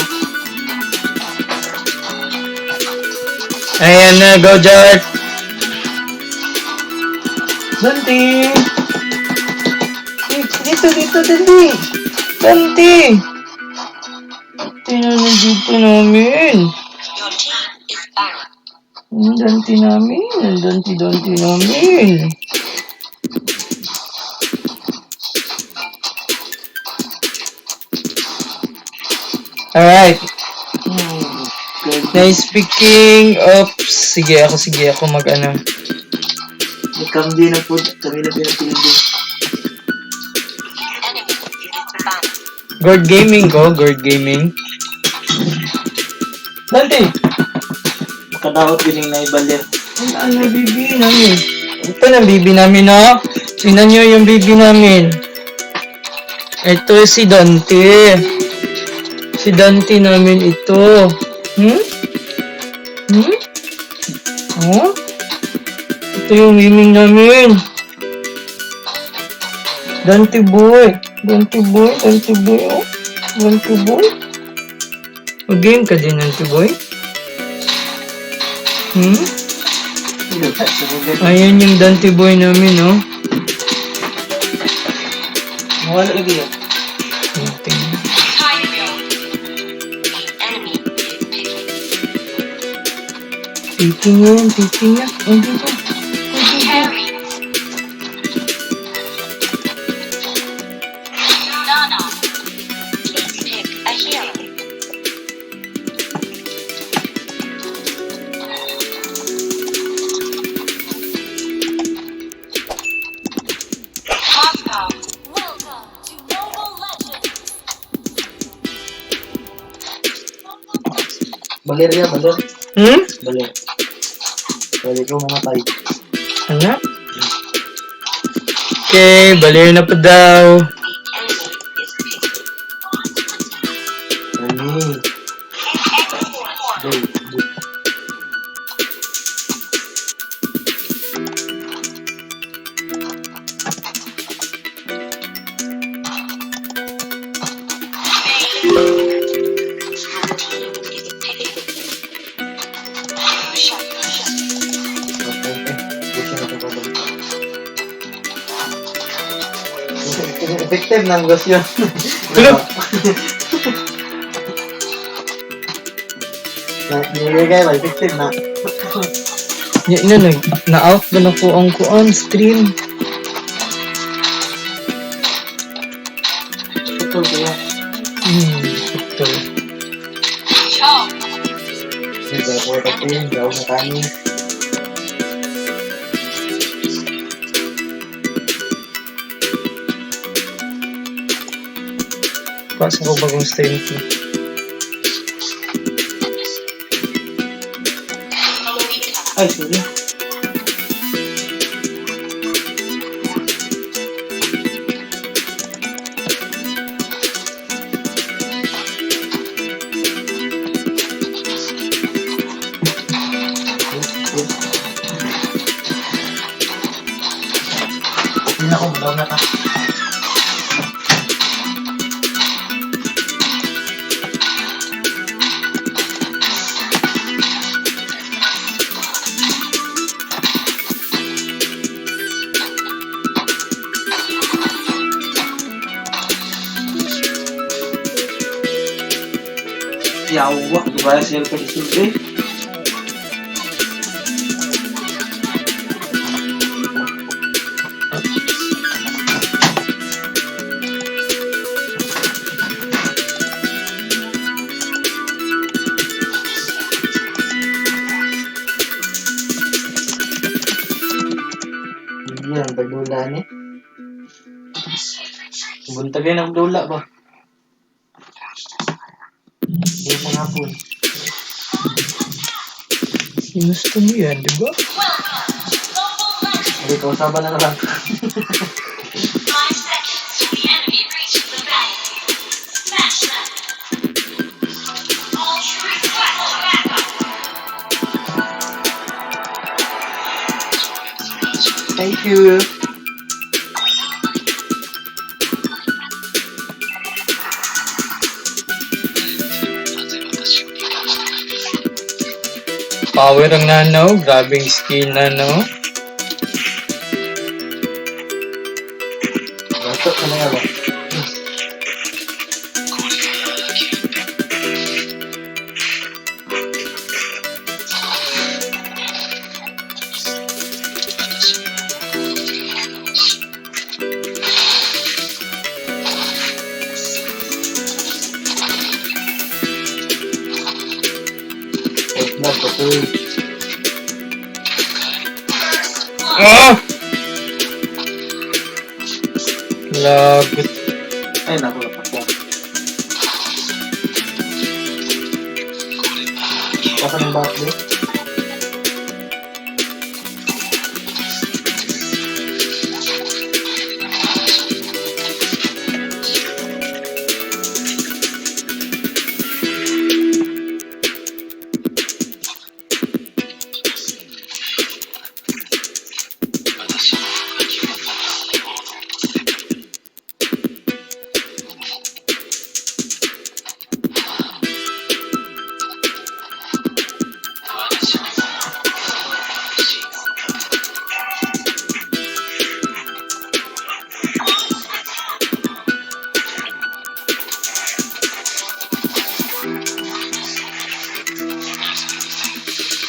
Ayan na, go Jared! Dante! Dito, dito, Dante! Dante! Dante na nandito namin. Your team is banning. Ang Dante namin. Ang Dante, Dante namin. Alright. Good. Nice speaking of... sige ako mag ano. Nagkamdi na po. Kami na pinapildi. The enemy is banning. Gourd Gaming ko, Gourd Gaming. Dante! Makadaot yun yung naibalya. Ano bibi namin? Ito na bibi namin, no? Tingnan nyo yung bibi namin. Ito si Dante. Si Dante namin ito. Hmm? Hmm? Oh? Ito yung miming namin. Dante boy. Dante boy. Dante boy. Oh. Dante boy. Mag-game ka din, Dante boy. Hmm? Ayan yung Dante boy namin, no? Nawala lagi yan. Dante. Kyrio. The enemy is picking. Picking yan, picking yan. Ang dito. Carry. Nana. Please pick a hero. Moscow. Welcome to Mobile Legends. Baler ya, baler. Hmm? Baler. Balik ko mamatay. Ano? Okay, baliw na pa daw. The enemy is picking. Ano? Go, go. Your team is picking. Lucia. Okay, eh. Gusto na ito pabalik. Effective ng gas yun. Tulog! Na, nilagay ba? Effective na. Yan na, nag, na-out na na ko ang kuan stream. Putol kayo. Ito. Ciao. Hindi ko pati, gaw na kami. Pasa ko bagong stream ko. Ay, sorry. Hindi na ako, gaw na ka. Yawa, diba siya pa isulbi? Hindi yan, pagdula ni. Buntagin ang dula ba? Hindi pa nga po. Ginusto mo yan, di ba? Welcome to Mobile Legends. Hindi, kausaban na lang. 5 seconds till the enemy reaches the battlefield. Smash them. All troops request backup. Thank you. Power ang nano. Grabing skill nano. Bato ka na nga ba? Wait lang, patuloy. First blood. Ah! Lagot. Ay, naku, napakwa. Baka ng bakli.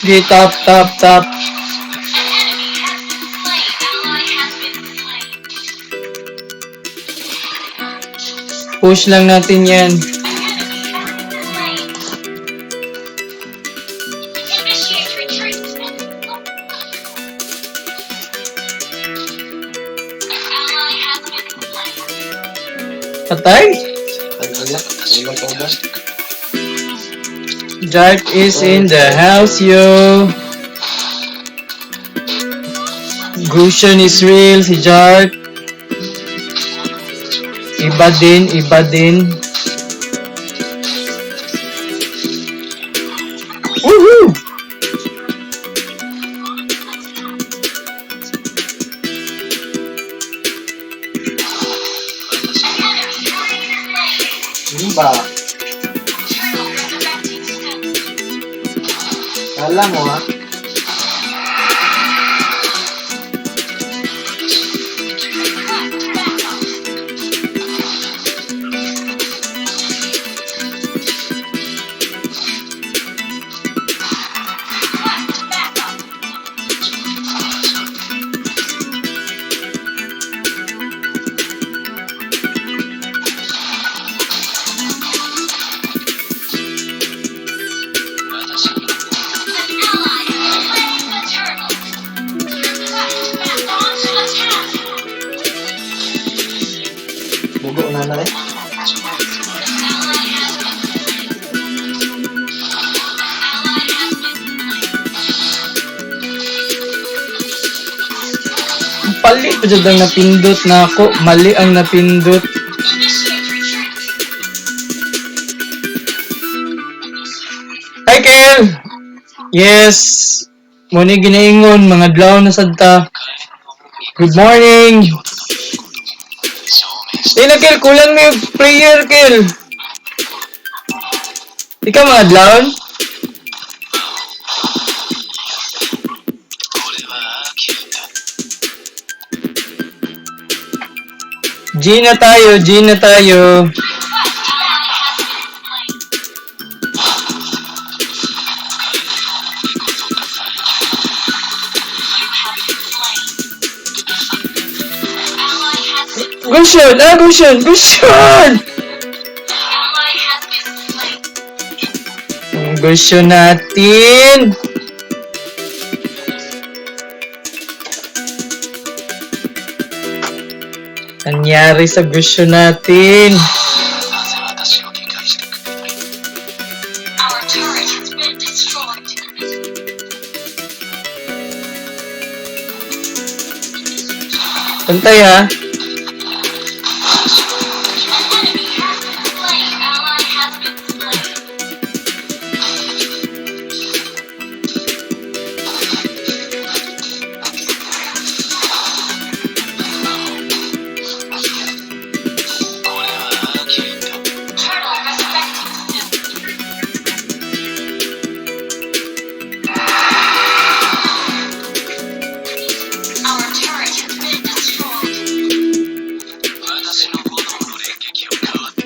Di tap, tap, tap. An enemy has been slain. Ally has been slain. Push lang natin yan. An enemy has been slain. Initiate retreat. An ally has been slain. Patay? Ay, wala. Wala pa ba? Jack is in the house, yo. Gushan is real, si Jark. Iba din, iba din. Woohoo! An enemy has been slain. Hindi ba? Turtle resurrecting soon. Kala mo ha? Request backup. Request backup. na eh. Ally has been slain. Ally has been slain. Pali pa jud ang napindot na ako. Mali ang napindot. Initiate retreat. Hi, Kel! Yes! Muni ginaingon, mga adlaw na sad ta. Good morning! Dili na, Kel, kulang may prayer, Kel. Ikaw mga adlaw? G na tayo, G na tayo. Request ally has been slain. You have been slain. Ally has been Gusion! Ah, Gusion! Gusion! Ally has been slain. Ang Gusion natin! Nangyari sa gusto natin. なぜ私を理解してくれない Our turret has been destroyed. Pantay ha. An enemy has been slain. Ally has been slain. これは危険だ Turtle resurrecting soon. Our turret has been destroyed. 私の炎の連撃を変わって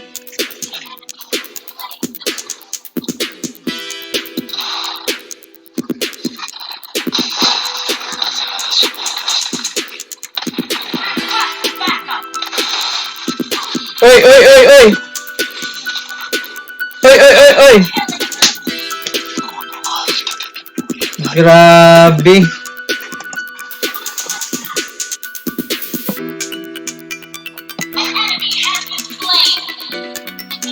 なぜ私を理解してくれない Request backup. Oy, oy, oy, oy! Oy, oy, oy, oy! Grabe. An enemy has been slain.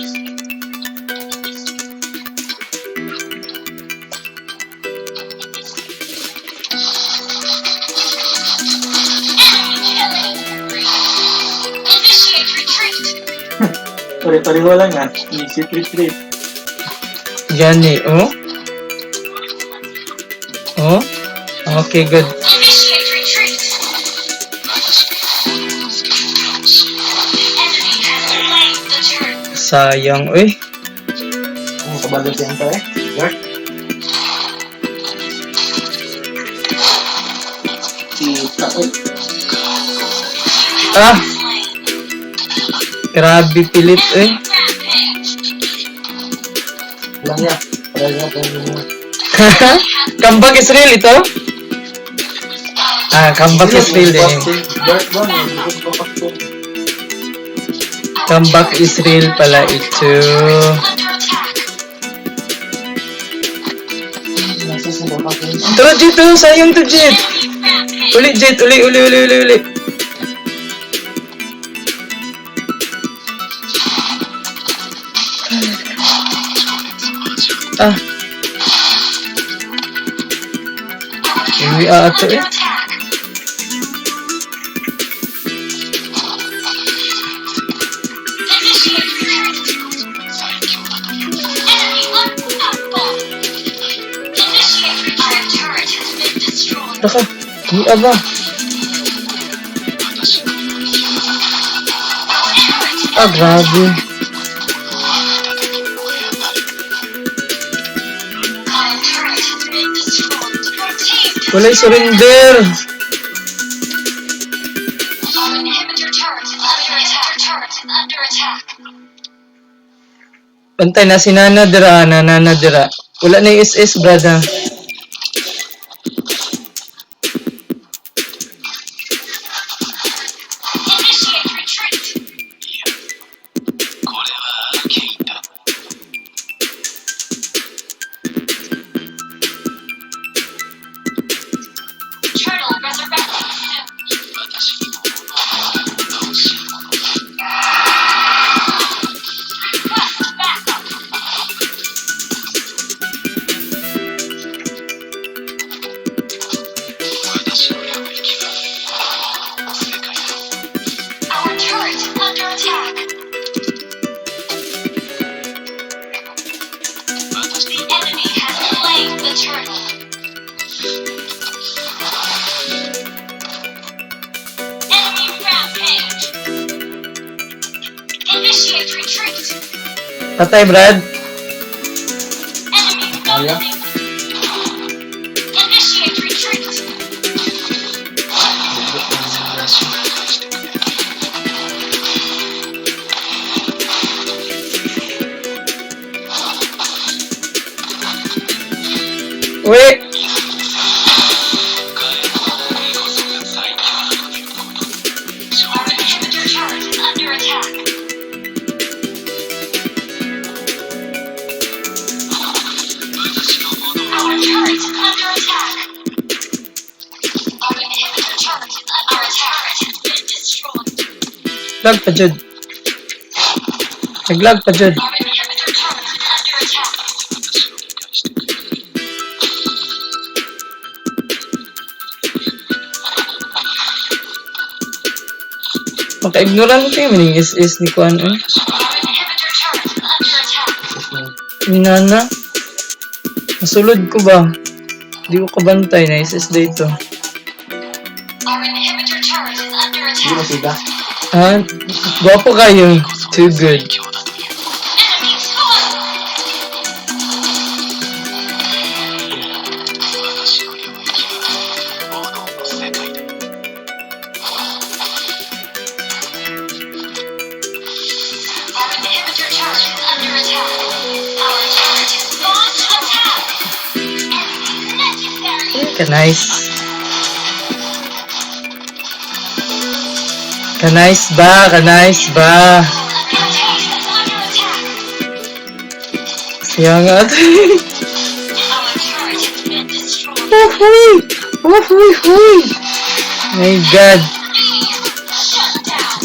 Enemy killing spree. Initiate retreat. Pare-pareho lang ah. Initiate retreat. Gani, oh. Oh. Okay, good. Initiate retreat. The enemy has slain the turret. Sayang, oy. Ang kabalo siya pa eh. Dark. Kita eh. Ah, Slain. grabe pilit, eh. Enemy rampage. Lang niya. Pareho niya kung Comeback is real ito? Ah, comeback is real eh. Dark ba? May ko pa ko. Our Comeback turret is real under pala attack. ito. Our turret is under attack. Nasa sa baba ko. Tara, Jet, oh. Sayang to, Jet. Enemy rampage. Uli, Jet. Uli, uli, uli, uli, uli. Ah. Our turret Uwi is ata under eh. attack. Initiate retreat. Enemy unstoppable. Initiate retreat. Our turret has been destroyed. Taka, uwi ba? Our turret is Ah, under grabe. attack. Our turret has been destroyed. Your team Walay destroyed. surrender. Our inhibitor turret is under attack. Turret is under attack. Pantay na si Nana dira, na Nana dira. Wala na yung SS, brother. Initiate retreat. これはアーケインだ Turtle resurrecting soon. 私にも炎のような欲しいもの Patay, Brad. Enemy dominating. Initiate retreat. Uwi! Our inhibitor turret is under attack. Our turret is under attack. Our inhibitor turret is under attack. Has been destroyed. Lag pa, Jud. Naglag pa, Jud. Our inhibitor turret is under attack. Maka-ignorante meaning is ni Kuan eh. Our inhibitor turret is under attack. Ni Nana. Masulod ko ba? Di ko kabantay na is dito. Our inhibitor turret is under Hindi mo attack. sida. Ha? Gwapo kayo. Too good. Enemy score. Our inhibitor turret is under attack. Our turret is launch attack. Enemy legendary. Ka-nice. Ka-nice ba? Ka-nice ba? Our turret is under attack. Siya nga. Our turret has been destroyed. Uhuy! Uhuy! Huy! My God. Shut down.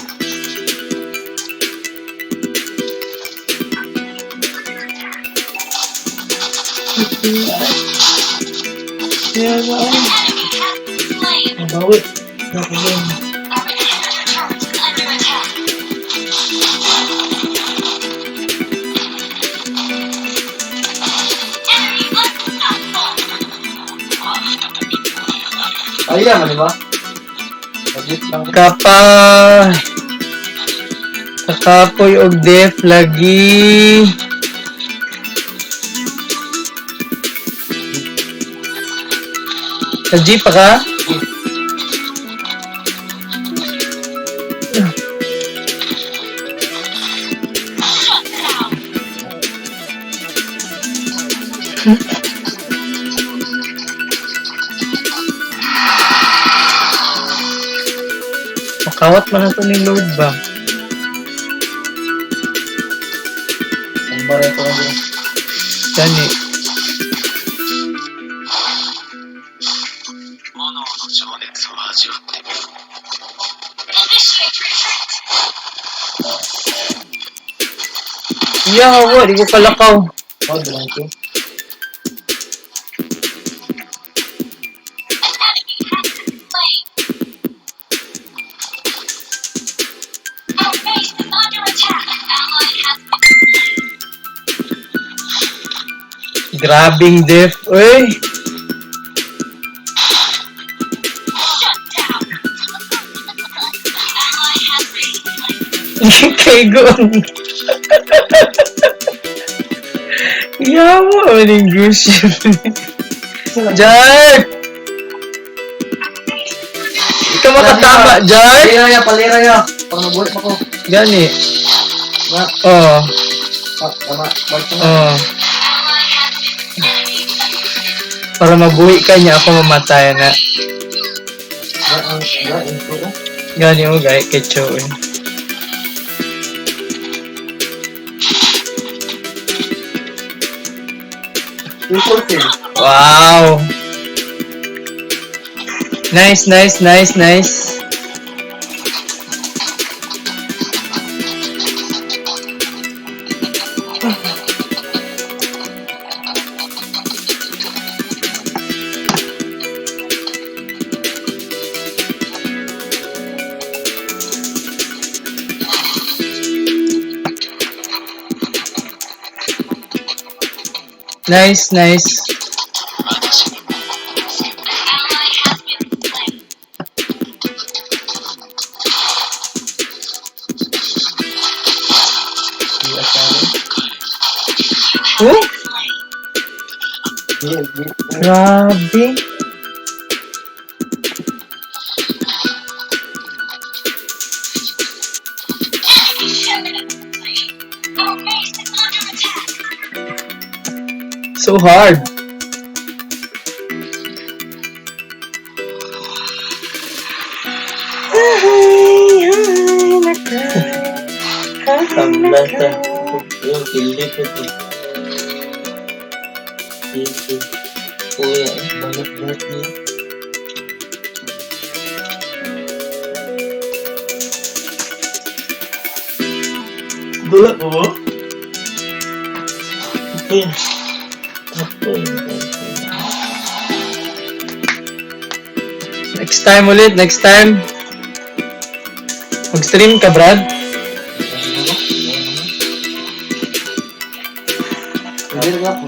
Siya nga. Enemy has been slain. Nabawi. Nabawi. Our inhibitor turret is under attack. Enemy unstoppable. Ay, man, di ba? Legit lang. Kapa. Kakapoy og def lagi. Sa G pa ka? Shut down. Makawat man na to ni Lord ba? Ang bareto ko din. Gani. Initiate retreat. Yawa, di ko kalakaw. Oh, dalawang ko. An enemy has been slain. Our base is under attack. Ally has been slain. Grabing def, uy. Shut down. Ally has been slain. Kay Gon. Yawa, maning gush. Jar! Ikaw makatama, Jar! Palira ya, palira ya. Pang nabuhat pa ko. Gani. Na, Oh, ah, tama. Balik ko na. oh. Ally has been enemy. Para mabuhi ka niya, ako mamatay na. Na, ang, na, intro ko. Gani mo, gay, kay Cho, eh. Triple kill. Wow! Nice, nice, nice, nice. Nice, nice. Ally has been slain. US natin. Has Oh? been slain. Di, di. Grabe. Enemy Our base is under attack. So hard. Tablata. Yung kilit ito. Dito. Kuya, eh. Balot-balot niya. Dula ko ba? Okay. Okay. Next time ulit, next time. Mag-stream ka, Brad? Hindi ka po.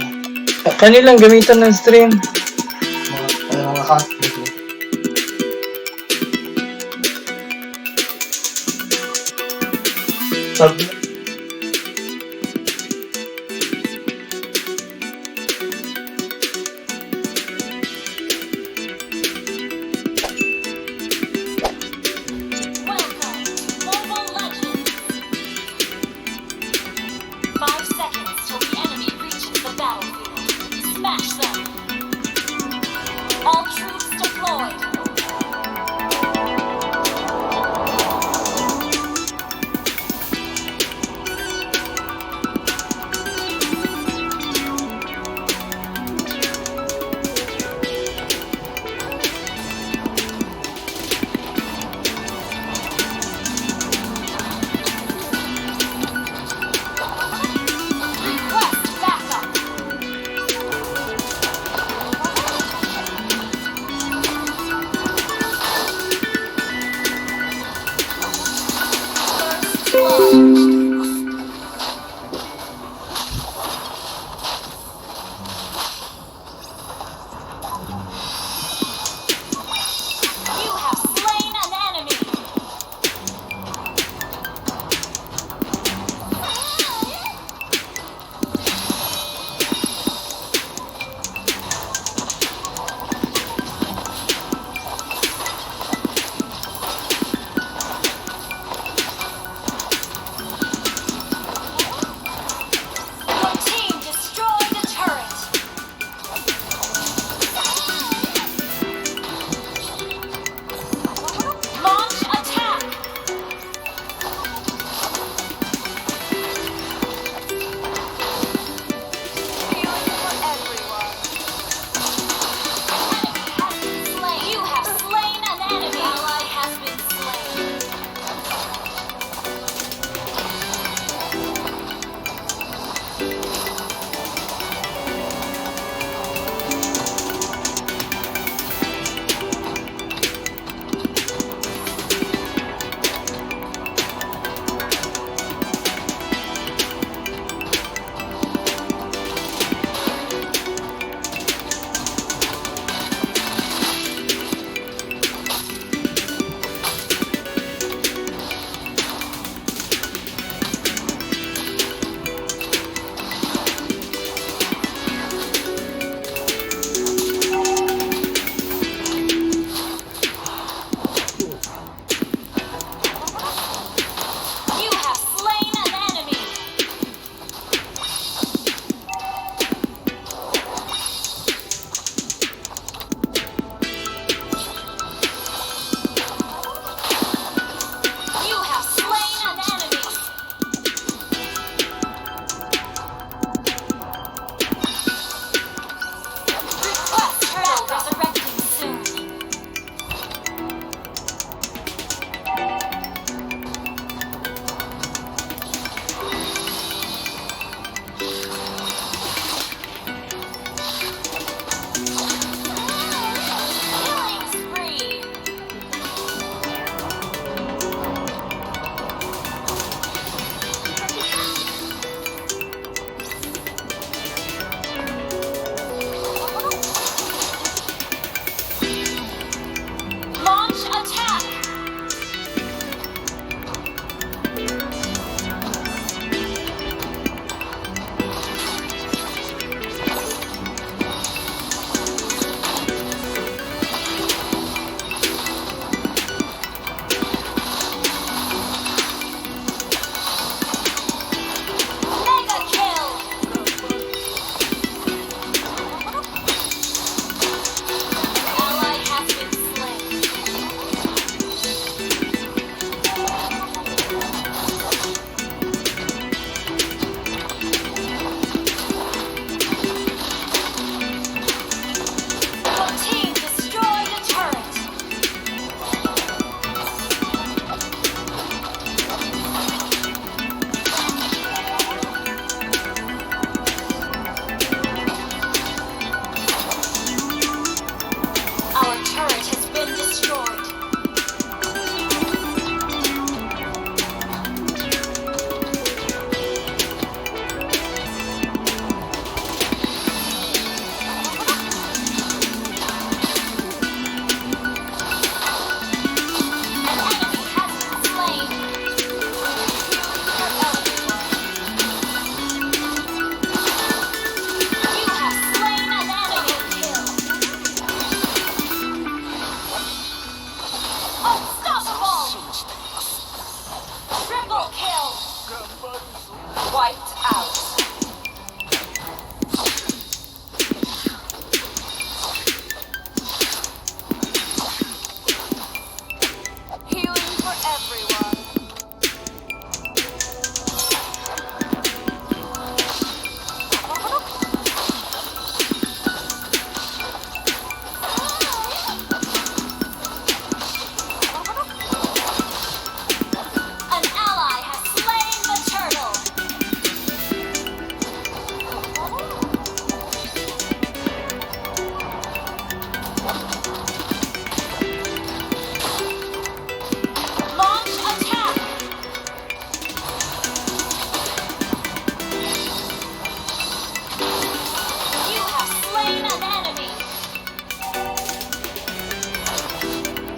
Kanilang gamitan ng stream. Mga, mga account. Dito. Tabla. Welcome to Mobile Legends! 5 seconds till the enemy reaches the battlefield. Smash them! All troops deployed!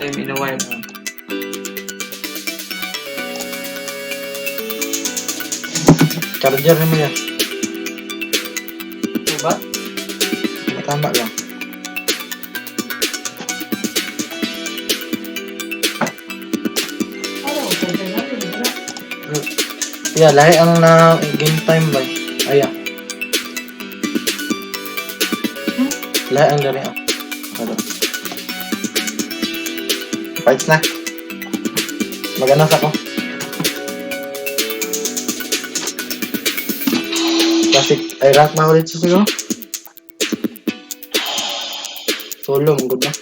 time in a while. Charger naman yan. Ito ba? Tama lang. Ano, charger natin, wala. Yeah, lahi ang na game time ba? Ay, ah. Lahi ang dari ah. Ano? Fights na. Mag-announce ako. Classic. Ay, rank na ulit siguro. Solo, good na.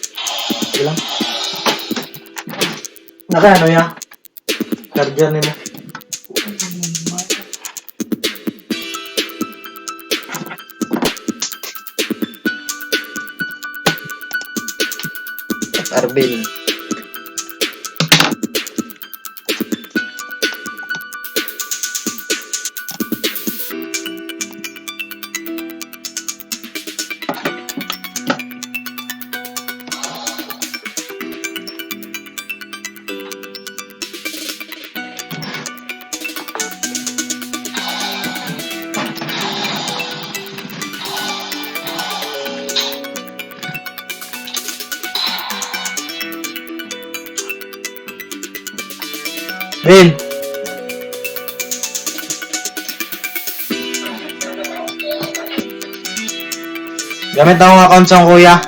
Sige lang. Naka ano ya? Charger nimo. Arvin. Bin. Gamit akong account sa kuya.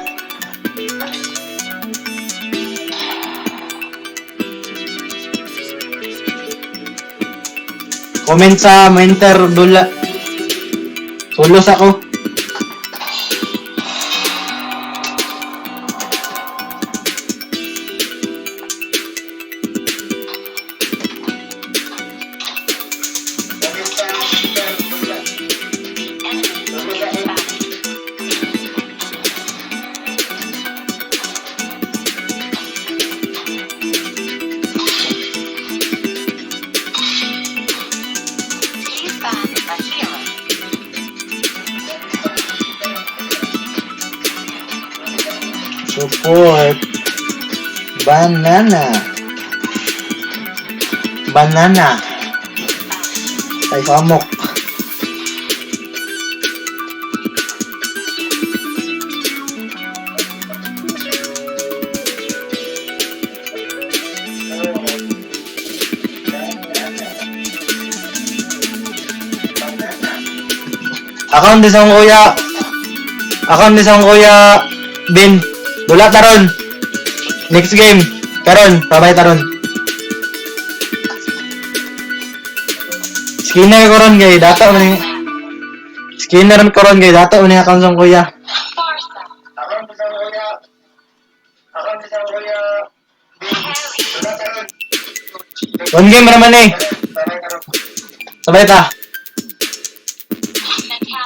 Comment sa Mentor Dula. Sulos ako. The enemy is banning. Please ban a hero. Support. Banana. Banana. Ay, famok. Account din sa akong kuya. Account din sa akong kuya. Bin. Dula taron. Next game. Karon, babay taron. Skinner ko ron kay dato man ni Skinner ko ron kay dato man ni account sa akong kuya. Farsa. Harry. One game naman eh. Sabay ta. Natalia.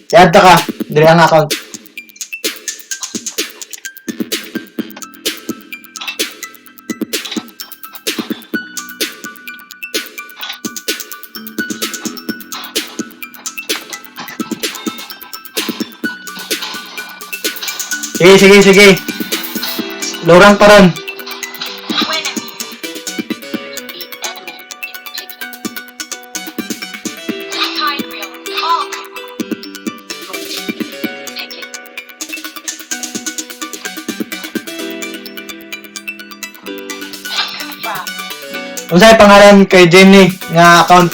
I-add ta ka. Diri ang account. Sige, sige, sige. Low rank pa ron. Guinevere. The enemy is picking. Tigreal. Hulk. Your team is picking. Khufra. Unsay pangalan kay Jenny nga account?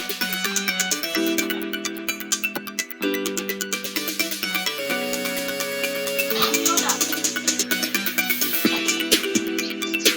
Luna. The enemy picked.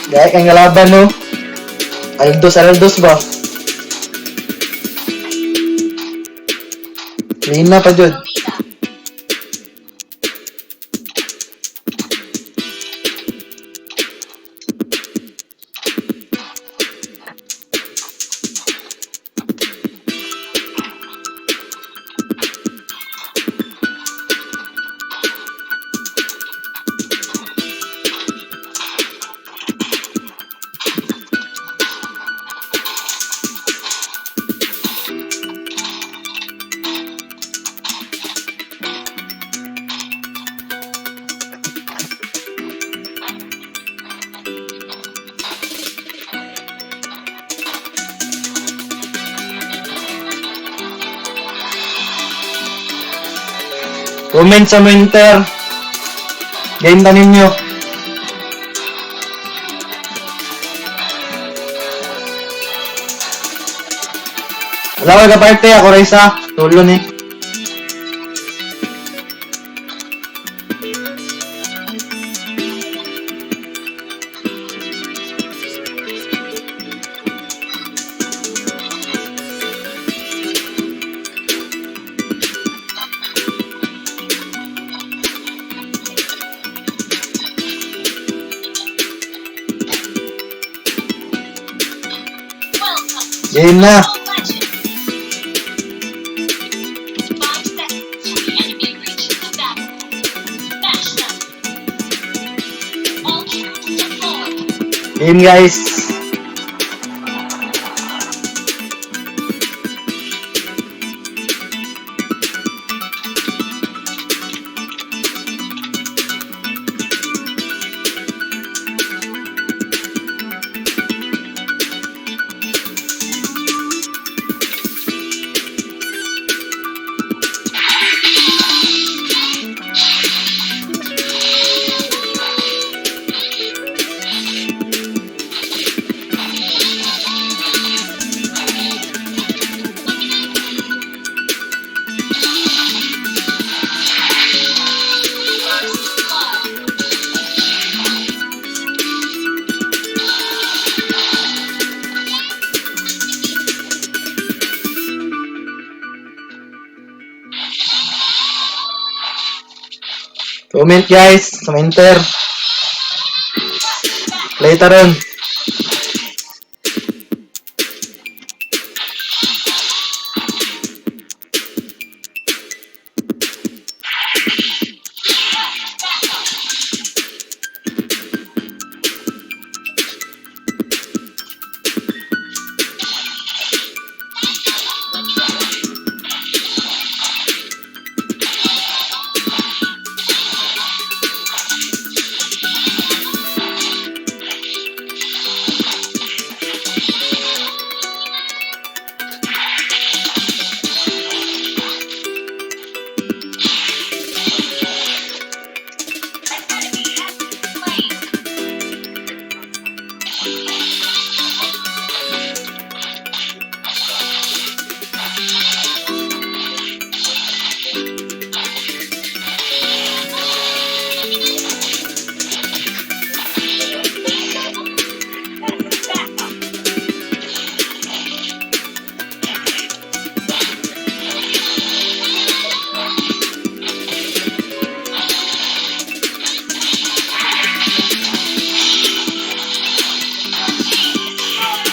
Gaya kang kalaban no. Aldos, Aldos ba? Lina pa jud. Lolita. Comment sa winter. Game ta ninyo. Wala ko kaparte ako ra isa. Tulo ni. Welcome to Game na. Mobile Legends! 5 seconds till the enemy reaches the battle. Smash them! All troops deployed! Game, guys. First blood! Comment, guys, sa winter. Later on. An enemy has been slain! Backup! Your team destroyed has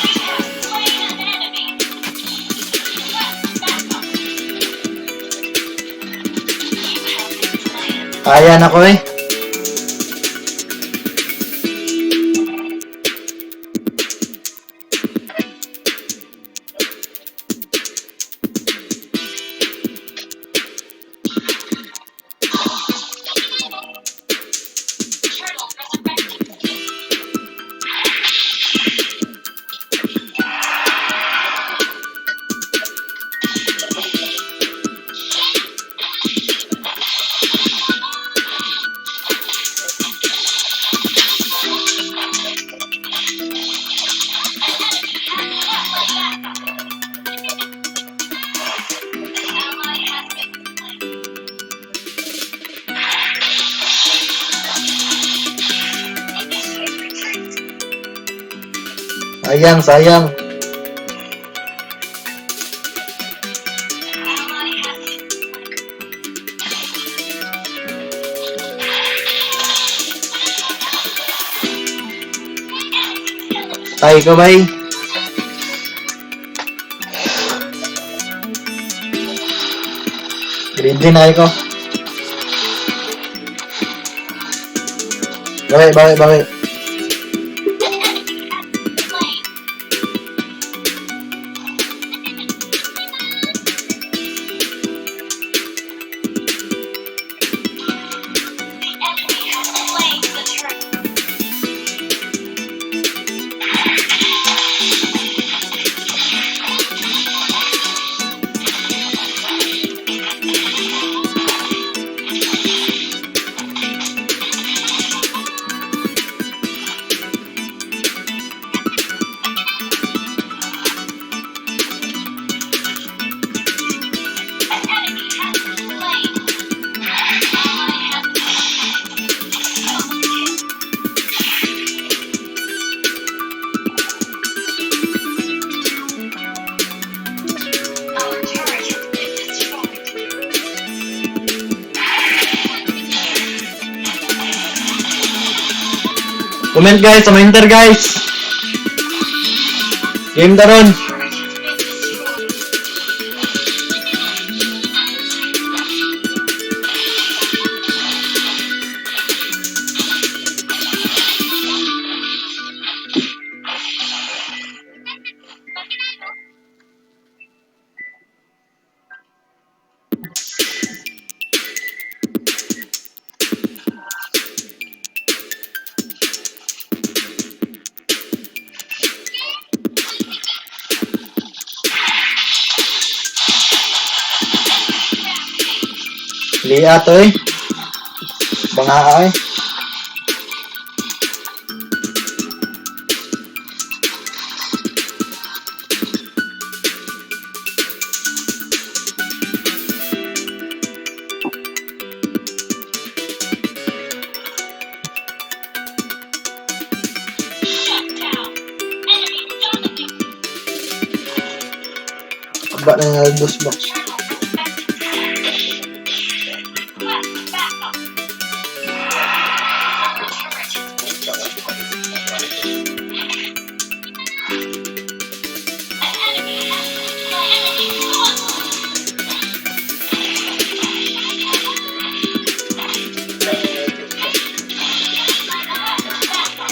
slain an enemy! Request backup! You have been slain. Kaya na ko eh. Turtle resurrected. An enemy has request backup. An ally has been slain. Initiate retreat. Sayang, sayang. An ally has been slain. Enemy killing Tay ko bay. Greedy na kayo ko. Bakit, bakit, bakit? An enemy has been slain. The enemy has slain the turtle. Comment guys, sa enter guys. Game taron. Turret has been destroyed. Liya to eh. Banga eh. Shut down. Enemy dominated. Aba na nga dos ba. Turtle perfected. Request backup. Our turret has been destroyed. An enemy has been slain. Enemy onslaught. Request backup.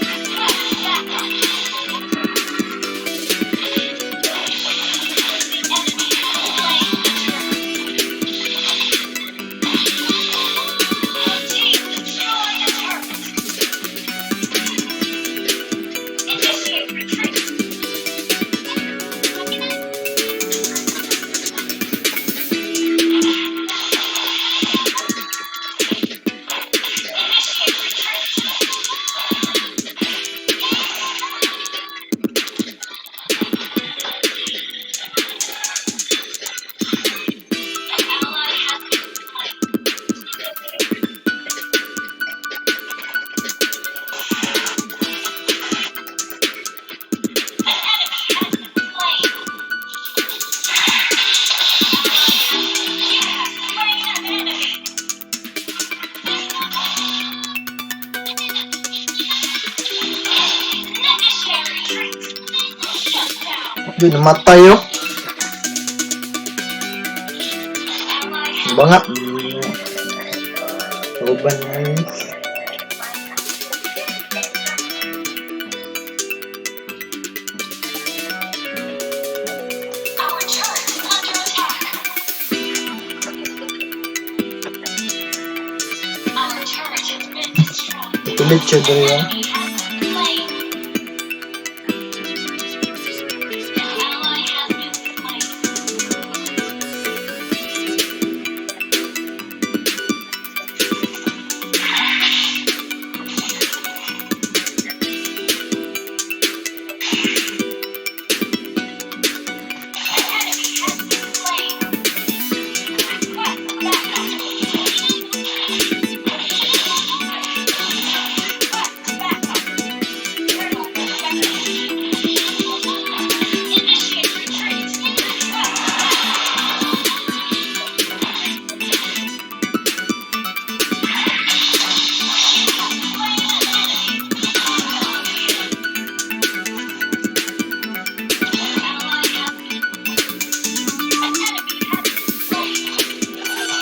Request backup. The enemy has slain the turtle. Your team destroyed a turret. Initiate retreat. Initiate retreat. An ally has been slain. An enemy has been slain. You have slain an enemy. Initiate retreat. Shut down. Di namatay oh. Ally has Banga. Kauban na yun. Our turret is under attack. Our turret has been destroyed. Tulit siya dali ah. Enemy has been slain. An ally has been slain. An enemy has been slain. Request backup. Request backup. Turtle defected. Initiate retreat. Request backup. You have slain an enemy. An ally has been An enemy has been slain.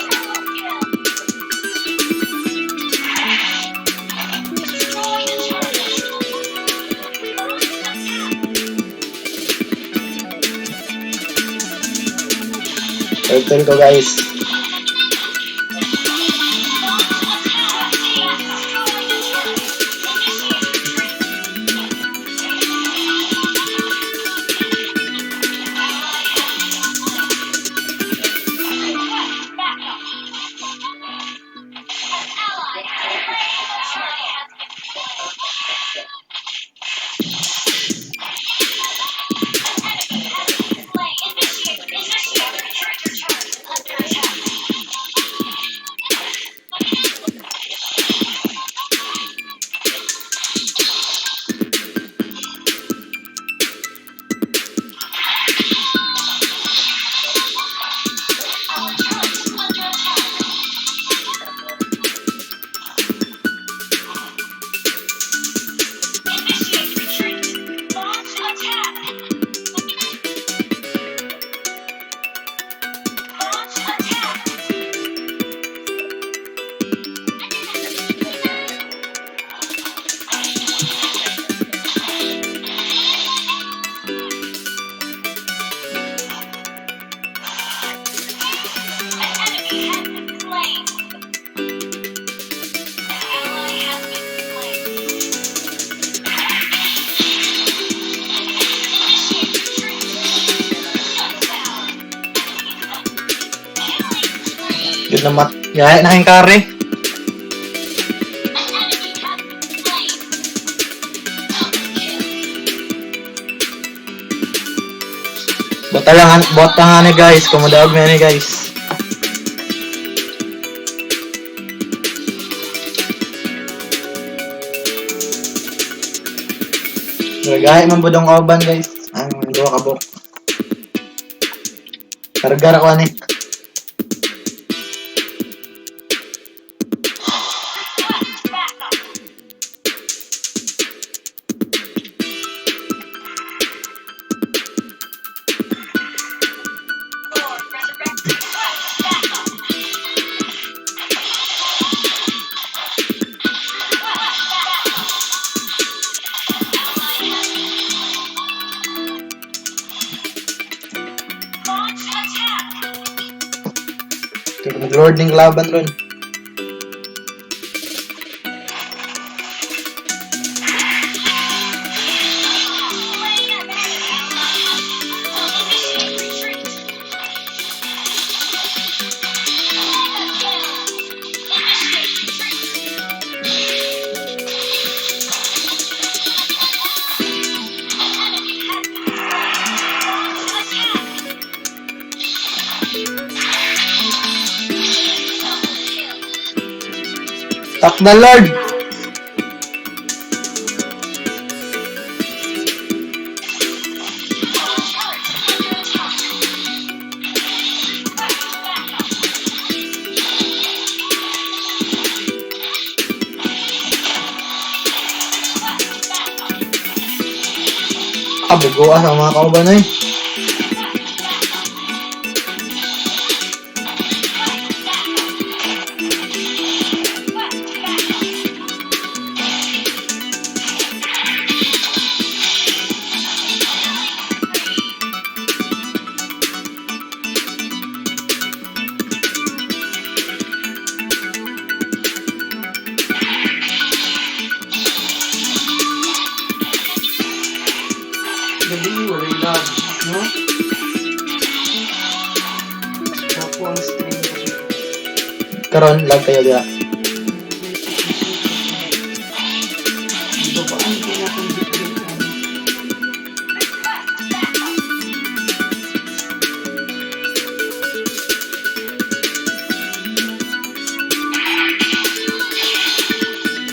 Triple kill. Destroy the turret. Turtle ko guys. Launch attack. Team destroy the turret. Initiate retreat. Ally has been slain. Request backup. An ally has slain the turret. Has been slain. An enemy has been slain. Initiate, initiate retreat. Your turret is under attack. Yun na mat. Gaya na kayong kare. An enemy has been slain. Double kill. Bota lang, bota nga ni guys. Kumudaog na ni guys. Gaya man budong kauban guys. Ang duha ka buok. Kargar ako ani. Request backup. Lord resurrect. Request backup. Request backup. Ally has Launch attack. Lord ning laban ron. Slain an enemy. Initiate retreat. Mega kill. Initiate retreat. An enemy has been slain. Launch attack. Double kill. Tak the Lord. Our turret is under attack. Request backup. Request backup. Kabugoa sa mga kauban eh. Request backup. Request backup. Request backup. Killing spree. Gabi, walay lag, no? Ako ang stream. Karon lag kayo dira. Di ba ang kinakong bitrate? Request backup.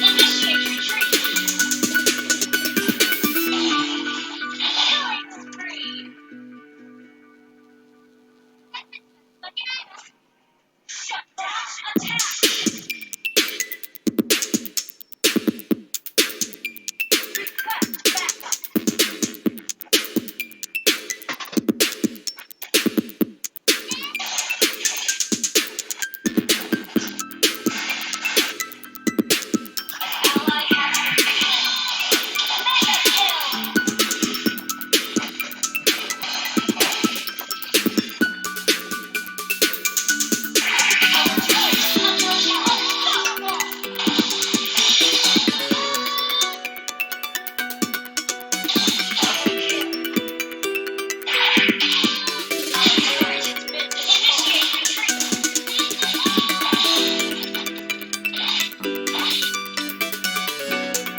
Initiate retreat. Killing spree. Shut down. Attack. Request backup. Ally has been slain. Mega kill. Our turret is under attack. Unstoppable. Double kill. Our turret has been initiate retreat.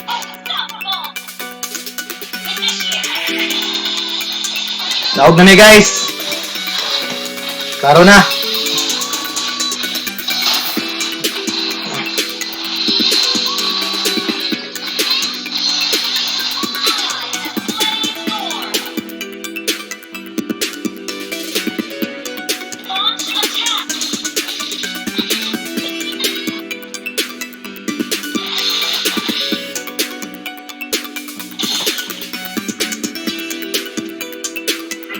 Unstoppable. Initiate retreat. Daog na ni guys. Klaro na. Ally has slain Lord. Launch attack.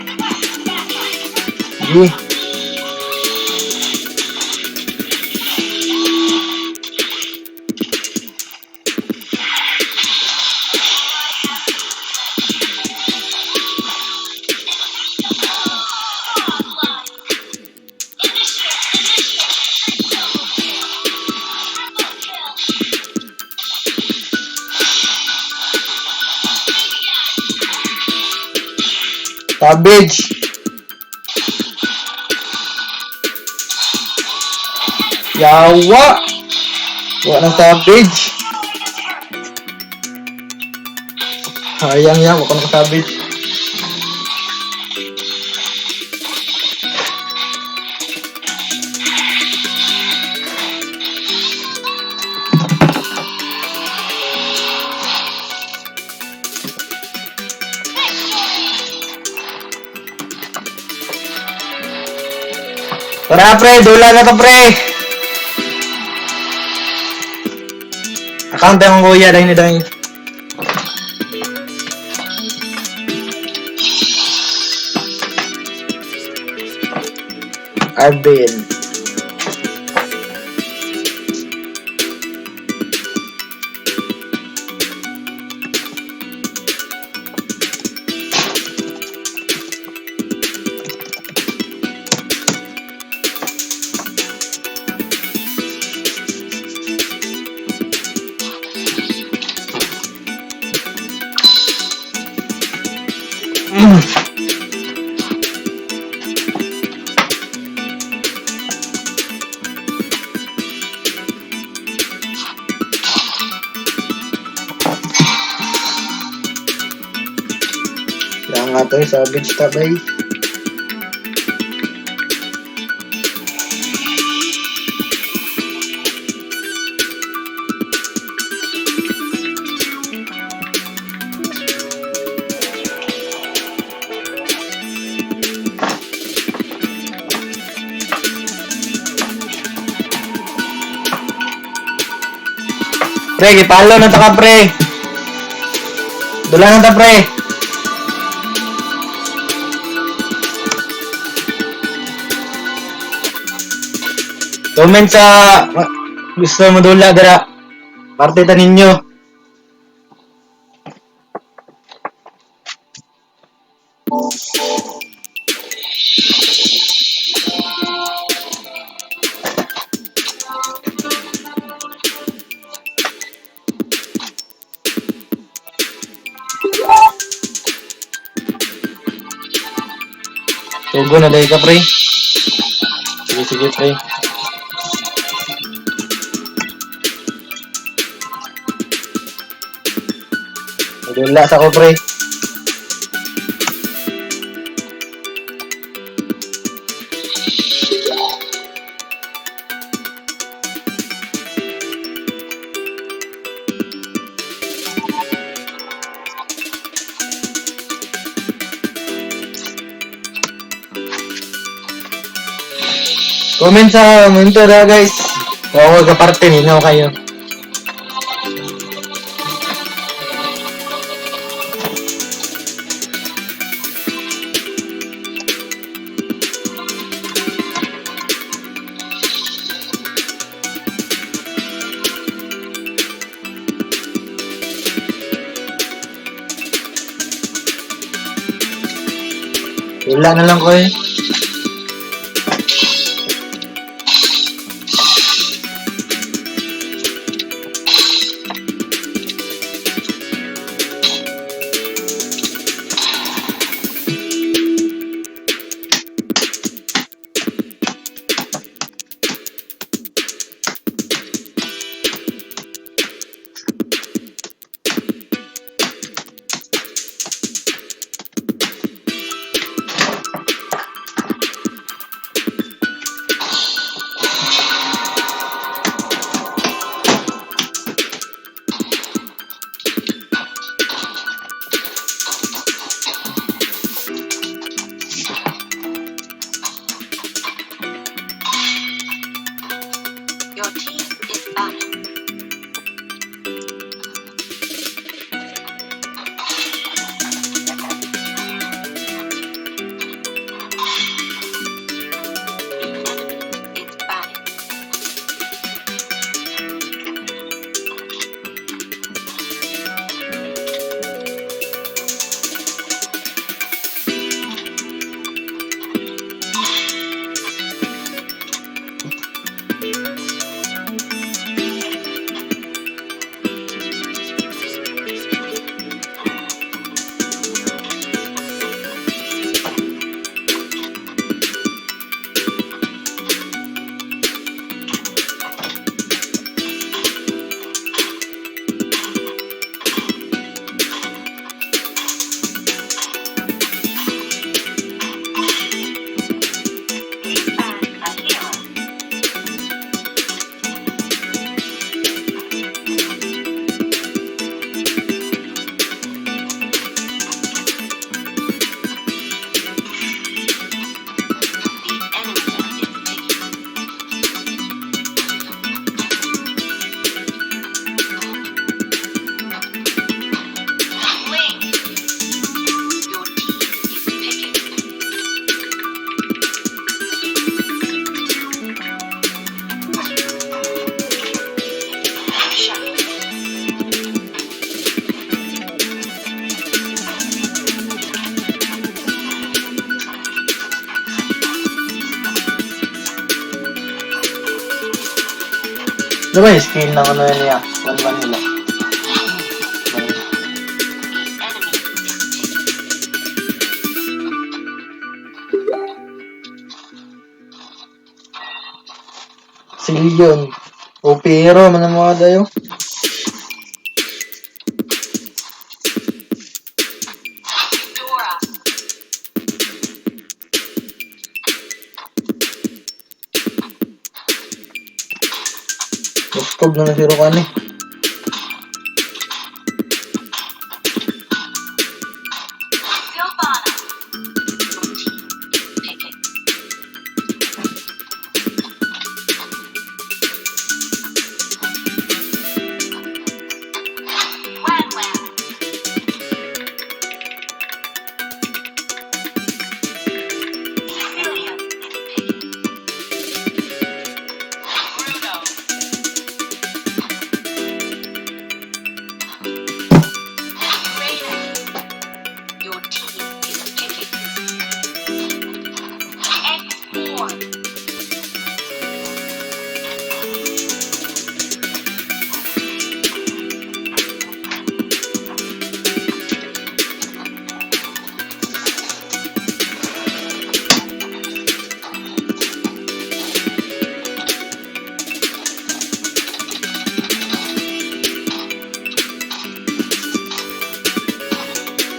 Request backup. G. Godlike. Initiate, initiate, double kill. Triple kill. Maniac. Savage. Yawa! Wa ng savage. Sayang yan, wala ng savage. Tara pre, dula na to pre. Account ang kuya dahil ni dahil. Arvin. Kaya nga to, savage tabay. Pre, gipalo na ta ka, pre. Dula na ta, pre. Comment sa gusto mo dula dira. Parte ta ninyo. Tugo na dahil ka, pre. Sige, sige, pre. Dula sa ko, pre. Comment sa mundo na, guys. Oo, kaparte nino kayo. Wala na lang ko eh. Ano ba yung skill ng ano niya? 1-1 nila. The enemy is picking. Silyon. O pero, man ang mga dayo. Dora. Muskog na nasiro ka ni. Silvana. Your team is picking. Wan Wan. Cecilia is picking. Bruno. Reyna. Your team is picking. X4.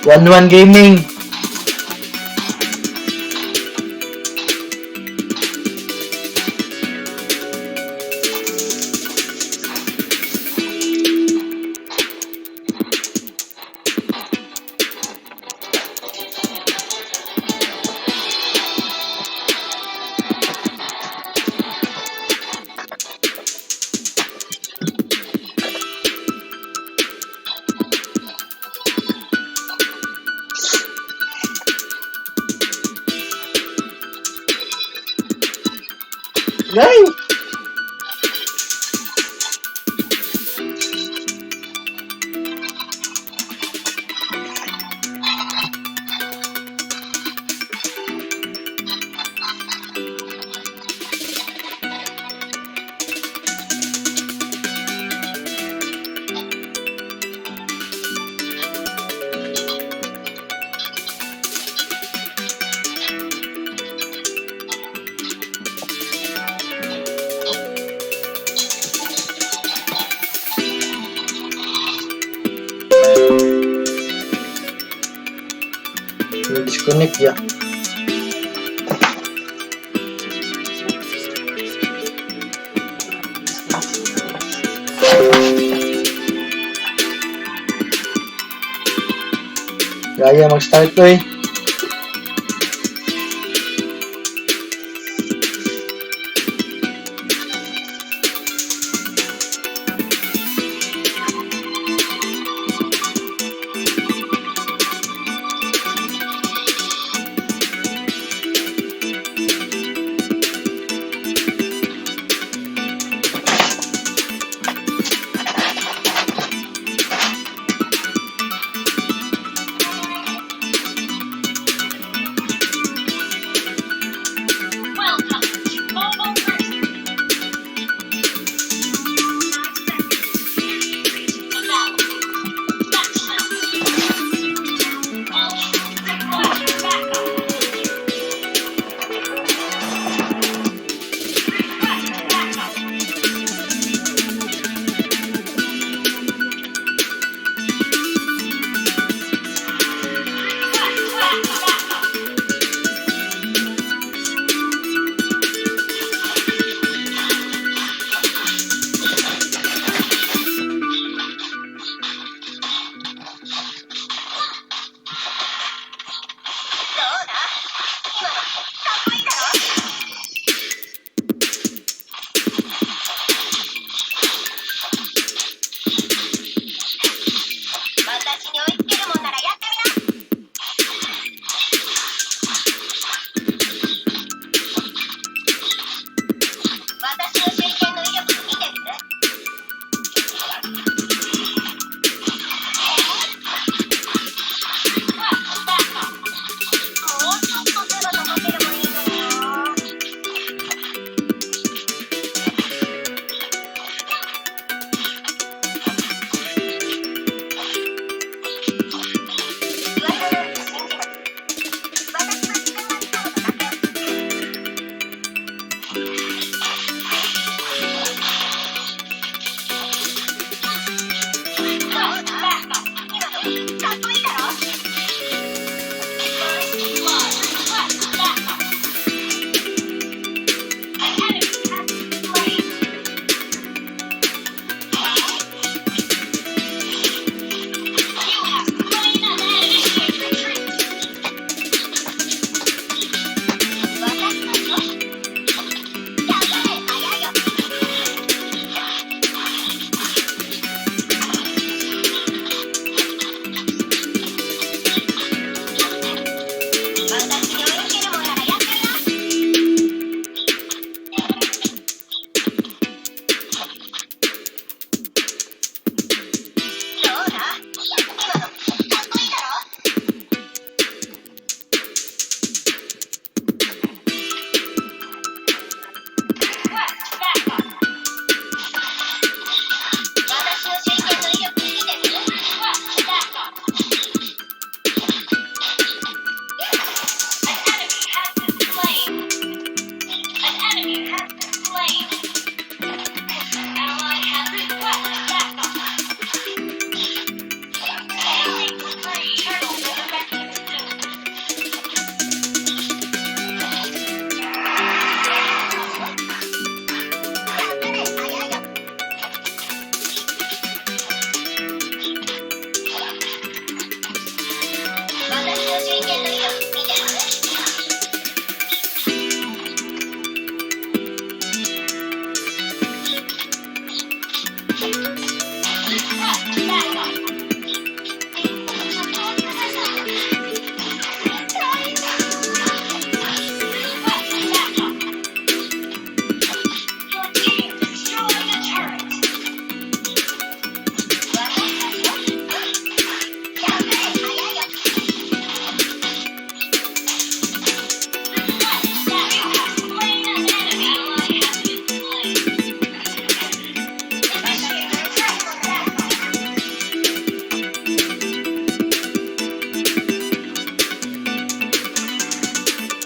One 1 Gaming. Gay! Disconnect ya. Gaya mag-start to eh.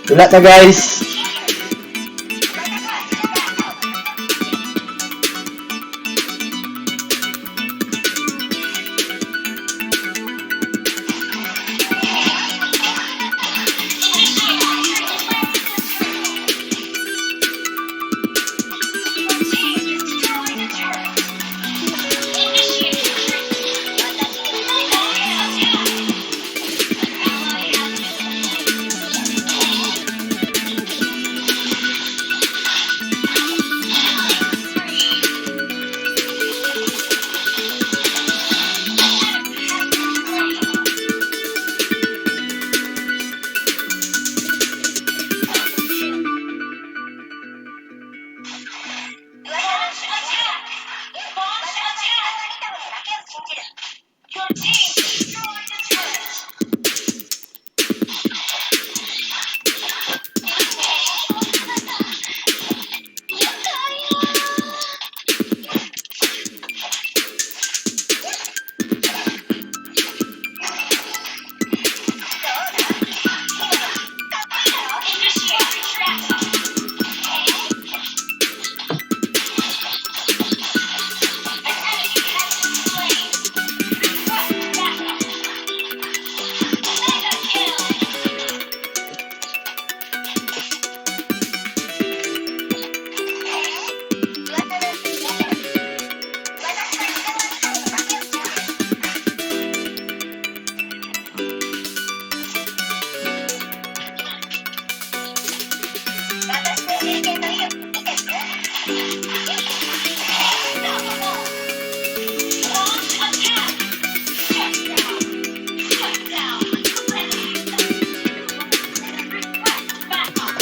Dula ta, guys. Your team destroyed a turret. Initiate retreat. Attack. An ally has been slain. Killing spree. An enemy has been slain. Launch attack! Launch attack! Your team destroyed a turret. Initiate retreat. An enemy has been slain. Request backup. Mega kill. Unstoppable. Launch attack. Shut down. Shut down. Request backup.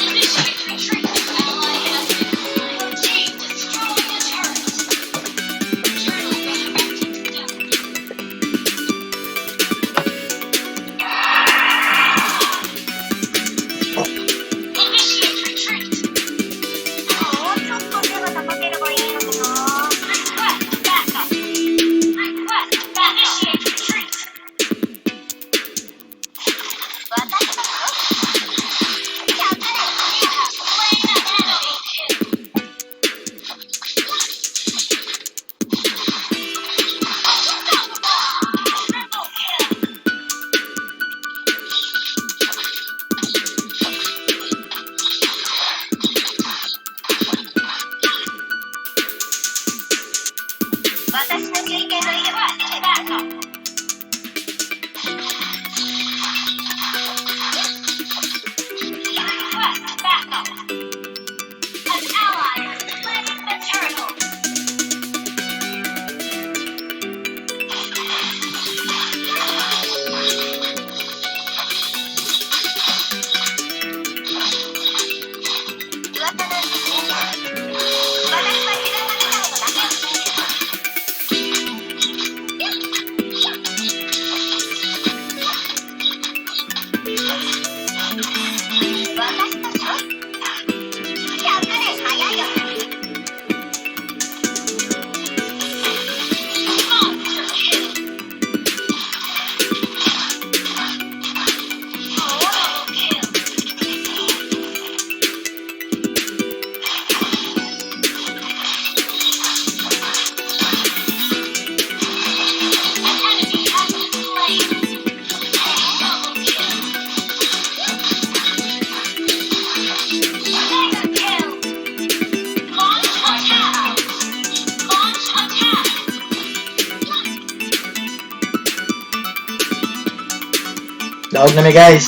Initiate retreat. Ally has been slain. Your team destroyed a turret. Turtle resurrected soon. Initiate retreat. Request backup. Request backup. Initiate retreat. You have slain an enemy. Kill. Unstoppable. Triple kill. Request backup. Request backup. An ally has slain the turtle. Monster kill. Double kill. An enemy has been slain. Double kill. Mega kill. Launch attack. Launch attack. Daog na mi, guys.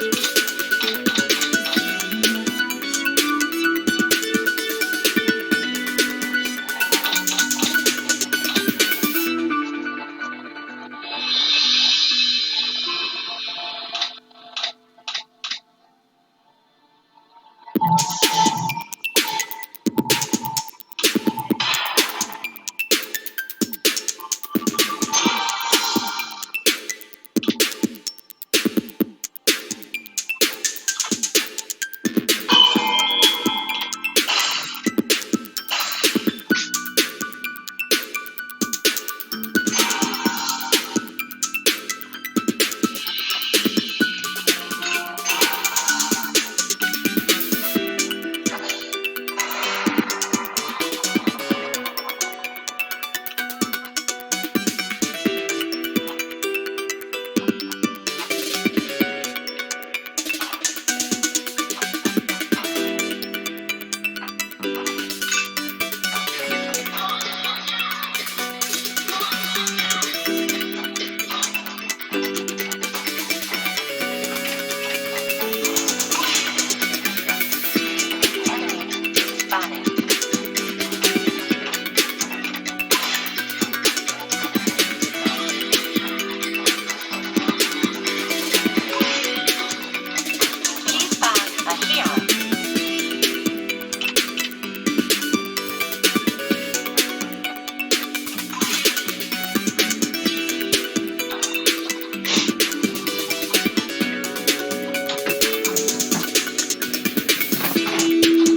Victory.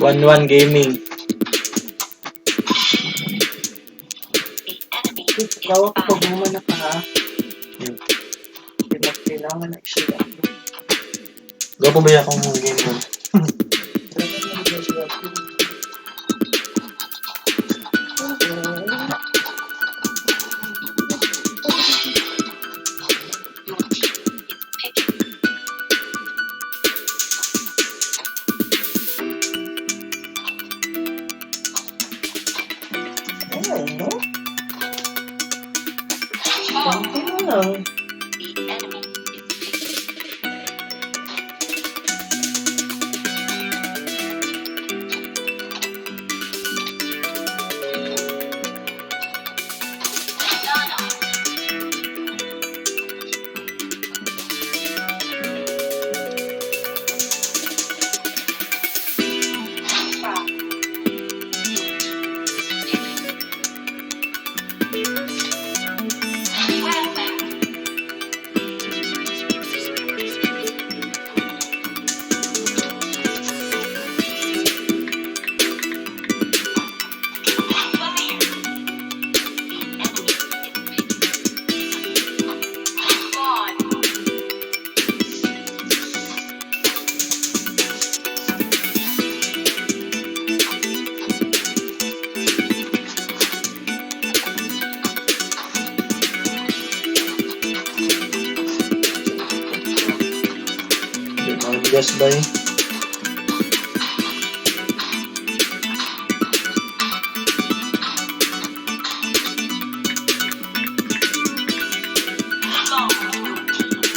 1-1 Gaming. The enemy Gawa ko pag human na ka ha. Hmm. Kailangan na siya. Gawa ba akong game mo? Kailangan na siya. Your team is picking. Ayan, no? Foe. Konti na lang. The enemy is picking. Nana. Frog. Your team is picking. Wildman. Fire. The enemy is picking. Claude. Di mga bigas ba eh? Long. Your team is picking.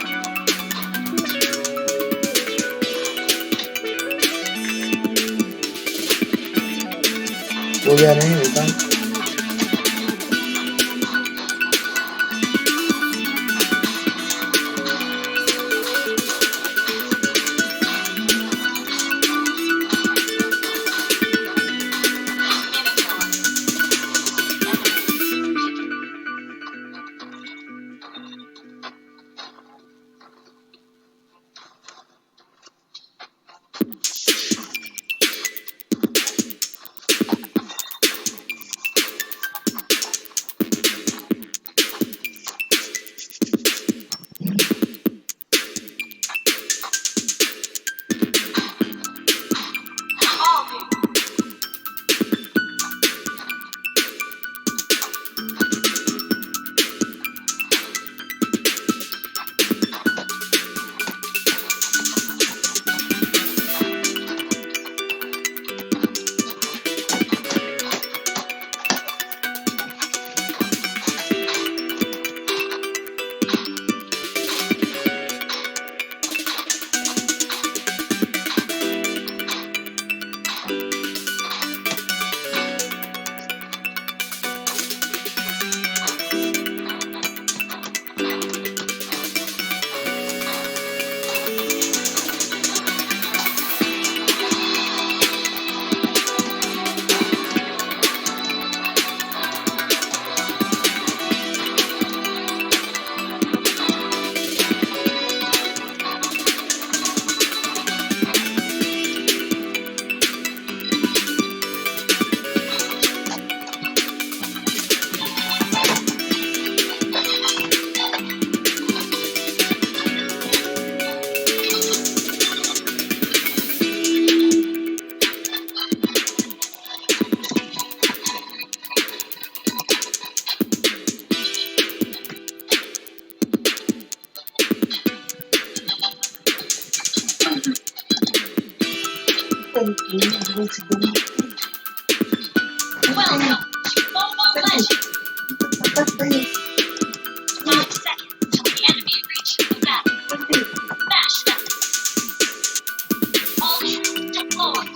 Hero. Kuya na yun, wait lang. Minotaur. The enemy is picking. Aldu. Welcome to Mobile Legends. 5 seconds till the enemy reaches the battlefield. Smash them. All troops deployed.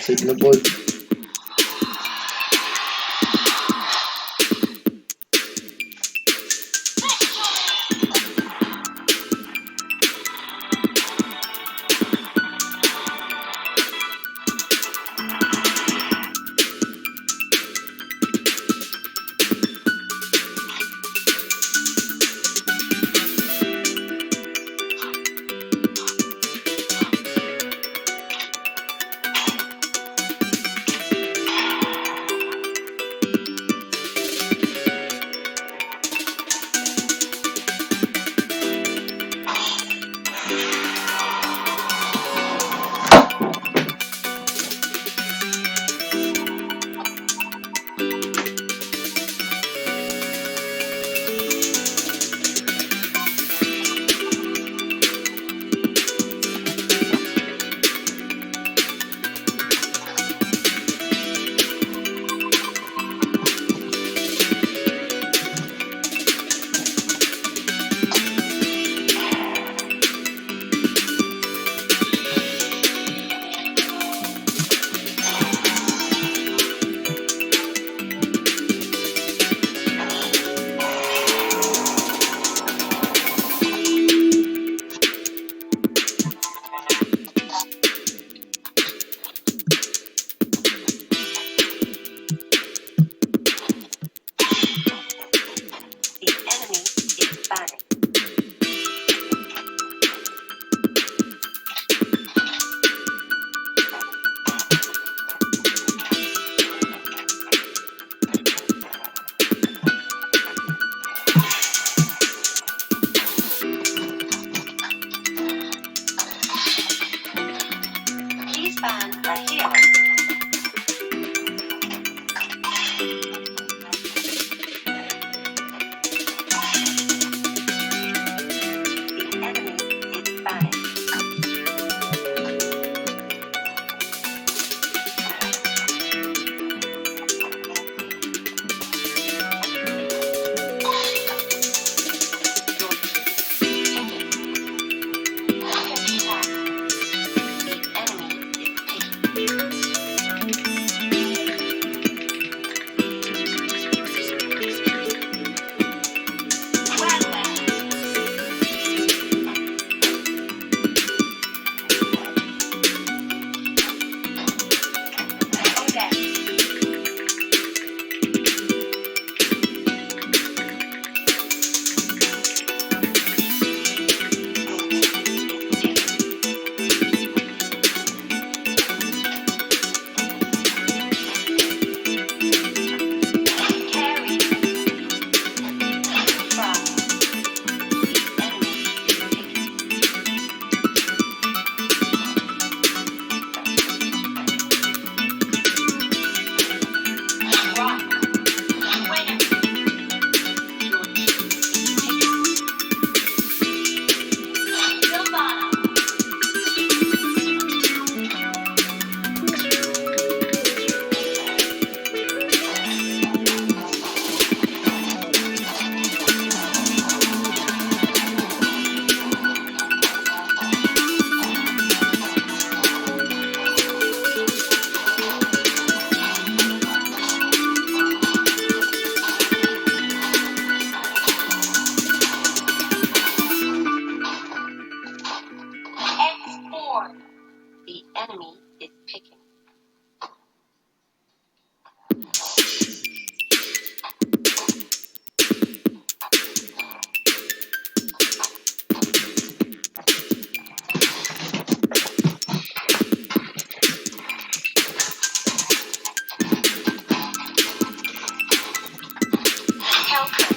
Tudlo pod. The enemy is banning. Please ban a hero. The enemy is banning. Your team is picking. Kadita. The enemy is picking. Well. Odette. Your team is picking. Carry. From. The enemy is picking. Rock. Winner. Your team is picking. Silvana. X4. The enemy is picking. Helper.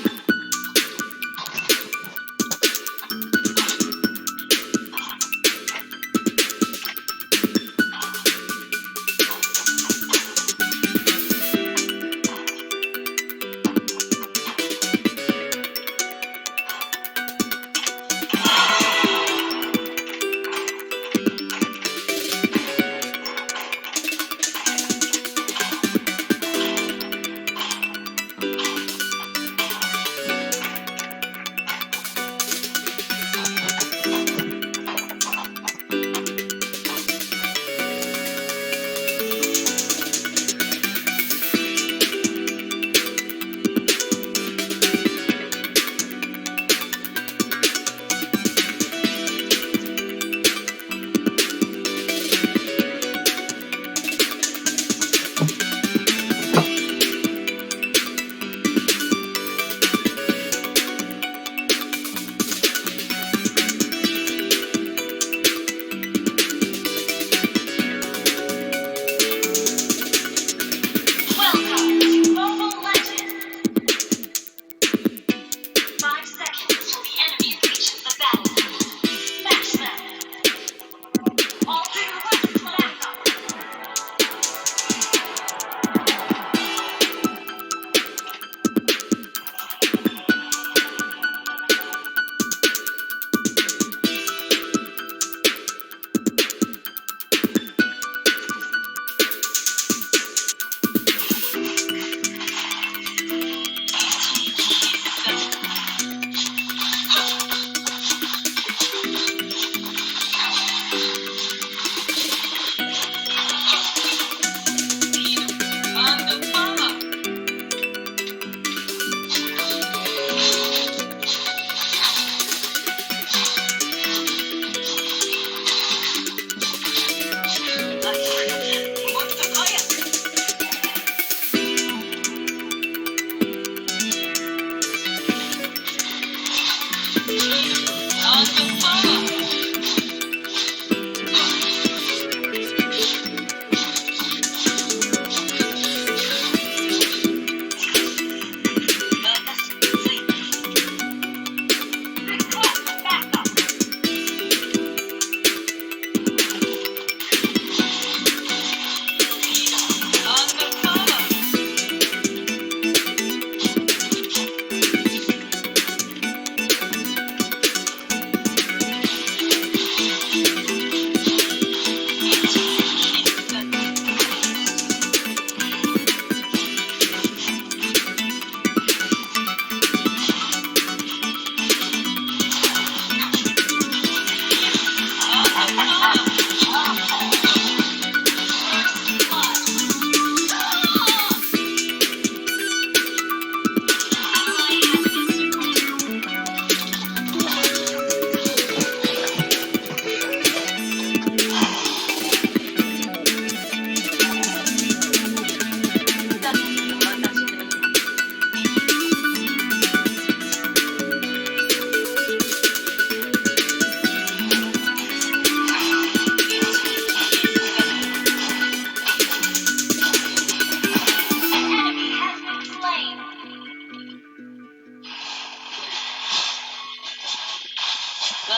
An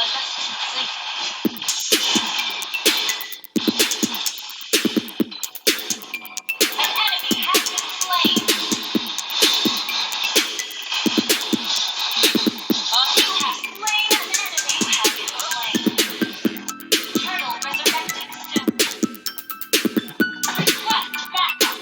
enemy has been slain. You have slain an enemy. You have been slain. Turtle resurrecting soon. Request backup.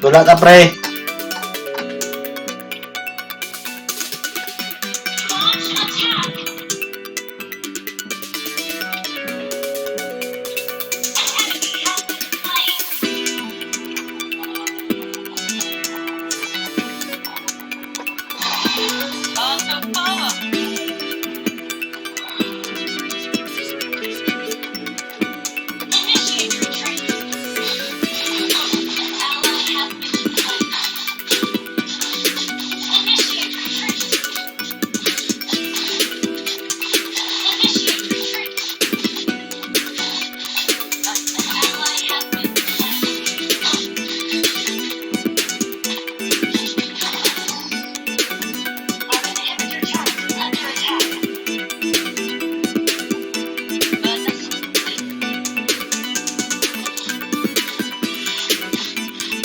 Dula ta, pre. Launch attack. An enemy has been slain. Initiate retreat. An ally has been slain. Initiate retreat. Initiate retreat. An ally has been slain. Our inhibitor turret is under attack.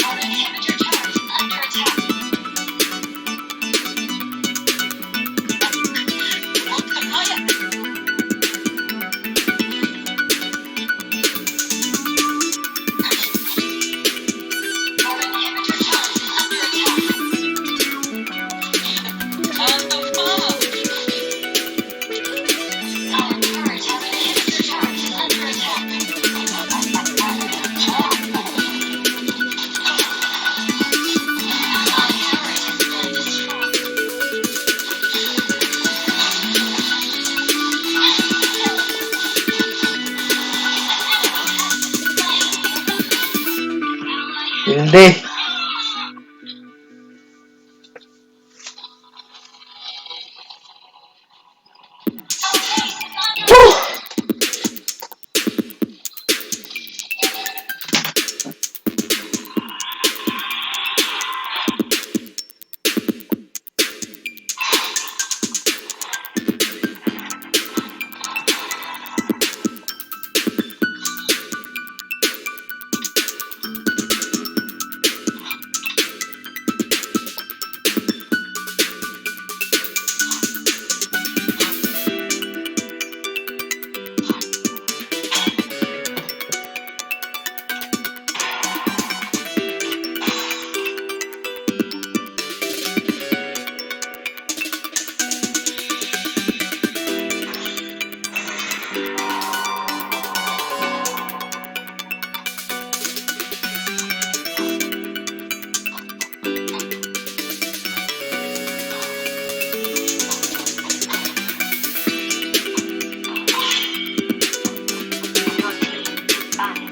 Our inhibitor turret is under attack. Our inhibitor turret is under attack. Our turret has inhibitor turret is under attack. Allied turret has been destroyed. Hindi. Our base is under attack. Your team is banning.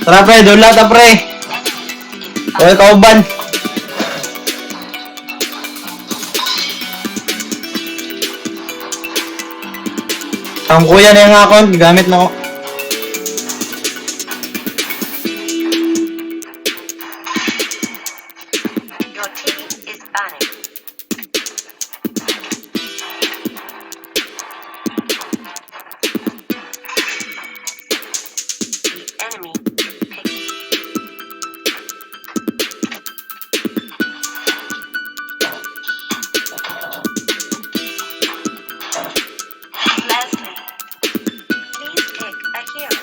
Tara, pre. Dula ta, pre. Okay, kauban. Ang kuya na yung account, gamit na ko. Your team is banning. The enemy is picking. Leslie, please pick a hero.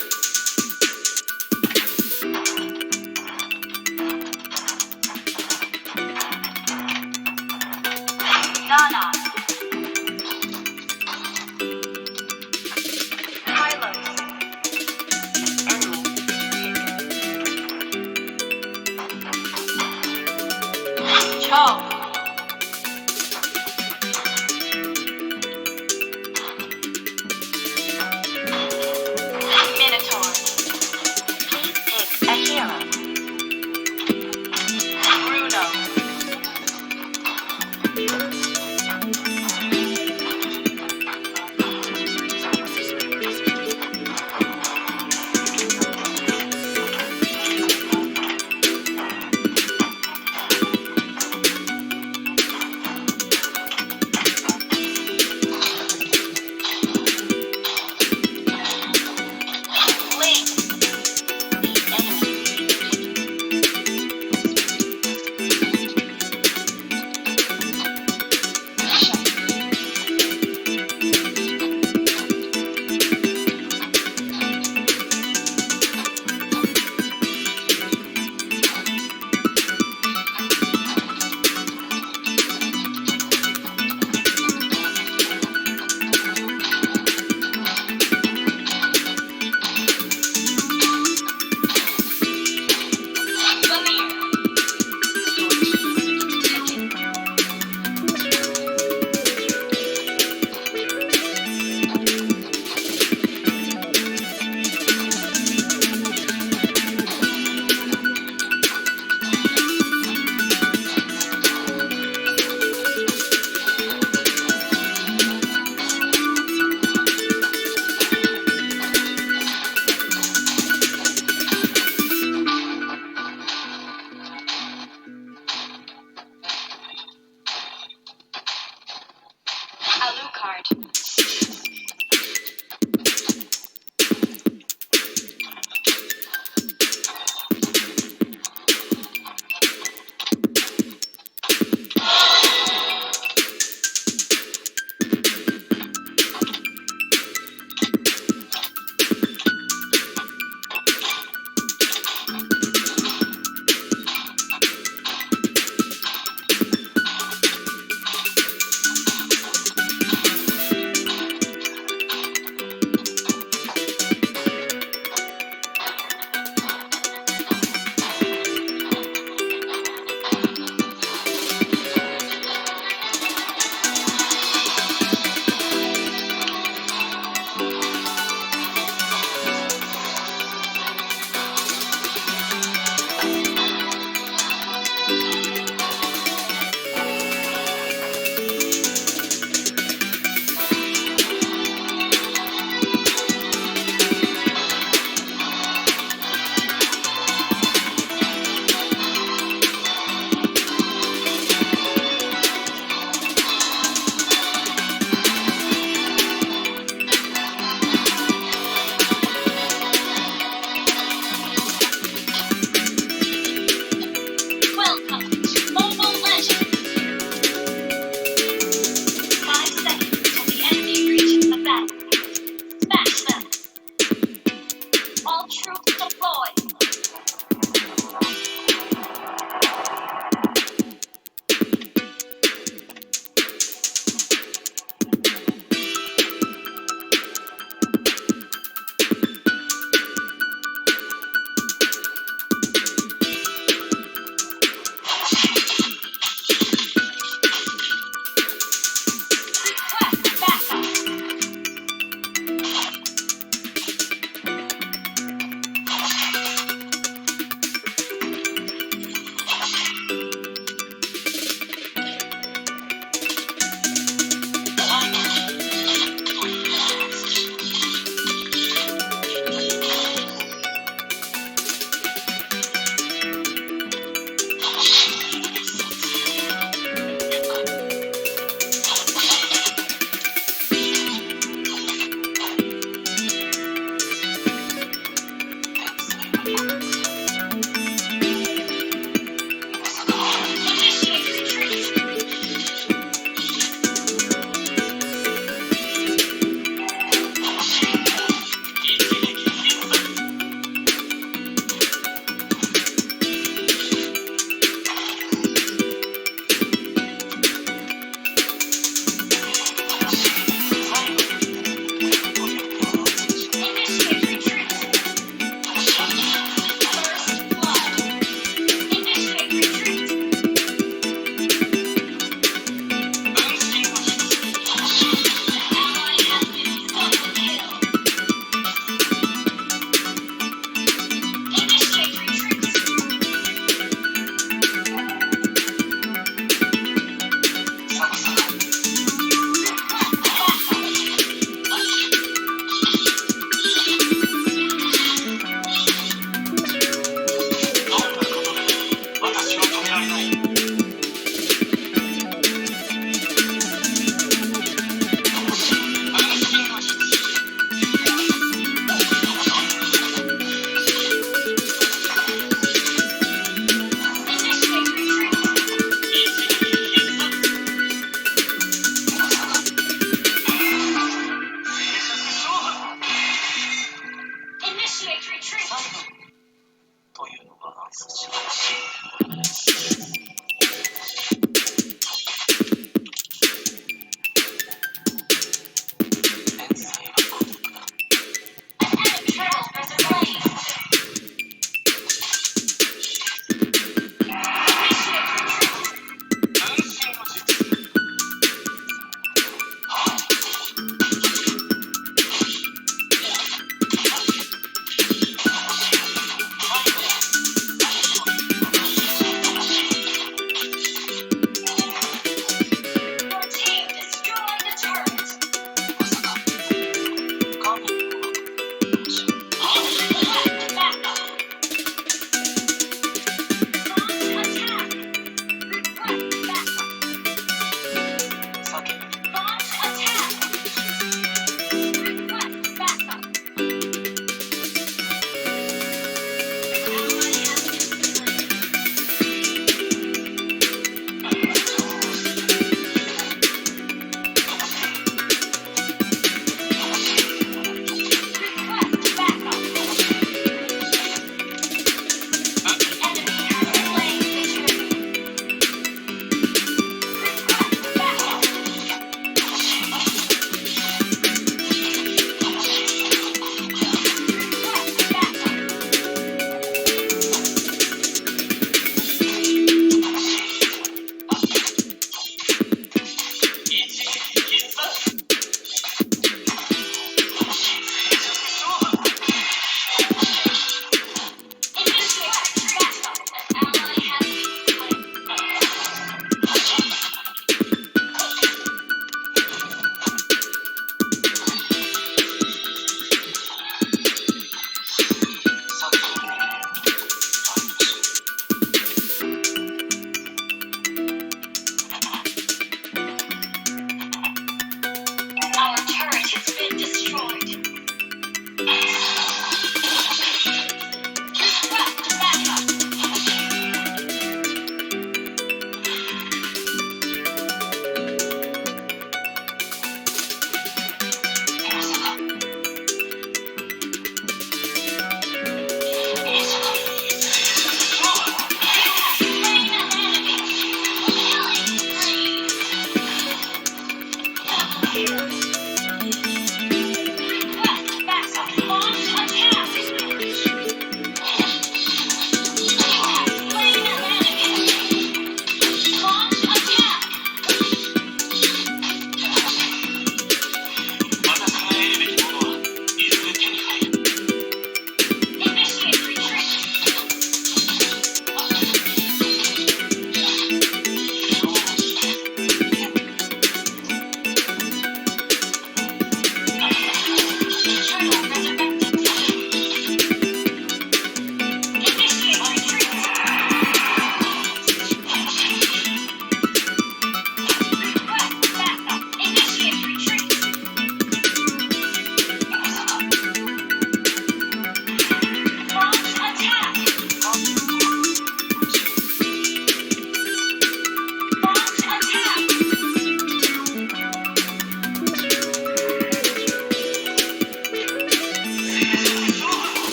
Nana. Kylos. The enemy is picking. Cho. Minotaur. Please pick a hero. Bruno.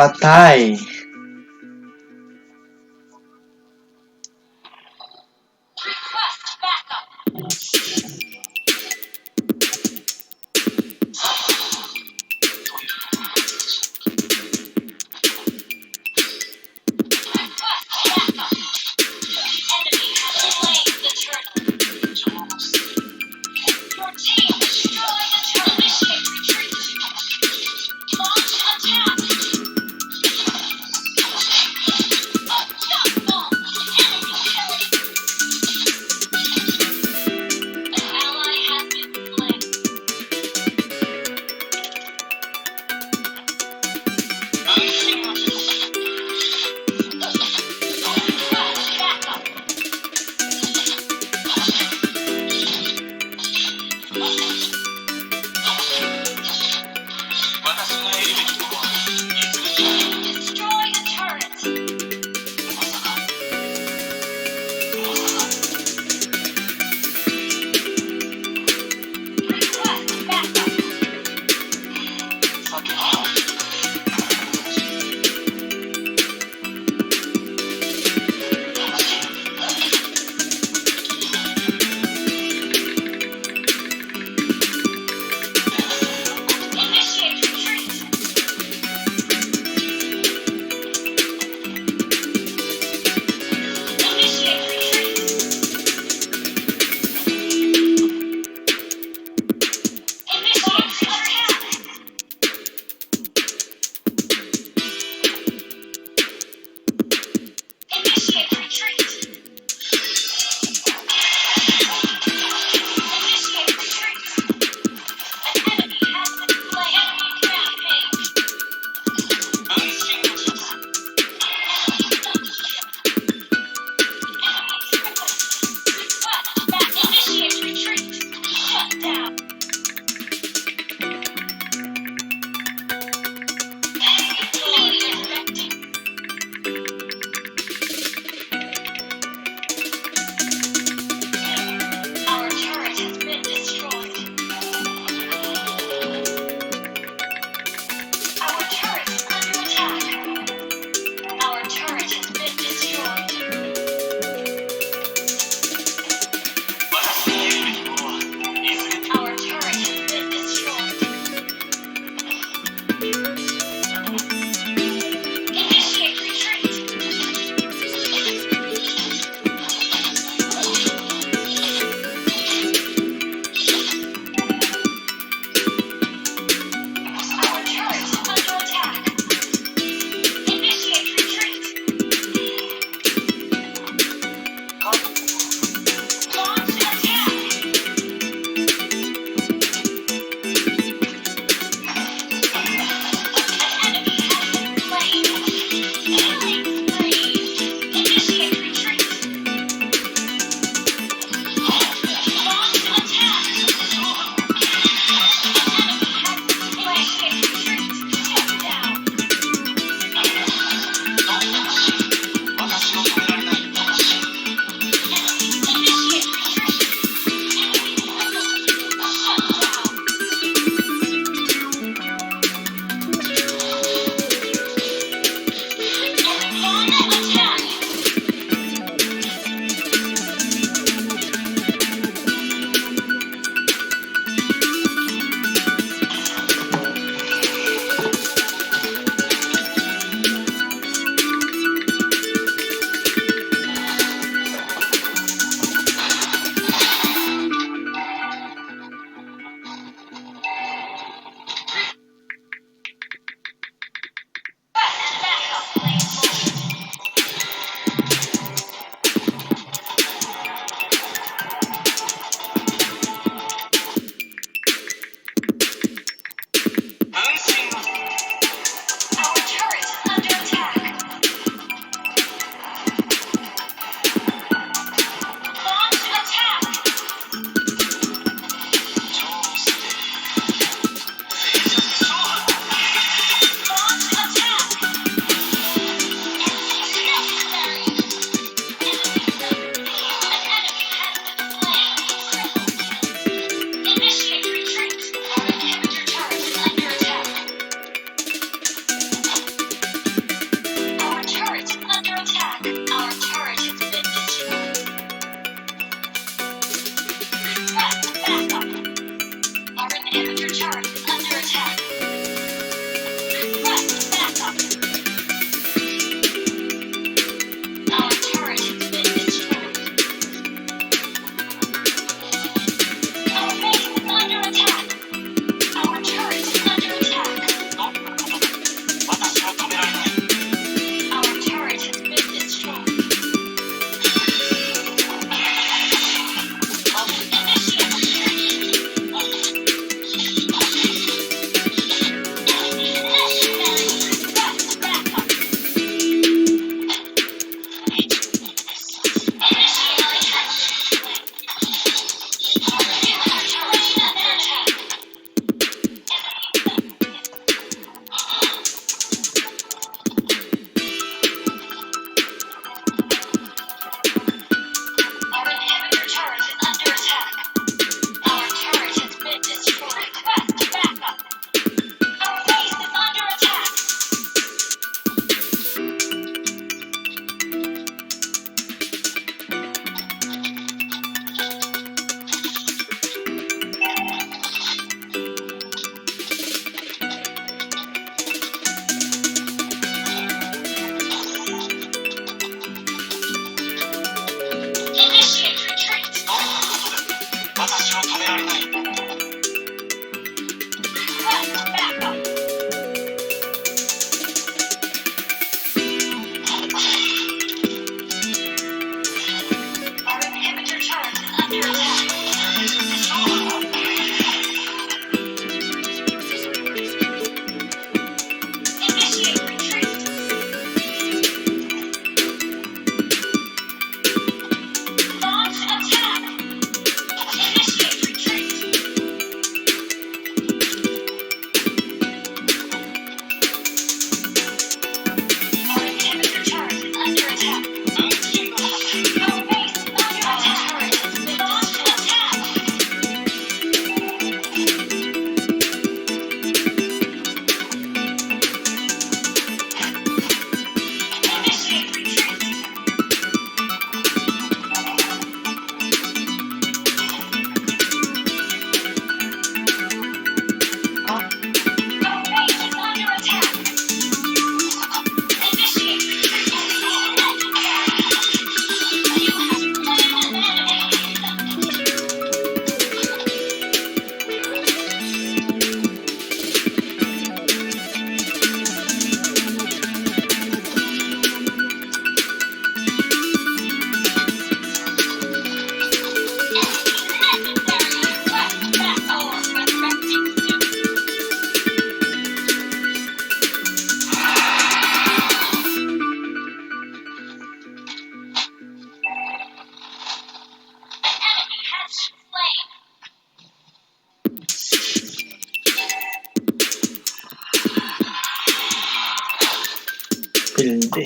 Patay. Request backup. Request backup. The enemy has slain the turtle. Your team destroyed the turtle. Initiate retreat. Launch attack. Pildi.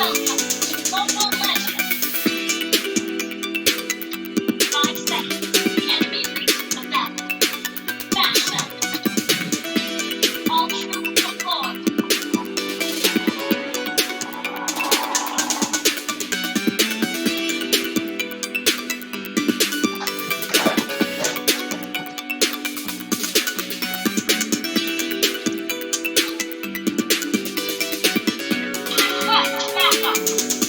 Welcome to Mobile Legends! 5 seconds till the enemy reaches the battle. Smash them! All troops deployed! Request backup!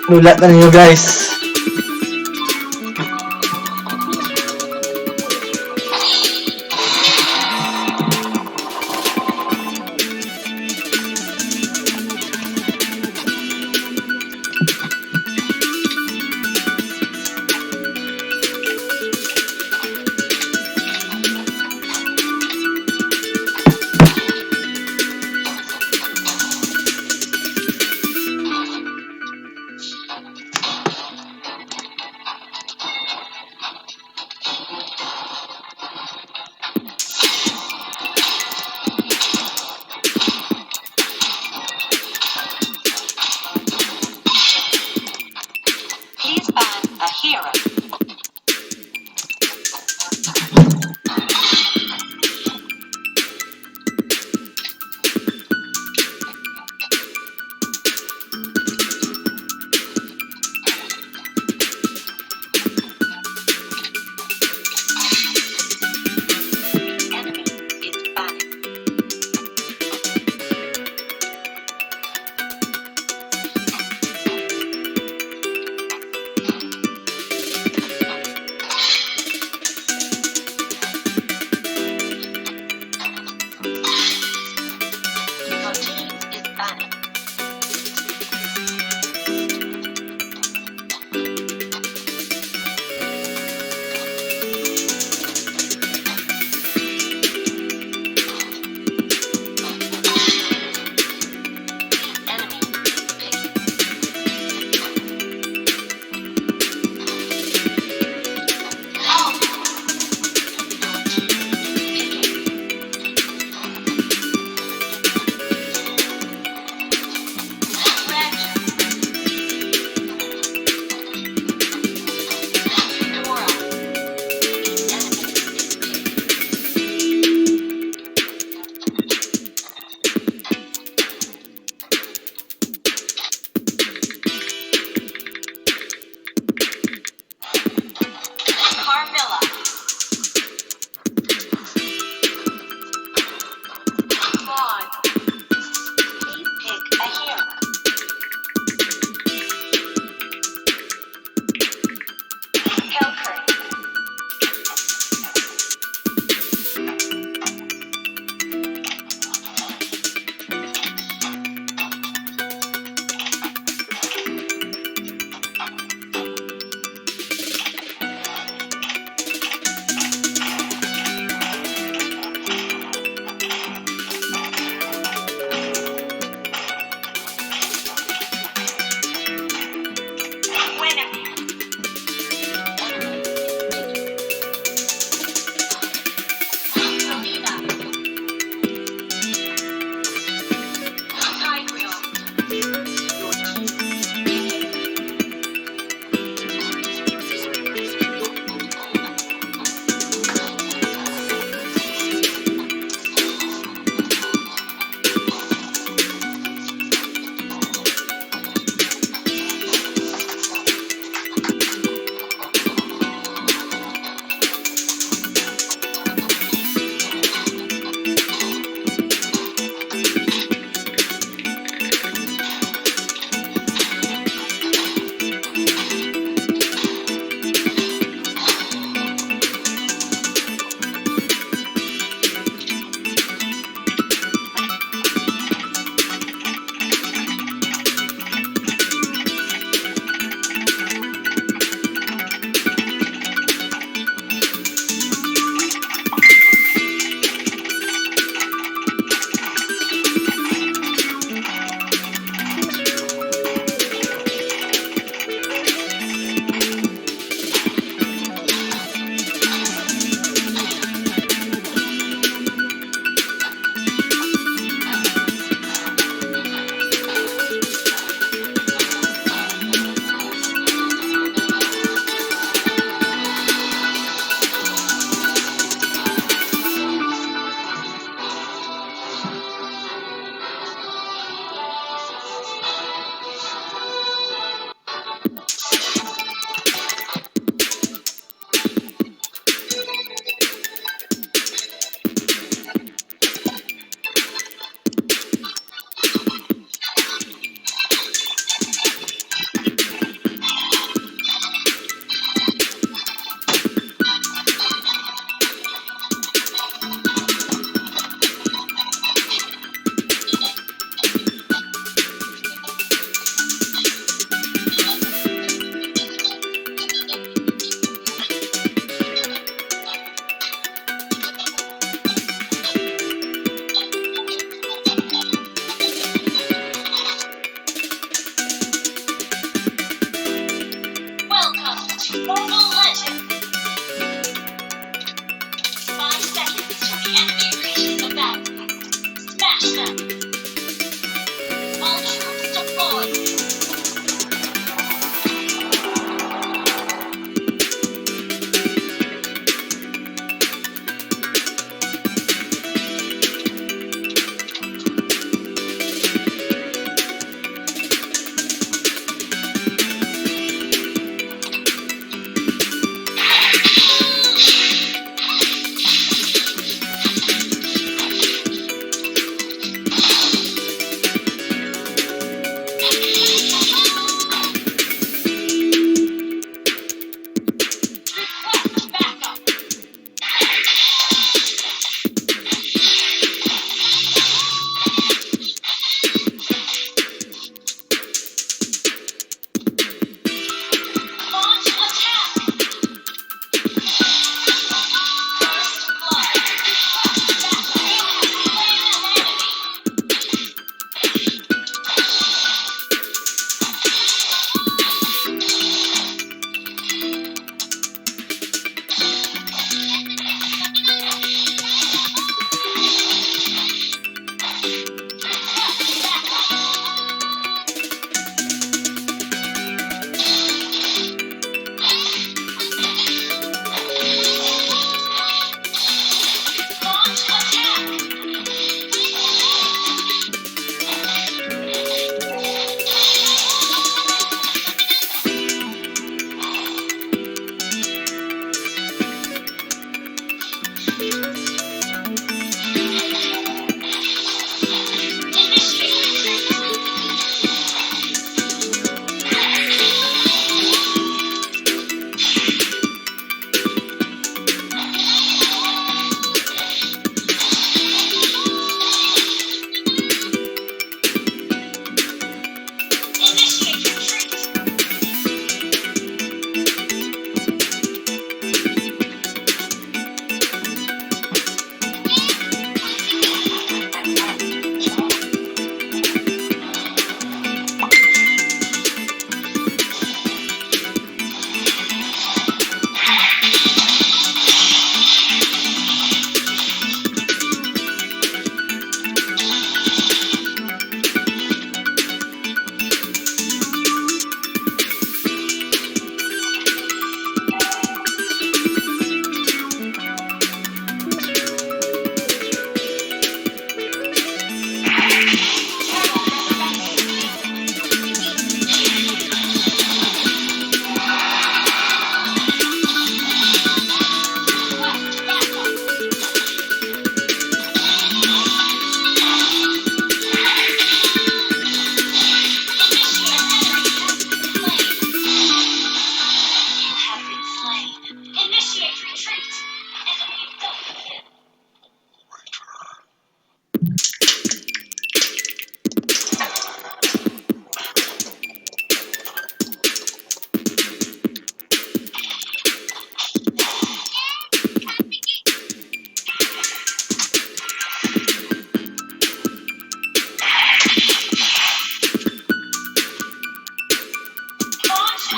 Dula ta ninyo, guys.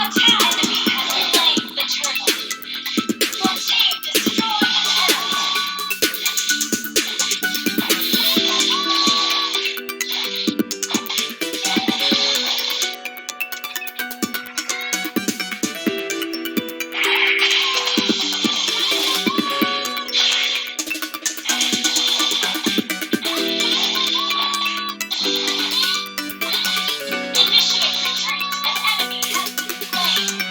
Attack! Enemy has slain the turtle. Your team destroyed a turret. Initiate retreat. An enemy has been slain.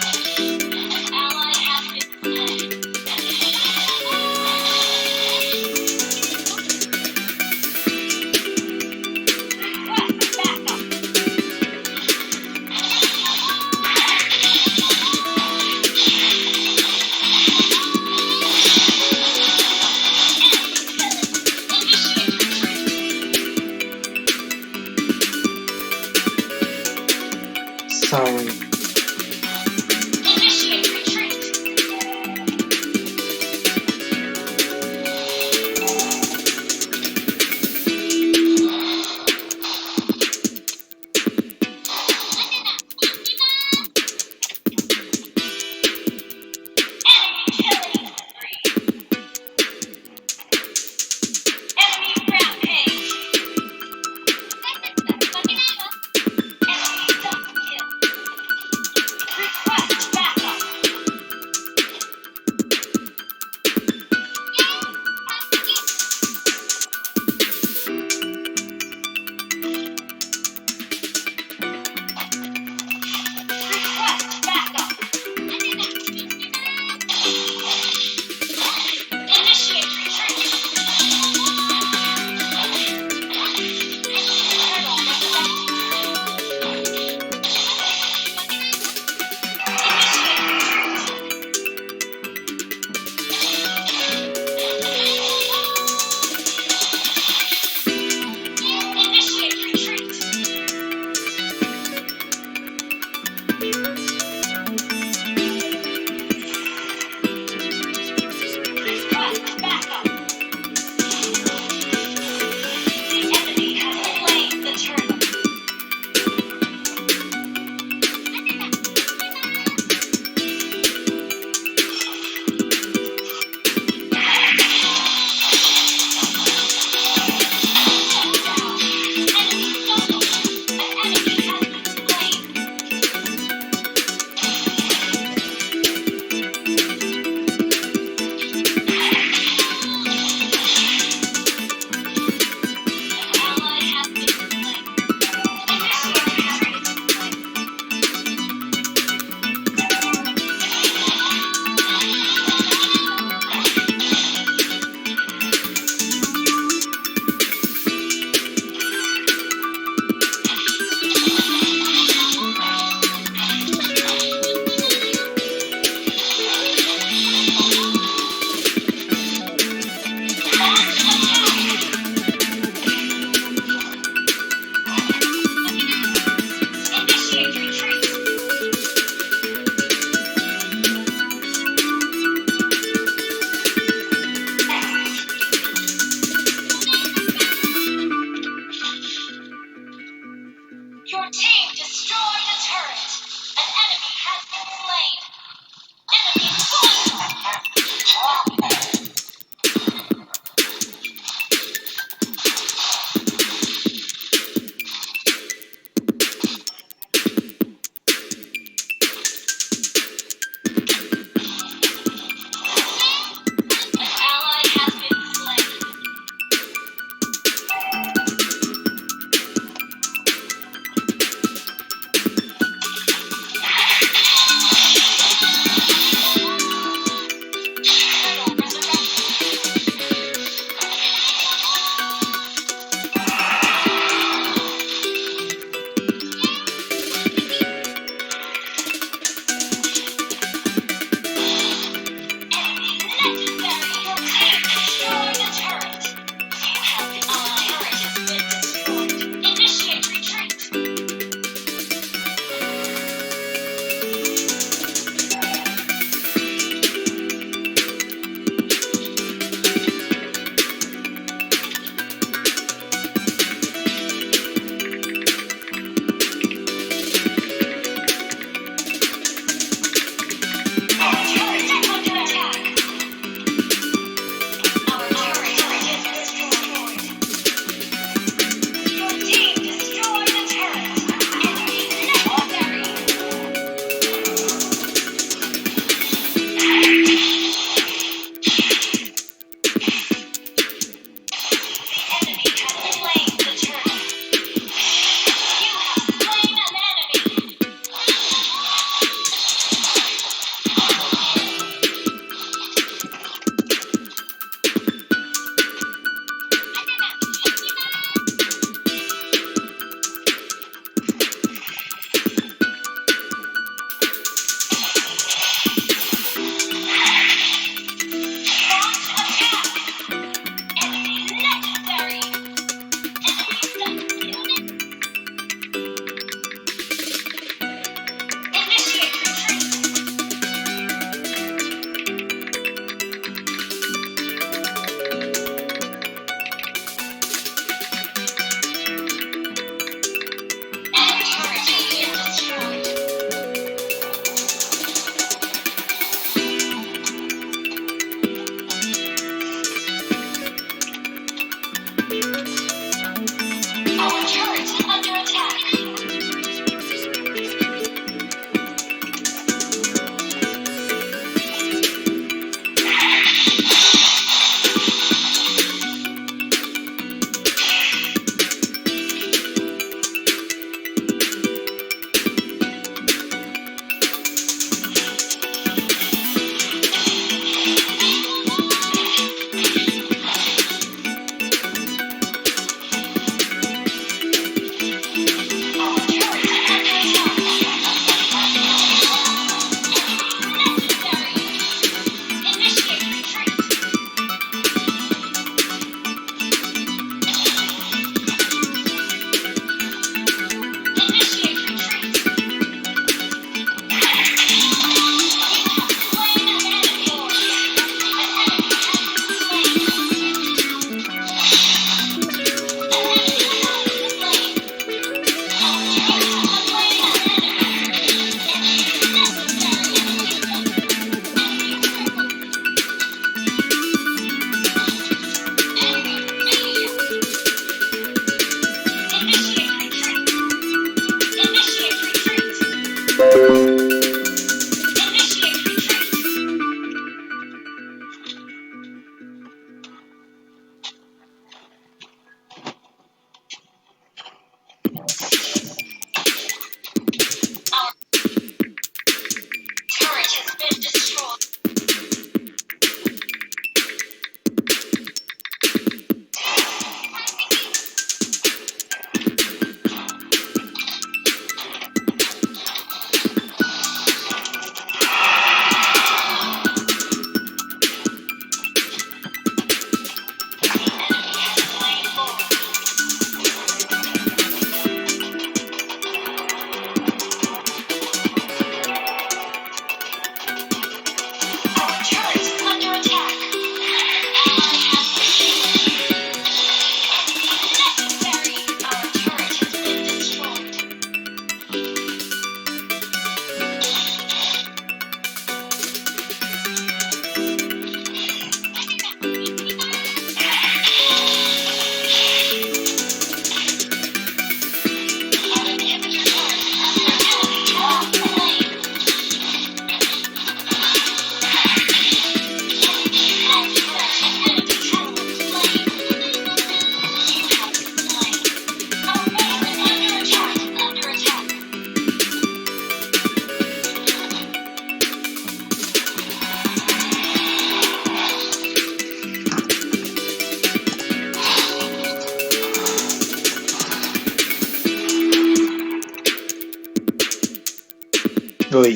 Uy.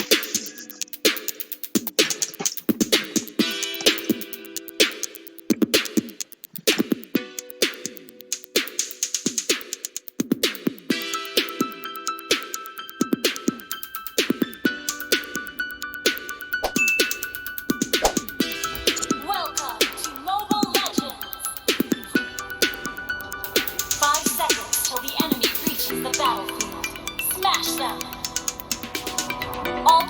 Welcome to Mobile Legends! 5 seconds till the enemy reaches the battlefield. Smash them! All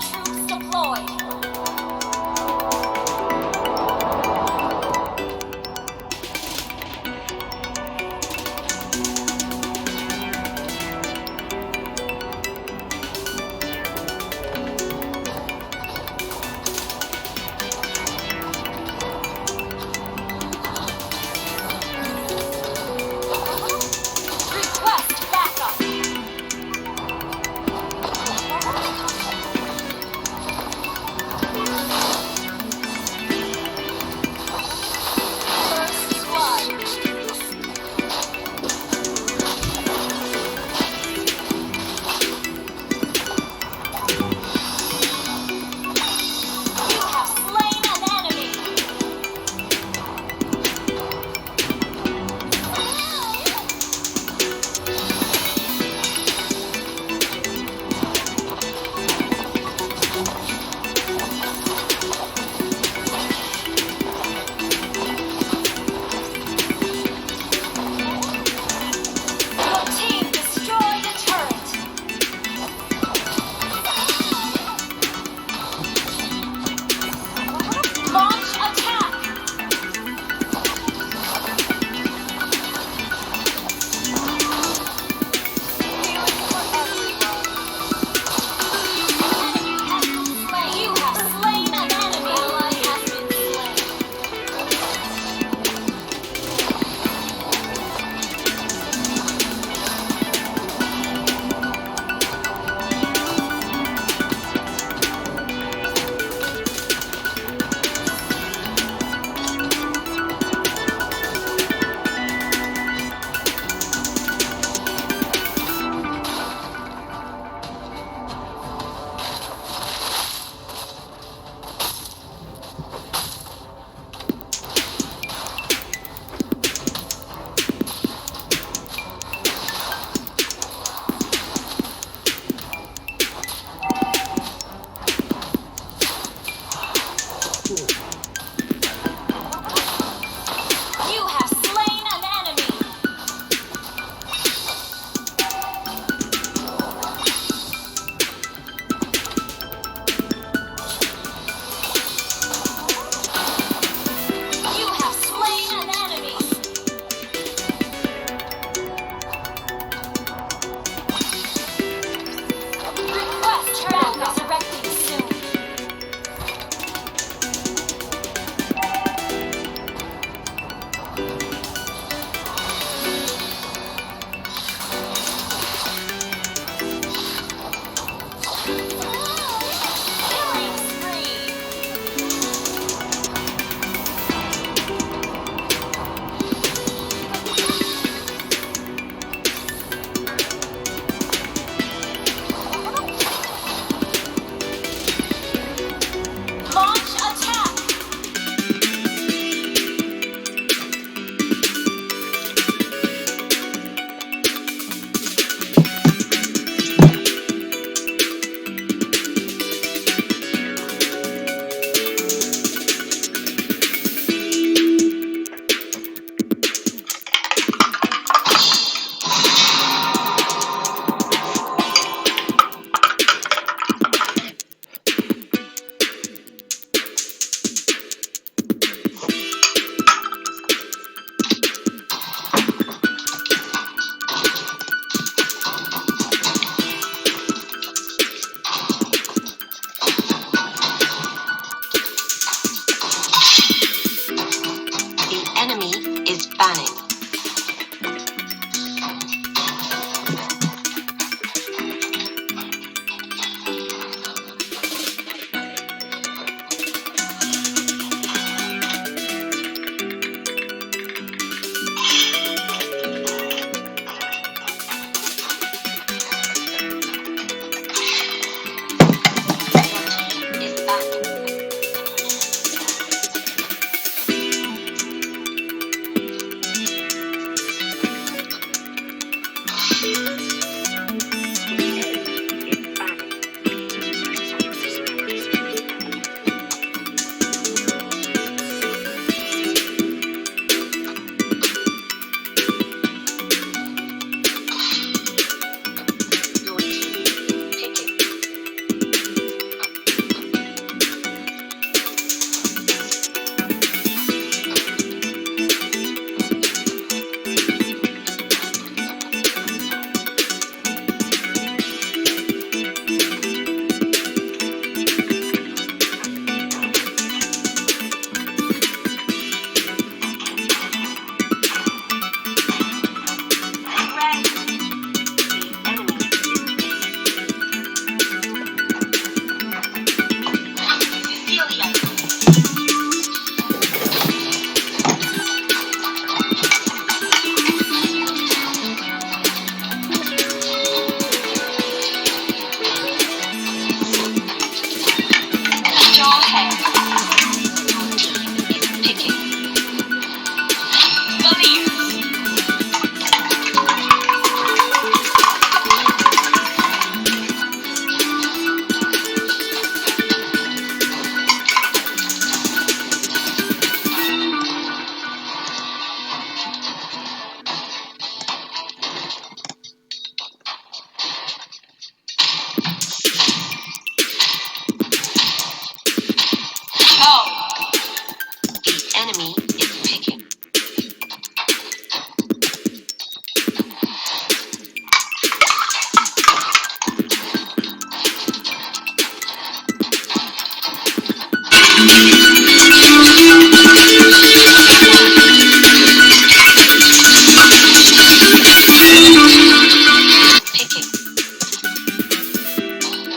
Picking.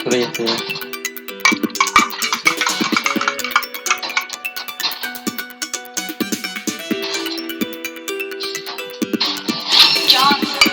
Three, two. Johnson.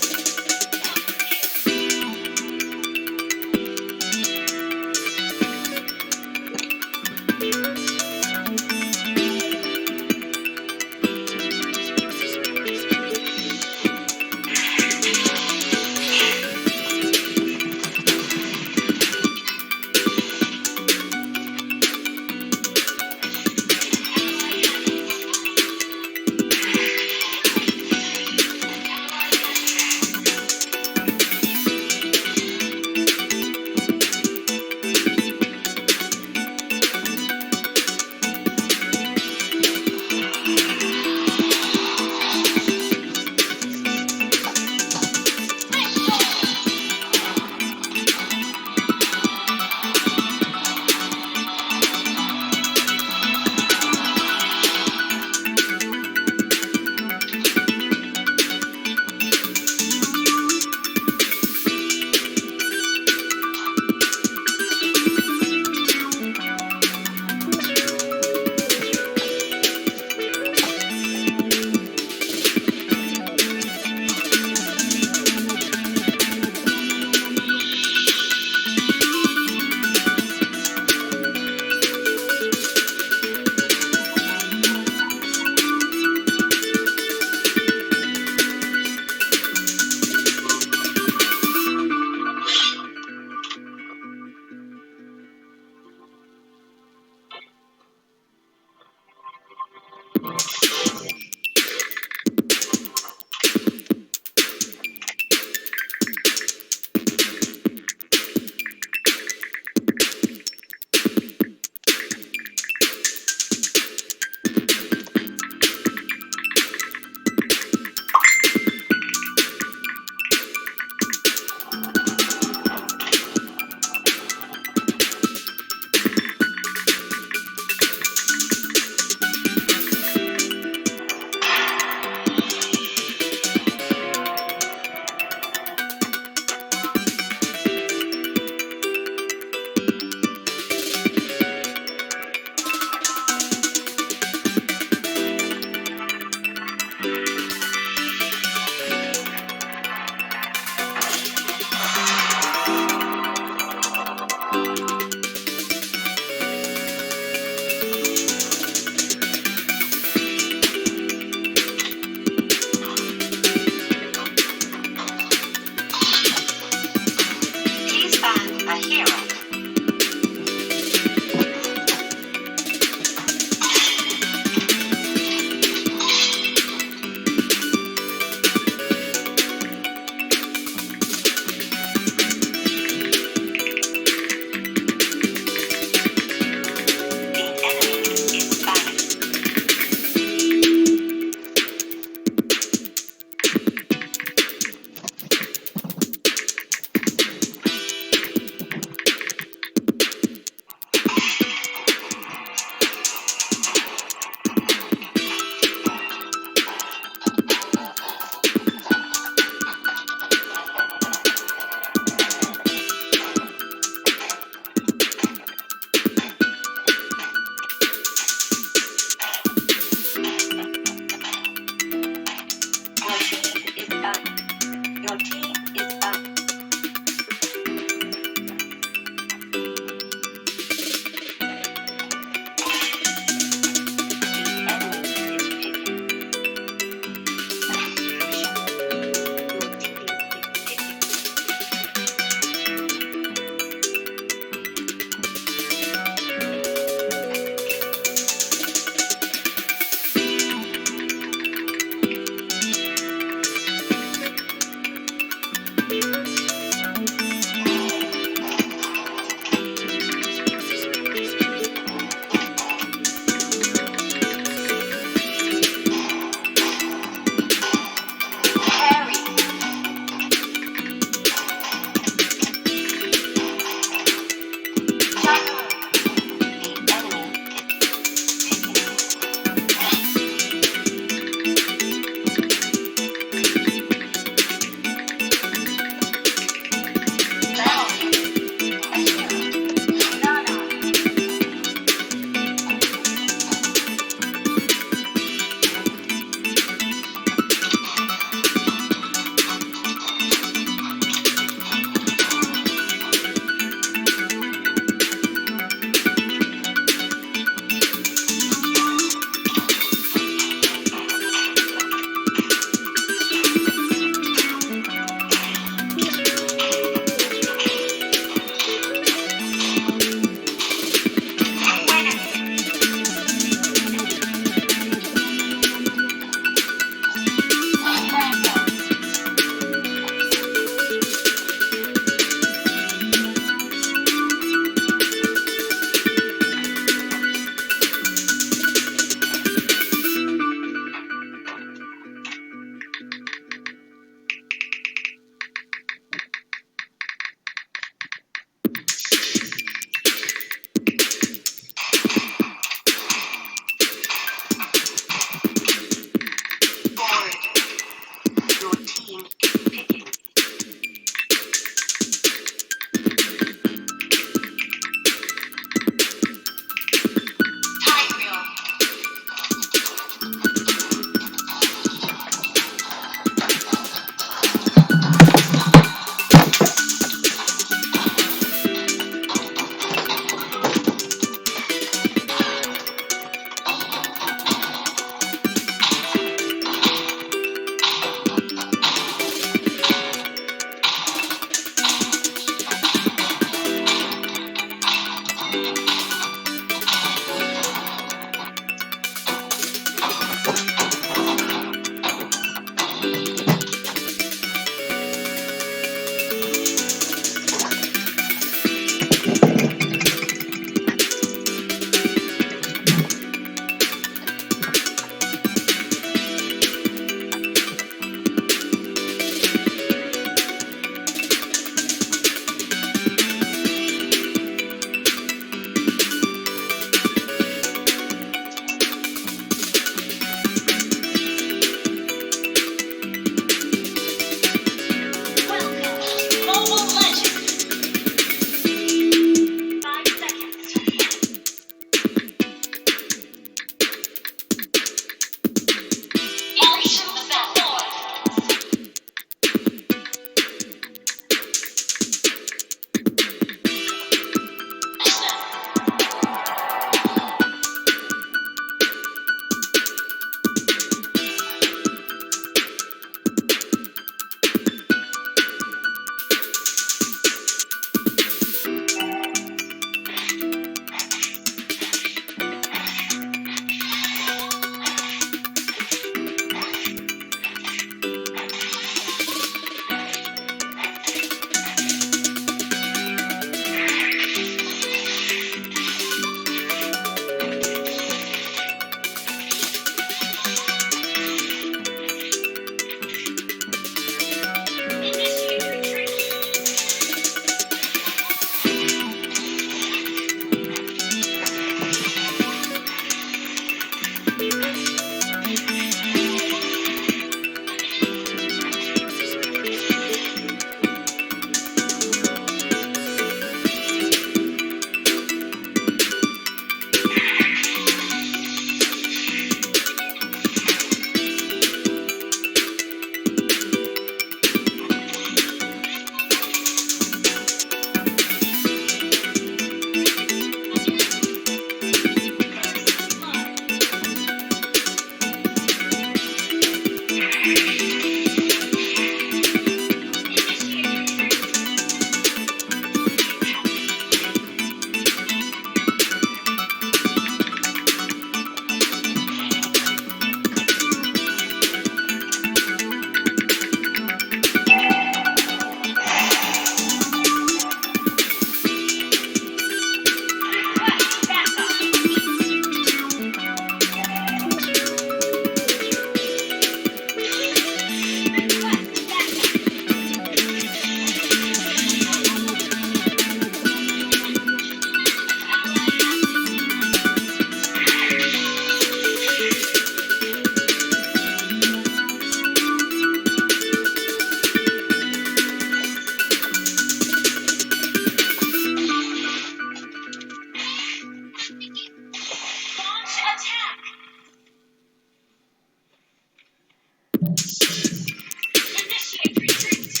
Initiate retreat.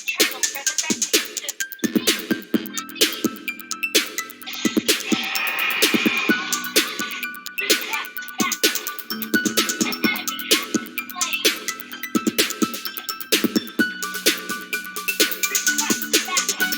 Turtle resurrecting soon. Request backup. An enemy has been slain. Request backup.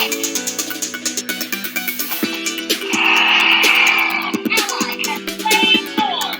Ally has slain Lord.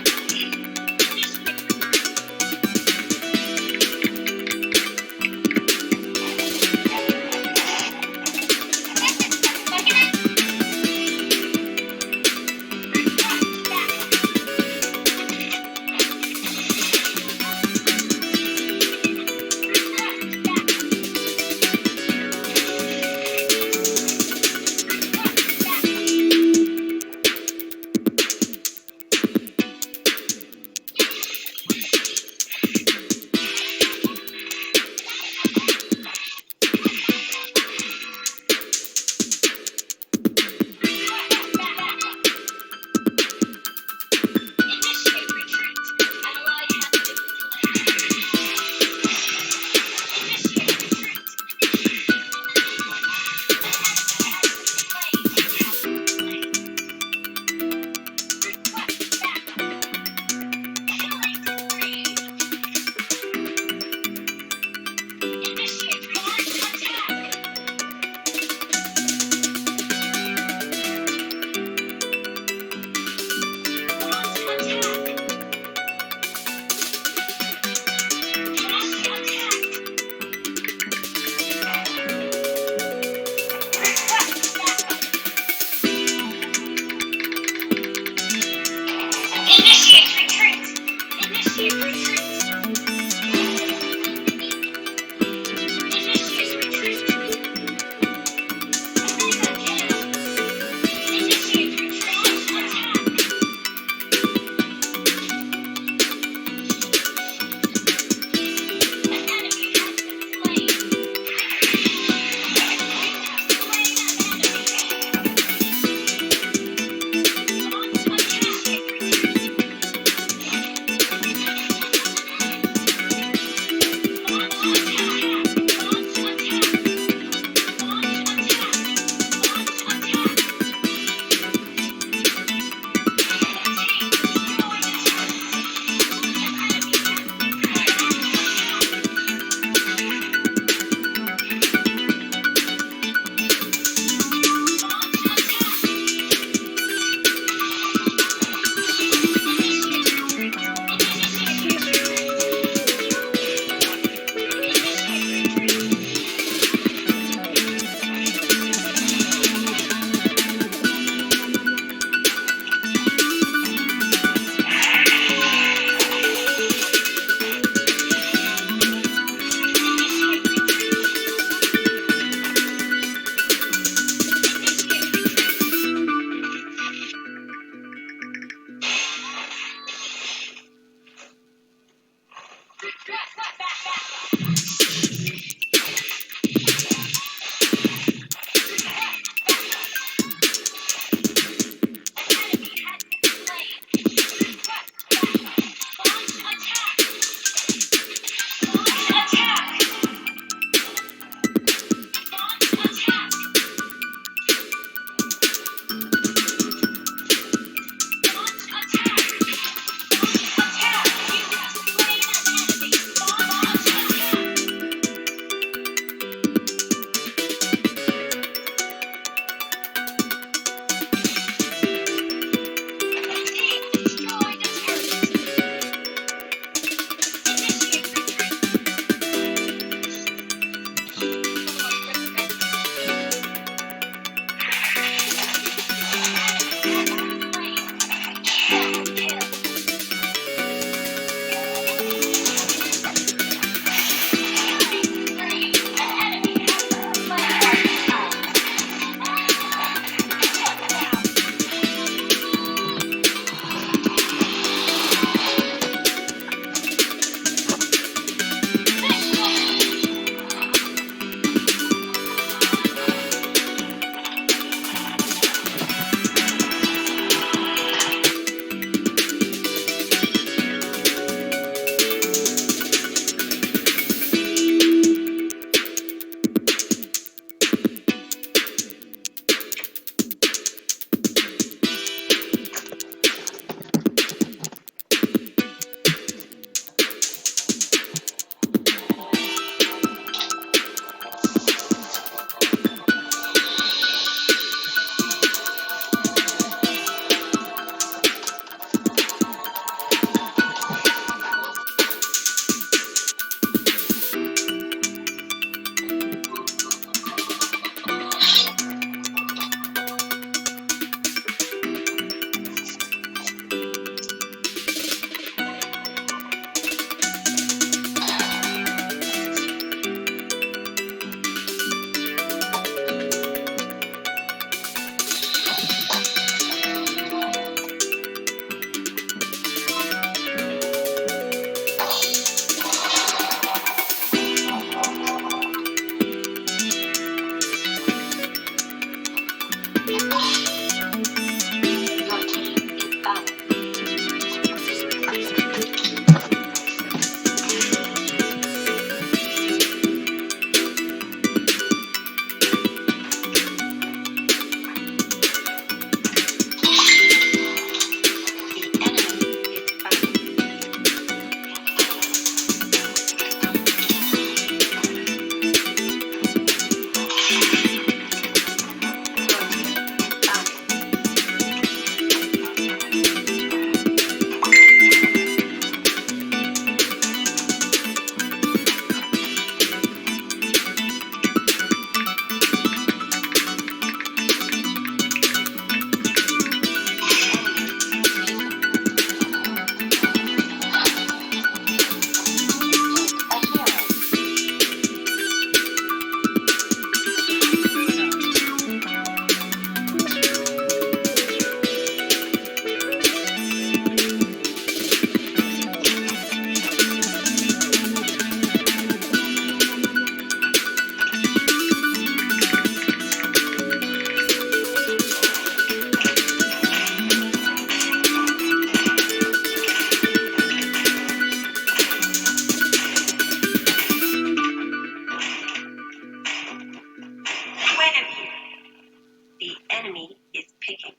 Enemy is picking.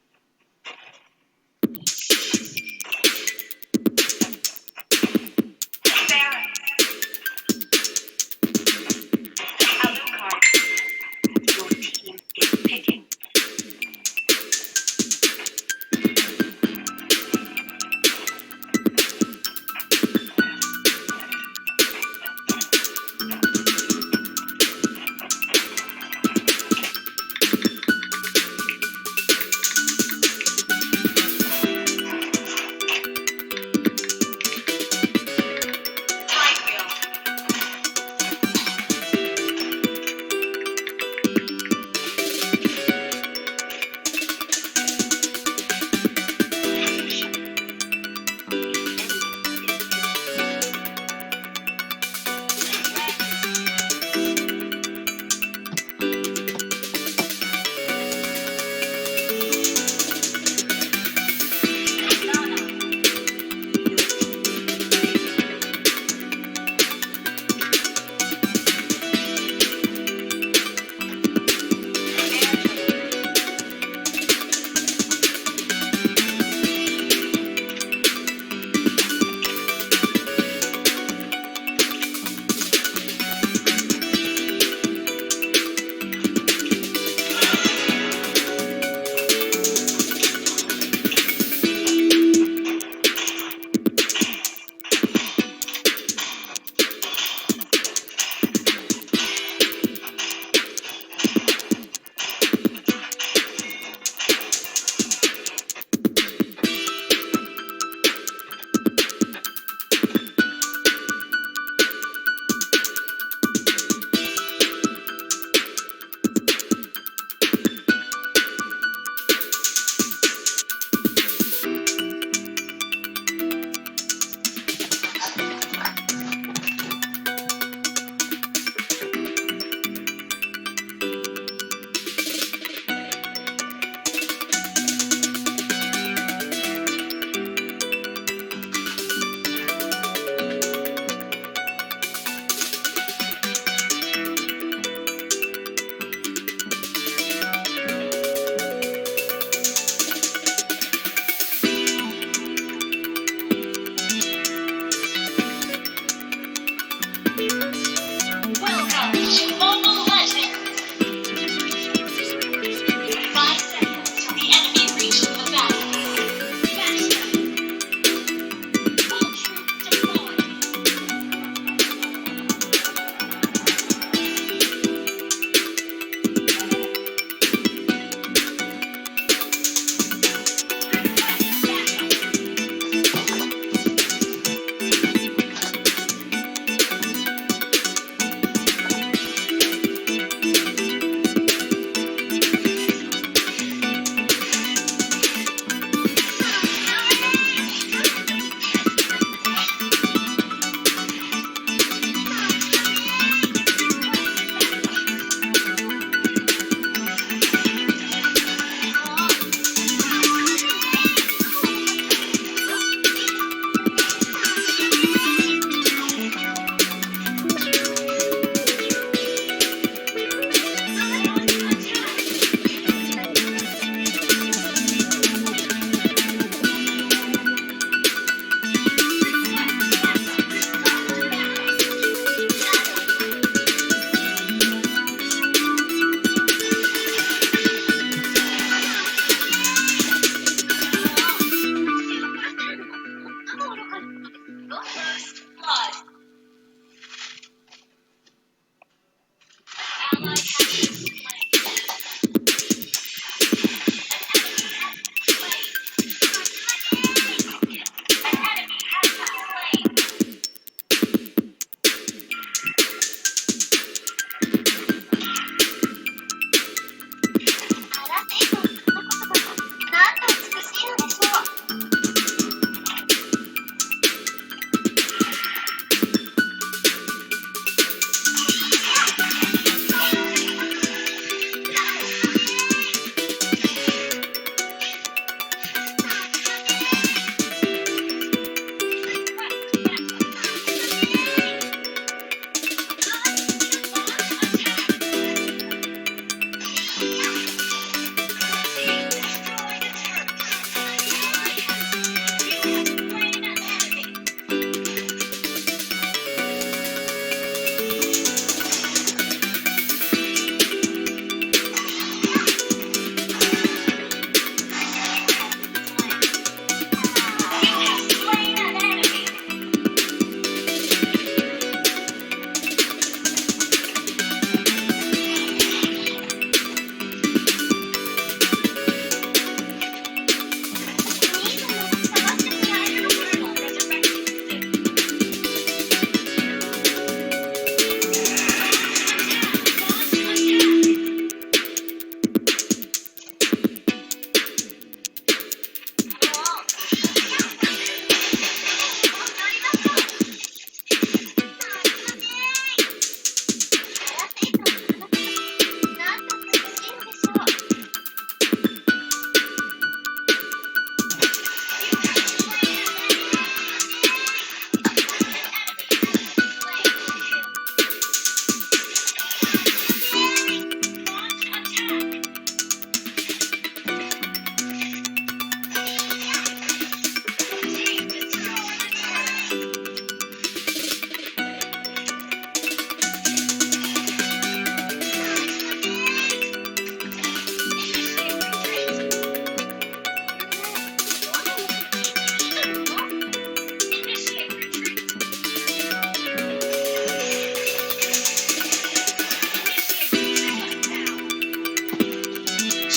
Baron. Alucard. Your team is picking.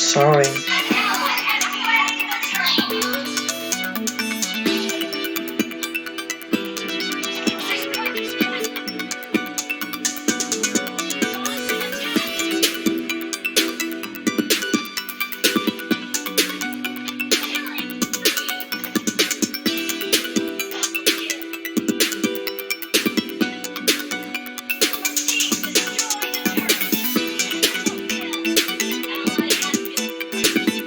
Sorry. An ally has slain the turtle. Launch attack. Killing spree. Double kill. Your team destroyed a turret. Triple kill. Ally has been slain.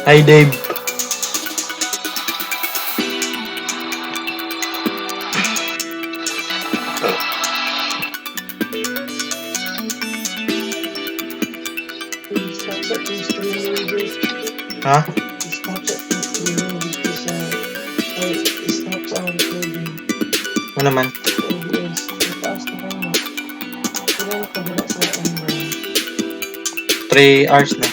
Hi, Dave. Stop sa streaming bro. Ha? Stop sa streaming dito sa ay stop sa recording. Ano naman? Sa OBS. Mataas na kayo. Kailan ka wala sa online? 3 hours na.